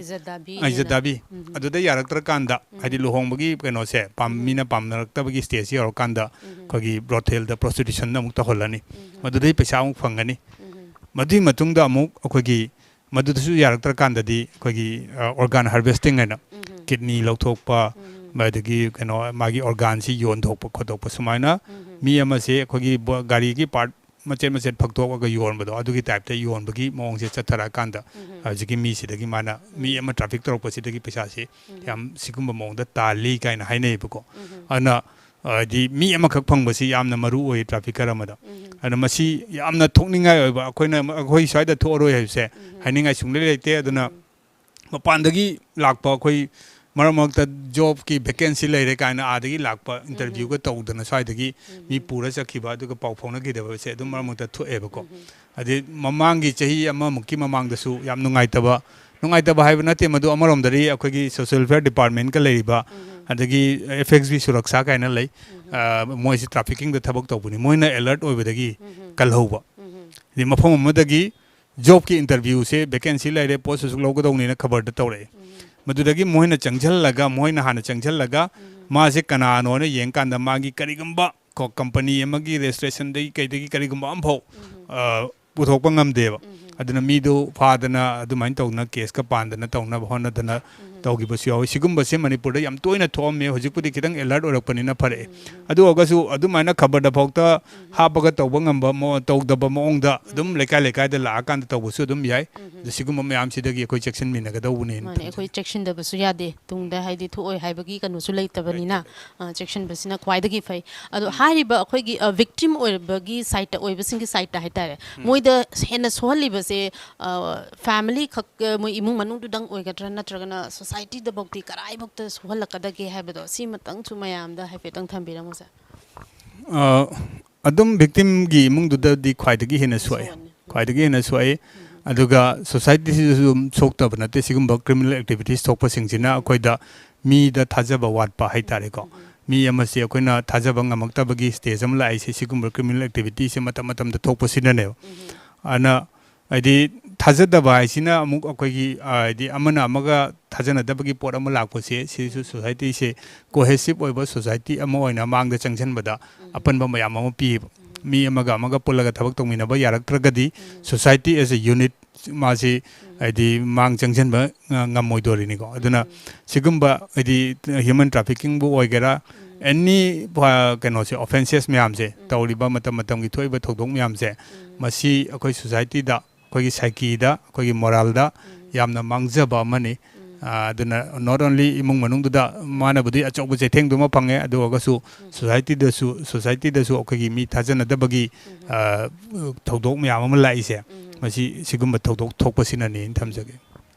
ꯑ, ꯏꯖꯠ ꯗꯥꯕꯤ꯫ ꯑꯗꯨꯗ ꯌꯥꯔꯛꯇ꯭ꯔꯀꯥꯟꯗ, ꯍꯥꯏꯗꯤ ꯂꯨꯍꯣꯡꯕꯒꯤ ꯀꯩꯅꯣꯁꯦ ꯄꯥꯝ-, ꯃꯤꯅ ꯄꯥꯝꯅꯔꯛꯇꯕꯒꯤ ꯁ꯭ꯇꯦꯖꯁꯤ ꯌꯧꯔꯀꯥꯟꯗ ꯑꯩꯈꯣꯏꯒꯤ ꯕ꯭ꯔꯣꯊꯦꯜꯗ, ꯄ꯭ꯔꯣꯁꯇꯤꯇ꯭ꯌꯨꯁꯟꯗ ꯑꯃꯨꯛ ꯇꯧꯍꯜꯂꯅꯤ꯫ ꯃꯗꯨꯗꯩ ꯄꯩꯁꯥ ꯑꯃꯨꯛ ꯐꯪꯒꯅꯤ꯫ ꯃꯗꯨꯒꯤ ꯃꯇꯨꯡꯗ ꯑꯃꯨꯛ ꯑꯩꯈꯣꯏꯒꯤ ꯃꯗꯨꯗꯁꯨ ꯌꯥꯔꯛꯇ꯭ꯔꯀꯥꯟꯗꯗꯤ ꯑꯩꯈꯣꯏꯒꯤ, ꯑ, ꯑꯣꯔꯒꯥꯟ ꯍꯥꯔꯚꯦꯁꯇꯤꯡ ꯍꯥꯏꯅ ꯀꯤꯗꯅꯤ ꯂꯧꯊꯣꯛꯄ, ꯑꯗꯒꯤ ꯀꯩꯅꯣ ꯃꯥꯒꯤ ꯑꯣꯔꯒꯥꯟꯁꯤ ꯌꯣꯟꯊꯣꯛꯄ ꯈꯣꯠꯇꯣꯛꯄ ꯁꯨꯃꯥꯏꯅ ꯃꯤ ꯑꯃꯁꯦ ꯑꯩꯈꯣꯏꯒꯤ ꯕ-, ꯒꯥꯔꯤꯒꯤ ꯄꯥꯔꯠ ꯃꯆꯦꯠ ꯃꯆꯦꯠ ꯐꯛꯇꯣꯛꯑꯒ ꯌꯣꯟꯕꯗꯣ, ꯑꯗꯨꯒꯤ ꯇꯥꯏꯞꯇ ꯌꯣꯟꯕꯒꯤ ꯃꯑꯣꯡꯁꯦ ꯆꯠꯊꯔꯛꯑꯀꯥꯟꯗ ꯍꯧꯖꯤꯛꯀꯤ ꯃꯤꯁꯤꯗꯒꯤ ꯃꯥꯅ ꯃꯤ ꯑꯃ ꯇ꯭ꯔꯥꯐꯤꯛ ꯇꯧꯔꯛꯄꯁꯤꯗꯒꯤ ꯄꯩꯁꯥꯁꯦ ꯌꯥꯝ ꯁꯤꯒꯨꯝꯕ ꯃꯑꯣꯡꯗ ꯇꯥꯜꯂꯤ ꯀꯥꯏꯅ ꯍꯥꯏꯅꯩꯌꯦꯕꯀꯣ꯫ ꯑꯗꯨꯅ, ꯑ, ꯍꯥꯏꯗꯤ ꯃꯤ ꯑꯃꯈꯛ ꯐꯪꯕꯁꯤ ꯌꯥꯝꯅ ꯃꯔꯨ ꯑꯣꯏ ꯇ꯭ꯔꯥꯐꯤꯀꯔ ꯑꯃꯗ꯫ ꯑꯗꯨꯅ ꯃꯁꯤ ꯌꯥꯝꯅ ꯊꯣꯛꯅꯤꯡꯉꯥꯏ ꯑꯣꯏꯕ, ꯑꯩꯈꯣꯏꯅ, ꯑꯩꯈꯣꯏ ꯁ꯭ꯋꯥꯏꯗ ꯊꯣꯛꯑꯔꯣꯏ ꯍꯥꯏꯕꯁꯦ ꯍꯥꯏꯅꯤꯡꯉꯥꯏ ꯁꯨꯡꯂꯩ ꯂꯩꯇꯦ꯫ ꯑꯗꯨꯅ ꯃꯄꯥꯟꯗꯒꯤ ꯂꯥꯛꯄ ꯑꯩꯈꯣꯏ ꯃꯔꯛ ꯃꯔꯛꯇ ꯖꯣꯕꯀꯤ ꯚꯦꯀꯦꯟꯁꯤ ꯂꯩꯔꯦ ꯀꯥꯏꯅ ꯑꯥꯗꯒꯤ ꯂꯥꯛꯄ ꯏꯟꯇꯔꯚ꯭ꯌꯨꯒ ꯇꯧꯗꯅ ꯁ꯭ꯋꯥꯏꯗꯒꯤ ꯃꯤ ꯄꯨꯔ ꯆꯠꯈꯤꯕ, ꯑꯗꯨꯒ ꯄꯥꯎ ꯐꯥꯎꯅꯈꯤꯗꯕꯁꯦ ꯑꯗꯨꯝ ꯃꯔꯛ ꯃꯔꯛꯇ ꯊꯣꯛꯑꯦꯕꯀꯣ꯫ ꯑꯗꯩ ꯃꯃꯥꯡꯒꯤ ꯆꯍꯤ ꯑꯃꯃꯨꯛꯀꯤ ꯃꯃꯥꯡꯗꯁꯨ ꯌꯥꯝ ꯅꯨꯡꯉꯥꯏꯇꯕ, ꯅꯨꯡꯉꯥꯏꯇꯕ ꯍꯥꯏꯕ ꯅꯠꯇꯦ ꯃꯗꯨ, ꯑꯃꯔꯣꯝꯗꯗꯤ ꯑꯩꯈꯣꯏꯒꯤ ꯁꯣꯁꯤꯌꯦꯜ ꯋꯦꯜꯐꯤꯌꯔ ꯗꯤꯄꯥꯔꯠꯃꯦꯟꯠꯀ ꯂꯩꯔꯤꯕ, ꯑꯗꯒꯤ ꯑꯦꯐ ꯑꯦꯛꯁ ꯕꯤ ꯁꯨꯔꯛꯁꯥ ꯀꯥꯏꯅ ꯂꯩ, ꯑ, ꯃꯣꯏꯁꯤ ꯇ꯭ꯔꯥꯐꯤꯀꯤꯡꯗ ꯊꯕꯛ ꯇꯧꯕꯅꯤ, ꯃꯣꯏꯅ ꯑꯦꯂꯔꯠ ꯑꯣꯏꯕꯗꯒꯤ ꯀꯜꯍꯧꯕ꯫ ꯍꯥꯏꯗꯤ ꯃꯐꯝ ꯑꯃꯗꯒꯤ ꯖꯣꯕꯀꯤ ꯏꯟꯇꯔꯚ꯭ꯌꯨꯁꯦ, ꯚꯦꯀꯦꯟꯁꯤ ꯂꯩꯔꯦ, ꯄꯣꯁ ꯑꯁꯨꯛ ꯂꯧꯒꯗꯧꯅꯤꯅ ꯈꯕꯔꯗ ꯇꯧꯔꯛꯑꯦ꯫ ꯃꯗꯨꯗꯒꯤ ꯃꯈꯣꯏꯅ ꯆꯪꯁꯤꯜꯂꯒ, ꯃꯈꯣꯏꯅ ꯍꯥꯟꯅ ꯆꯪꯁꯤꯜꯂꯒ ꯃꯥꯁꯦ ꯀꯅꯥꯅꯣꯅ ꯌꯦꯡꯀꯥꯟꯗ ꯃꯥꯒꯤ ꯀꯔꯤꯒꯨꯝꯕ ꯀꯣ, ꯀꯝꯄꯅꯤ ꯑꯃꯒꯤ ꯔꯦꯖꯤꯁꯇ꯭ꯔꯦꯁꯟꯗꯒꯤ ꯀꯩꯗꯒꯤ ꯀꯔꯤꯒꯨꯝꯕ ꯑꯃꯐꯥꯎ, ꯑ, ꯄꯨꯊꯣꯛꯄ ꯉꯝꯗꯦꯕ꯫ ꯑꯗꯨꯅ ꯃꯤꯗꯨ ꯐꯥꯗꯅ ꯑꯗꯨꯃꯥꯏꯅ ꯇꯧꯗꯅ ꯀꯦꯁꯀ ꯄꯥꯟꯗꯅ ꯇꯧꯅꯕ ꯍꯣꯠꯅꯗꯅ ꯇꯧꯈꯤꯕꯁꯨ ꯌꯥꯎꯋꯤ꯫ ꯁꯤꯒꯨꯝꯕꯁꯦ ꯃꯅꯤꯄꯨꯔꯗ ꯌꯥꯝ ꯇꯣꯏꯅ ꯊꯣꯛꯑꯝꯃꯦ, ꯍꯧꯖꯤꯛꯄꯨꯗꯤ ꯈꯤꯇꯪ ꯑꯦꯂꯔꯠ ꯑꯣꯏꯔꯛꯄꯅꯤꯅ ꯐꯔꯛꯑꯦ꯫ ꯑꯗꯨ ꯑꯣꯏꯔꯒꯁꯨ ꯑꯗꯨꯃꯥꯏꯅ ꯈꯕꯔꯗ ꯐꯥꯎꯗ ꯍꯥꯞꯄꯒ ꯇꯧꯕ ꯉꯝꯕ ꯃꯑꯣ-, ꯇꯧꯗꯕ ꯃꯑꯣꯡꯗ ꯑꯗꯨꯝ ꯂꯩꯀꯥꯏ ꯂꯩꯀꯥꯏꯗ ꯂꯥꯛꯑꯀꯥꯟꯗ ꯇꯧꯕꯁꯨ ꯑꯗꯨꯝ ꯌꯥꯏ꯫ ꯑꯗꯨ ꯁꯤꯒꯨꯝꯕ ꯃꯌꯥꯝꯁꯤꯗꯒꯤ ꯑꯩꯈꯣꯏ ꯆꯦꯛꯁꯤꯟꯃꯤꯟꯅꯒꯗꯧꯕꯅꯦꯅ ꯃꯥꯅꯦ, ꯊꯝꯖꯒꯦ꯫ ꯑꯩꯈꯣꯏ ꯆꯦꯛꯁꯤꯟꯗꯕꯁꯨ ꯌꯥꯗꯦ, ꯇꯨꯡꯗ ꯍꯥꯏꯗꯤ ꯊꯣꯛꯑꯣꯏ ꯍꯥꯏꯕꯒꯤ ꯀꯩꯅꯣꯁꯨ ꯂꯩꯇꯕꯅꯤꯅ꯫ ꯂꯩꯇꯦ꯫ ꯑ, ꯆꯦꯛꯁꯤꯟꯕꯁꯤꯅ ꯈ꯭ꯋꯥꯏꯗꯒꯤ ꯐꯩ꯫ ꯑꯗꯣ ꯍꯥꯏꯔꯤꯕ ꯑꯩꯈꯣꯏꯒꯤ, ꯑ, ꯚꯤꯛꯇꯤꯝ ꯑꯣꯏꯔꯕꯒꯤ ꯁꯥꯏꯠꯇ, ꯑꯣꯏꯕꯁꯤꯡꯒꯤ ꯁꯥꯏꯠꯇ ꯍꯥꯏꯇꯥꯔꯦ, ꯃꯣꯏꯗ ꯍꯦꯟꯅ ꯁꯣꯛꯍꯜꯂꯤꯕꯁꯦ, ꯑ, ꯐꯦꯃꯤꯂꯤ ꯈꯛ, ꯑ, ꯃꯣꯏ ꯏꯃꯨꯡ ꯃꯅꯨꯡꯗꯨꯗꯪ ꯑꯣꯏꯒꯗ꯭ꯔꯥ, ꯅꯠꯇ꯭ꯔꯒꯅ ꯁꯣꯁꯥꯏꯇꯤꯗꯐꯧꯗꯤ ꯀꯔꯥꯏꯐꯧꯗ ꯁꯣꯛꯍꯜꯂꯛꯀꯗꯒꯦ ꯍꯥꯏꯕꯗꯣ, ꯁꯤꯃꯇꯪꯁꯨ ꯃꯌꯥꯝꯗ ꯍꯥꯏꯐꯦꯠꯇꯪ ꯊꯝꯕꯤꯔꯝꯃꯨꯁꯦ꯫ ꯑ, ꯑꯗꯨꯝ ꯚꯤꯛꯇꯤꯝꯒꯤ ꯏꯃꯨꯡꯗꯨꯗꯗꯤ ꯈ꯭ꯋꯥꯏꯗꯒꯤ ꯍꯦꯟꯅ ꯁꯣꯛꯑꯦ꯫ ꯁꯣꯛꯑꯅꯤ꯫ ꯈ꯭ꯋꯥꯏꯗꯒꯤ ꯍꯦꯟꯅ ꯁꯣꯛꯏ꯫ ꯑꯗꯨꯒ ꯁꯣꯁꯥꯏꯇꯤꯁꯤꯗꯁꯨ ꯑꯗꯨꯝ ꯁꯣꯛꯇꯕ ꯅꯠꯇꯦ꯫ ꯁꯤꯒꯨꯝꯕ ꯀ꯭ꯔꯤꯃꯤꯅꯦꯜ ꯑꯦꯛꯇꯤꯚꯤꯇꯤꯁ ꯊꯣꯛꯄꯁꯤꯡꯁꯤꯅ ꯑꯩꯈꯣꯏꯗ ꯃꯤꯗ ꯊꯥꯖꯕ ꯋꯥꯠꯄ ꯍꯥꯏꯇꯥꯔꯦꯀꯣ꯫ ꯃꯤ ꯑꯃꯁꯤ ꯑꯩꯈꯣꯏꯅ ꯊꯥꯖꯕ ꯉꯝꯃꯛꯇꯕꯒꯤ ꯁ꯭ꯇꯦꯖ ꯑꯃ ꯂꯥꯛꯏꯁꯦ ꯁꯤꯒꯨꯝꯕ ꯀ꯭ꯔꯤꯃꯤꯅꯦꯜ ꯑꯦꯛꯇꯤꯚꯤꯇꯤꯁꯦ ꯃꯇꯝ ꯃꯇꯝꯗ ꯊꯣꯛꯄꯁꯤꯅꯅꯦꯕ꯫ ꯑꯗꯨꯅ ꯍꯥꯏꯗꯤ ꯊꯥꯖꯗꯕ ꯍꯥꯏꯁꯤꯅ ꯑꯃꯨꯛ ꯑꯩꯈꯣꯏꯒꯤ, ꯑ, ꯍꯥꯏꯗꯤ ꯑꯃꯅ ꯑꯃꯒ ꯊꯥꯖꯅꯗꯕꯒꯤ ꯄꯣꯠ ꯑꯃ ꯂꯥꯛꯄꯁꯦ, ꯁꯤꯁꯨ ꯁꯣꯁꯥꯏꯇꯤꯁꯦ ꯀꯣꯍꯦꯁꯤꯞ ꯑꯣꯏꯕ ꯁꯣꯁꯥꯏꯇꯤ ꯑꯃ ꯑꯣꯏꯅ ꯃꯥꯡꯗ ꯆꯪꯁꯤꯟꯕꯗ ꯑꯄꯟꯕ ꯃꯌꯥꯝ ꯑꯃ ꯄꯤꯌꯦꯕ꯫ ꯃꯤ ꯑꯃꯒ ꯑꯃꯒ ꯄꯨꯜꯂꯒ ꯊꯕꯛ ꯇꯧꯃꯤꯟꯅꯕ ꯌꯥꯔꯛꯇ꯭ꯔꯒꯗꯤ ꯁꯣꯁꯥꯏꯇꯤ ꯑꯦꯁ ꯑꯦ ꯌꯨꯅꯤꯠ ꯃꯥꯁꯤ ꯍꯥꯏꯗꯤ ꯃꯥꯡ ꯆꯪꯁꯤꯟꯕ ꯉ-, ꯉꯝꯃꯣꯏꯗꯣꯔꯤꯅꯤꯀꯣ꯫ ꯑꯗꯨꯅ ꯁꯤꯒꯨꯝꯕ ꯍꯥꯏꯗꯤ ꯍ꯭ꯌꯨꯃꯦꯟ ꯇ꯭ꯔꯥꯐꯤꯀꯤꯡꯕꯨ ꯑꯣꯏꯒꯦꯔꯥ, ꯑꯦꯅꯤ ꯀꯩꯅꯣꯁꯦ, ꯑꯣꯐꯦꯟꯁꯦꯁ ꯃꯌꯥꯝꯁꯦ, ꯇꯧꯔꯤꯕ ꯃꯇꯝ ꯃꯇꯝꯒꯤ ꯊꯣꯛꯏꯕ ꯊꯧꯗꯣꯛ ꯃꯌꯥꯝꯁꯦ, ꯃꯁꯤ ꯑꯩꯈꯣꯏ ꯁꯣꯁꯥꯏꯇꯤꯗ, ꯑꯩꯈꯣꯏꯒꯤ ꯁꯥꯏꯀꯤꯗ, ꯑꯩꯈꯣꯏꯒꯤ ꯃꯣꯔꯥꯜꯗ ꯌꯥꯝꯅ ꯃꯥꯡꯖꯕ ꯑꯃꯅꯤ꯫ ꯑ, ꯑꯗꯨꯅ not only ꯏꯃꯨꯡ ꯃꯅꯨꯡꯗꯨꯗ ꯃꯥꯅꯕꯨꯗꯤ ꯑꯆꯧꯕ ꯆꯩꯊꯦꯡꯗꯨꯃ ꯐꯪꯉꯦ, ꯑꯗꯨ ꯑꯣꯏꯔꯒꯁꯨ ꯁꯣꯁꯥꯏꯇꯤꯗꯁꯨ, ꯁꯣꯁꯥꯏꯇꯤꯗꯁꯨ ꯑꯩꯈꯣꯏꯒꯤ ꯃꯤ ꯊꯥꯖꯅꯗꯕꯒꯤ, ꯑ, ꯊꯧꯗꯣꯛ ꯃꯌꯥꯝ ꯑꯃ ꯂꯥꯛꯏꯁꯦ, ꯃꯁꯤ ꯁꯤꯒꯨꯝꯕ ꯊꯧꯗꯣꯛ ꯊꯣꯛꯄꯁꯤꯅꯅꯦꯅ ꯊꯝꯖꯒꯦ꯫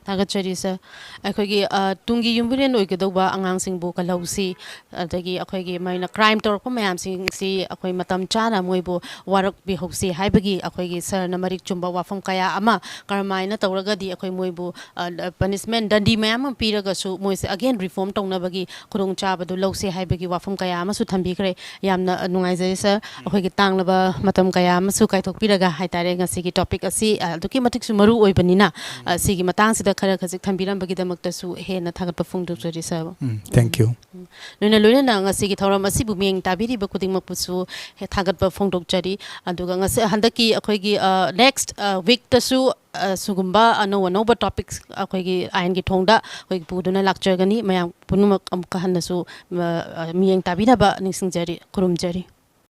ꯊꯥꯒꯠꯆꯔꯤ ꯁꯥꯔ꯫ ꯑꯩꯈꯣꯏꯒꯤ, ꯑ, ꯇꯨꯡꯒꯤ ꯌꯨꯝꯕꯤꯔꯦꯟ ꯑꯣꯏꯒꯗꯧꯕ ꯑꯉꯥꯡꯁꯤꯡꯕꯨ ꯀꯜꯍꯧꯁꯤ, ꯑꯗꯒꯤ ꯑꯩꯈꯣꯏꯒꯤ ꯃꯣꯏꯅ ꯀ꯭ꯔꯥꯏꯝ ꯇꯧꯔꯛꯄ ꯃꯌꯥꯝꯁꯤꯡꯁꯤ ꯑꯩꯈꯣꯏ ꯃꯇꯝ ꯆꯥꯅ ꯃꯣꯏꯕꯨ ꯋꯥꯔꯛꯄꯤꯍꯧꯁꯤ ꯍꯥꯏꯕꯒꯤ ꯑꯩꯈꯣꯏꯒꯤ ꯁꯥꯔꯅ ꯃꯔꯤꯛ ꯆꯨꯝꯕ ꯋꯥꯐꯝ ꯀꯌꯥ ꯑꯃ, ꯀꯔꯝꯍꯥꯏꯅ ꯇꯧꯔꯒꯗꯤ ꯑꯩꯈꯣꯏ ꯃꯣꯏꯕꯨ, ꯑ, ꯄꯅꯤꯁꯃꯦꯟ, ꯗꯟꯗꯤ ꯃꯌꯥꯝ ꯑꯃ ꯄꯤꯔꯒꯁꯨ ꯃꯣꯏꯁꯦ ꯑꯒꯦꯟ ꯔꯤꯐꯣꯔꯝ ꯇꯧꯅꯕꯒꯤ ꯈꯨꯗꯣꯡꯆꯥꯕꯗꯨ ꯂꯧꯁꯤ ꯍꯥꯏꯕꯒꯤ ꯋꯥꯐꯝ ꯀꯌꯥ ꯑꯃꯁꯨ ꯊꯝꯕꯤꯈ꯭ꯔꯦ꯫ ꯌꯥꯝꯅ, ꯑ, ꯅꯨꯡꯉꯥꯏꯖꯩ ꯁꯥꯔ, ꯑꯩꯈꯣꯏꯒꯤ ꯇꯥꯡꯂꯕ ꯃꯇꯝ ꯀꯌꯥ ꯑꯃꯁꯨ ꯀꯥꯏꯊꯣꯛꯄꯤꯔꯒ ꯍꯥꯏꯇꯥꯔꯦ ꯉꯁꯤꯒꯤ ꯇꯣꯄꯤꯛ ꯑꯁꯤ, ꯑ, ꯑꯗꯨꯛꯀꯤ ꯃꯇꯤꯛꯁꯨ ꯃꯔꯨ ꯑꯣꯏꯕꯅꯤꯅ, ꯑ, ꯁꯤꯒꯤ ꯃꯇꯥꯡꯁꯤꯗ ꯈꯔ ꯈꯖꯤꯛ ꯊꯝꯕꯤꯔꯝꯕꯒꯤꯗꯃꯛꯇꯁꯨ ꯍꯦꯟꯅ ꯊꯥꯒꯠꯄ ꯐꯣꯡꯗꯣꯛꯆꯔꯤ ꯁꯥꯔꯕꯨ꯫ ꯎꯝ, thank you꯫ ꯎꯝ꯫ ꯂꯣꯏꯅ ꯂꯣꯏꯅꯅ ꯉꯁꯤꯒꯤ ꯊꯧꯔꯝ ꯑꯁꯤꯕꯨ ꯃꯤꯠꯌꯦꯡ ꯇꯥꯕꯤꯔꯤꯕ ꯈꯨꯗꯤꯡꯃꯛꯄꯨꯁꯨ ꯍꯦ-, ꯊꯥꯒꯠꯄ ꯐꯣꯡꯗꯣꯛꯆꯔꯤ꯫ ꯑꯗꯨꯒ ꯉꯁꯤ ꯍꯟꯗꯛꯀꯤ ꯑꯩꯈꯣꯏꯒꯤ, ꯑ, ꯅꯦꯛꯁ, ꯑ, ꯋꯤꯛꯇꯁꯨ, ꯑ, ꯁꯤꯒꯨꯝꯕ ꯑꯅꯧ ꯑꯅꯧꯕ ꯇꯣꯄꯤꯛꯁ ꯑꯩꯈꯣꯏꯒꯤ ꯑꯥꯏꯟꯒꯤ ꯊꯣꯡꯗ ꯑꯩꯈꯣꯏꯒꯤ ꯄꯨꯗꯨꯅ ꯂꯥꯛꯆꯒꯅꯤ꯫ ꯃꯌꯥꯝ ꯄꯨꯝꯅꯃꯛ ꯑꯃꯨꯛꯀ ꯍꯟꯅꯁꯨ, ꯑ, ꯑ, ꯃꯤꯠꯌꯦꯡ ꯇꯥꯕꯤꯅꯕ ꯅꯤꯡꯁꯤꯡꯖꯔꯤ, ꯈꯨꯔꯨꯝꯖꯔꯤ꯫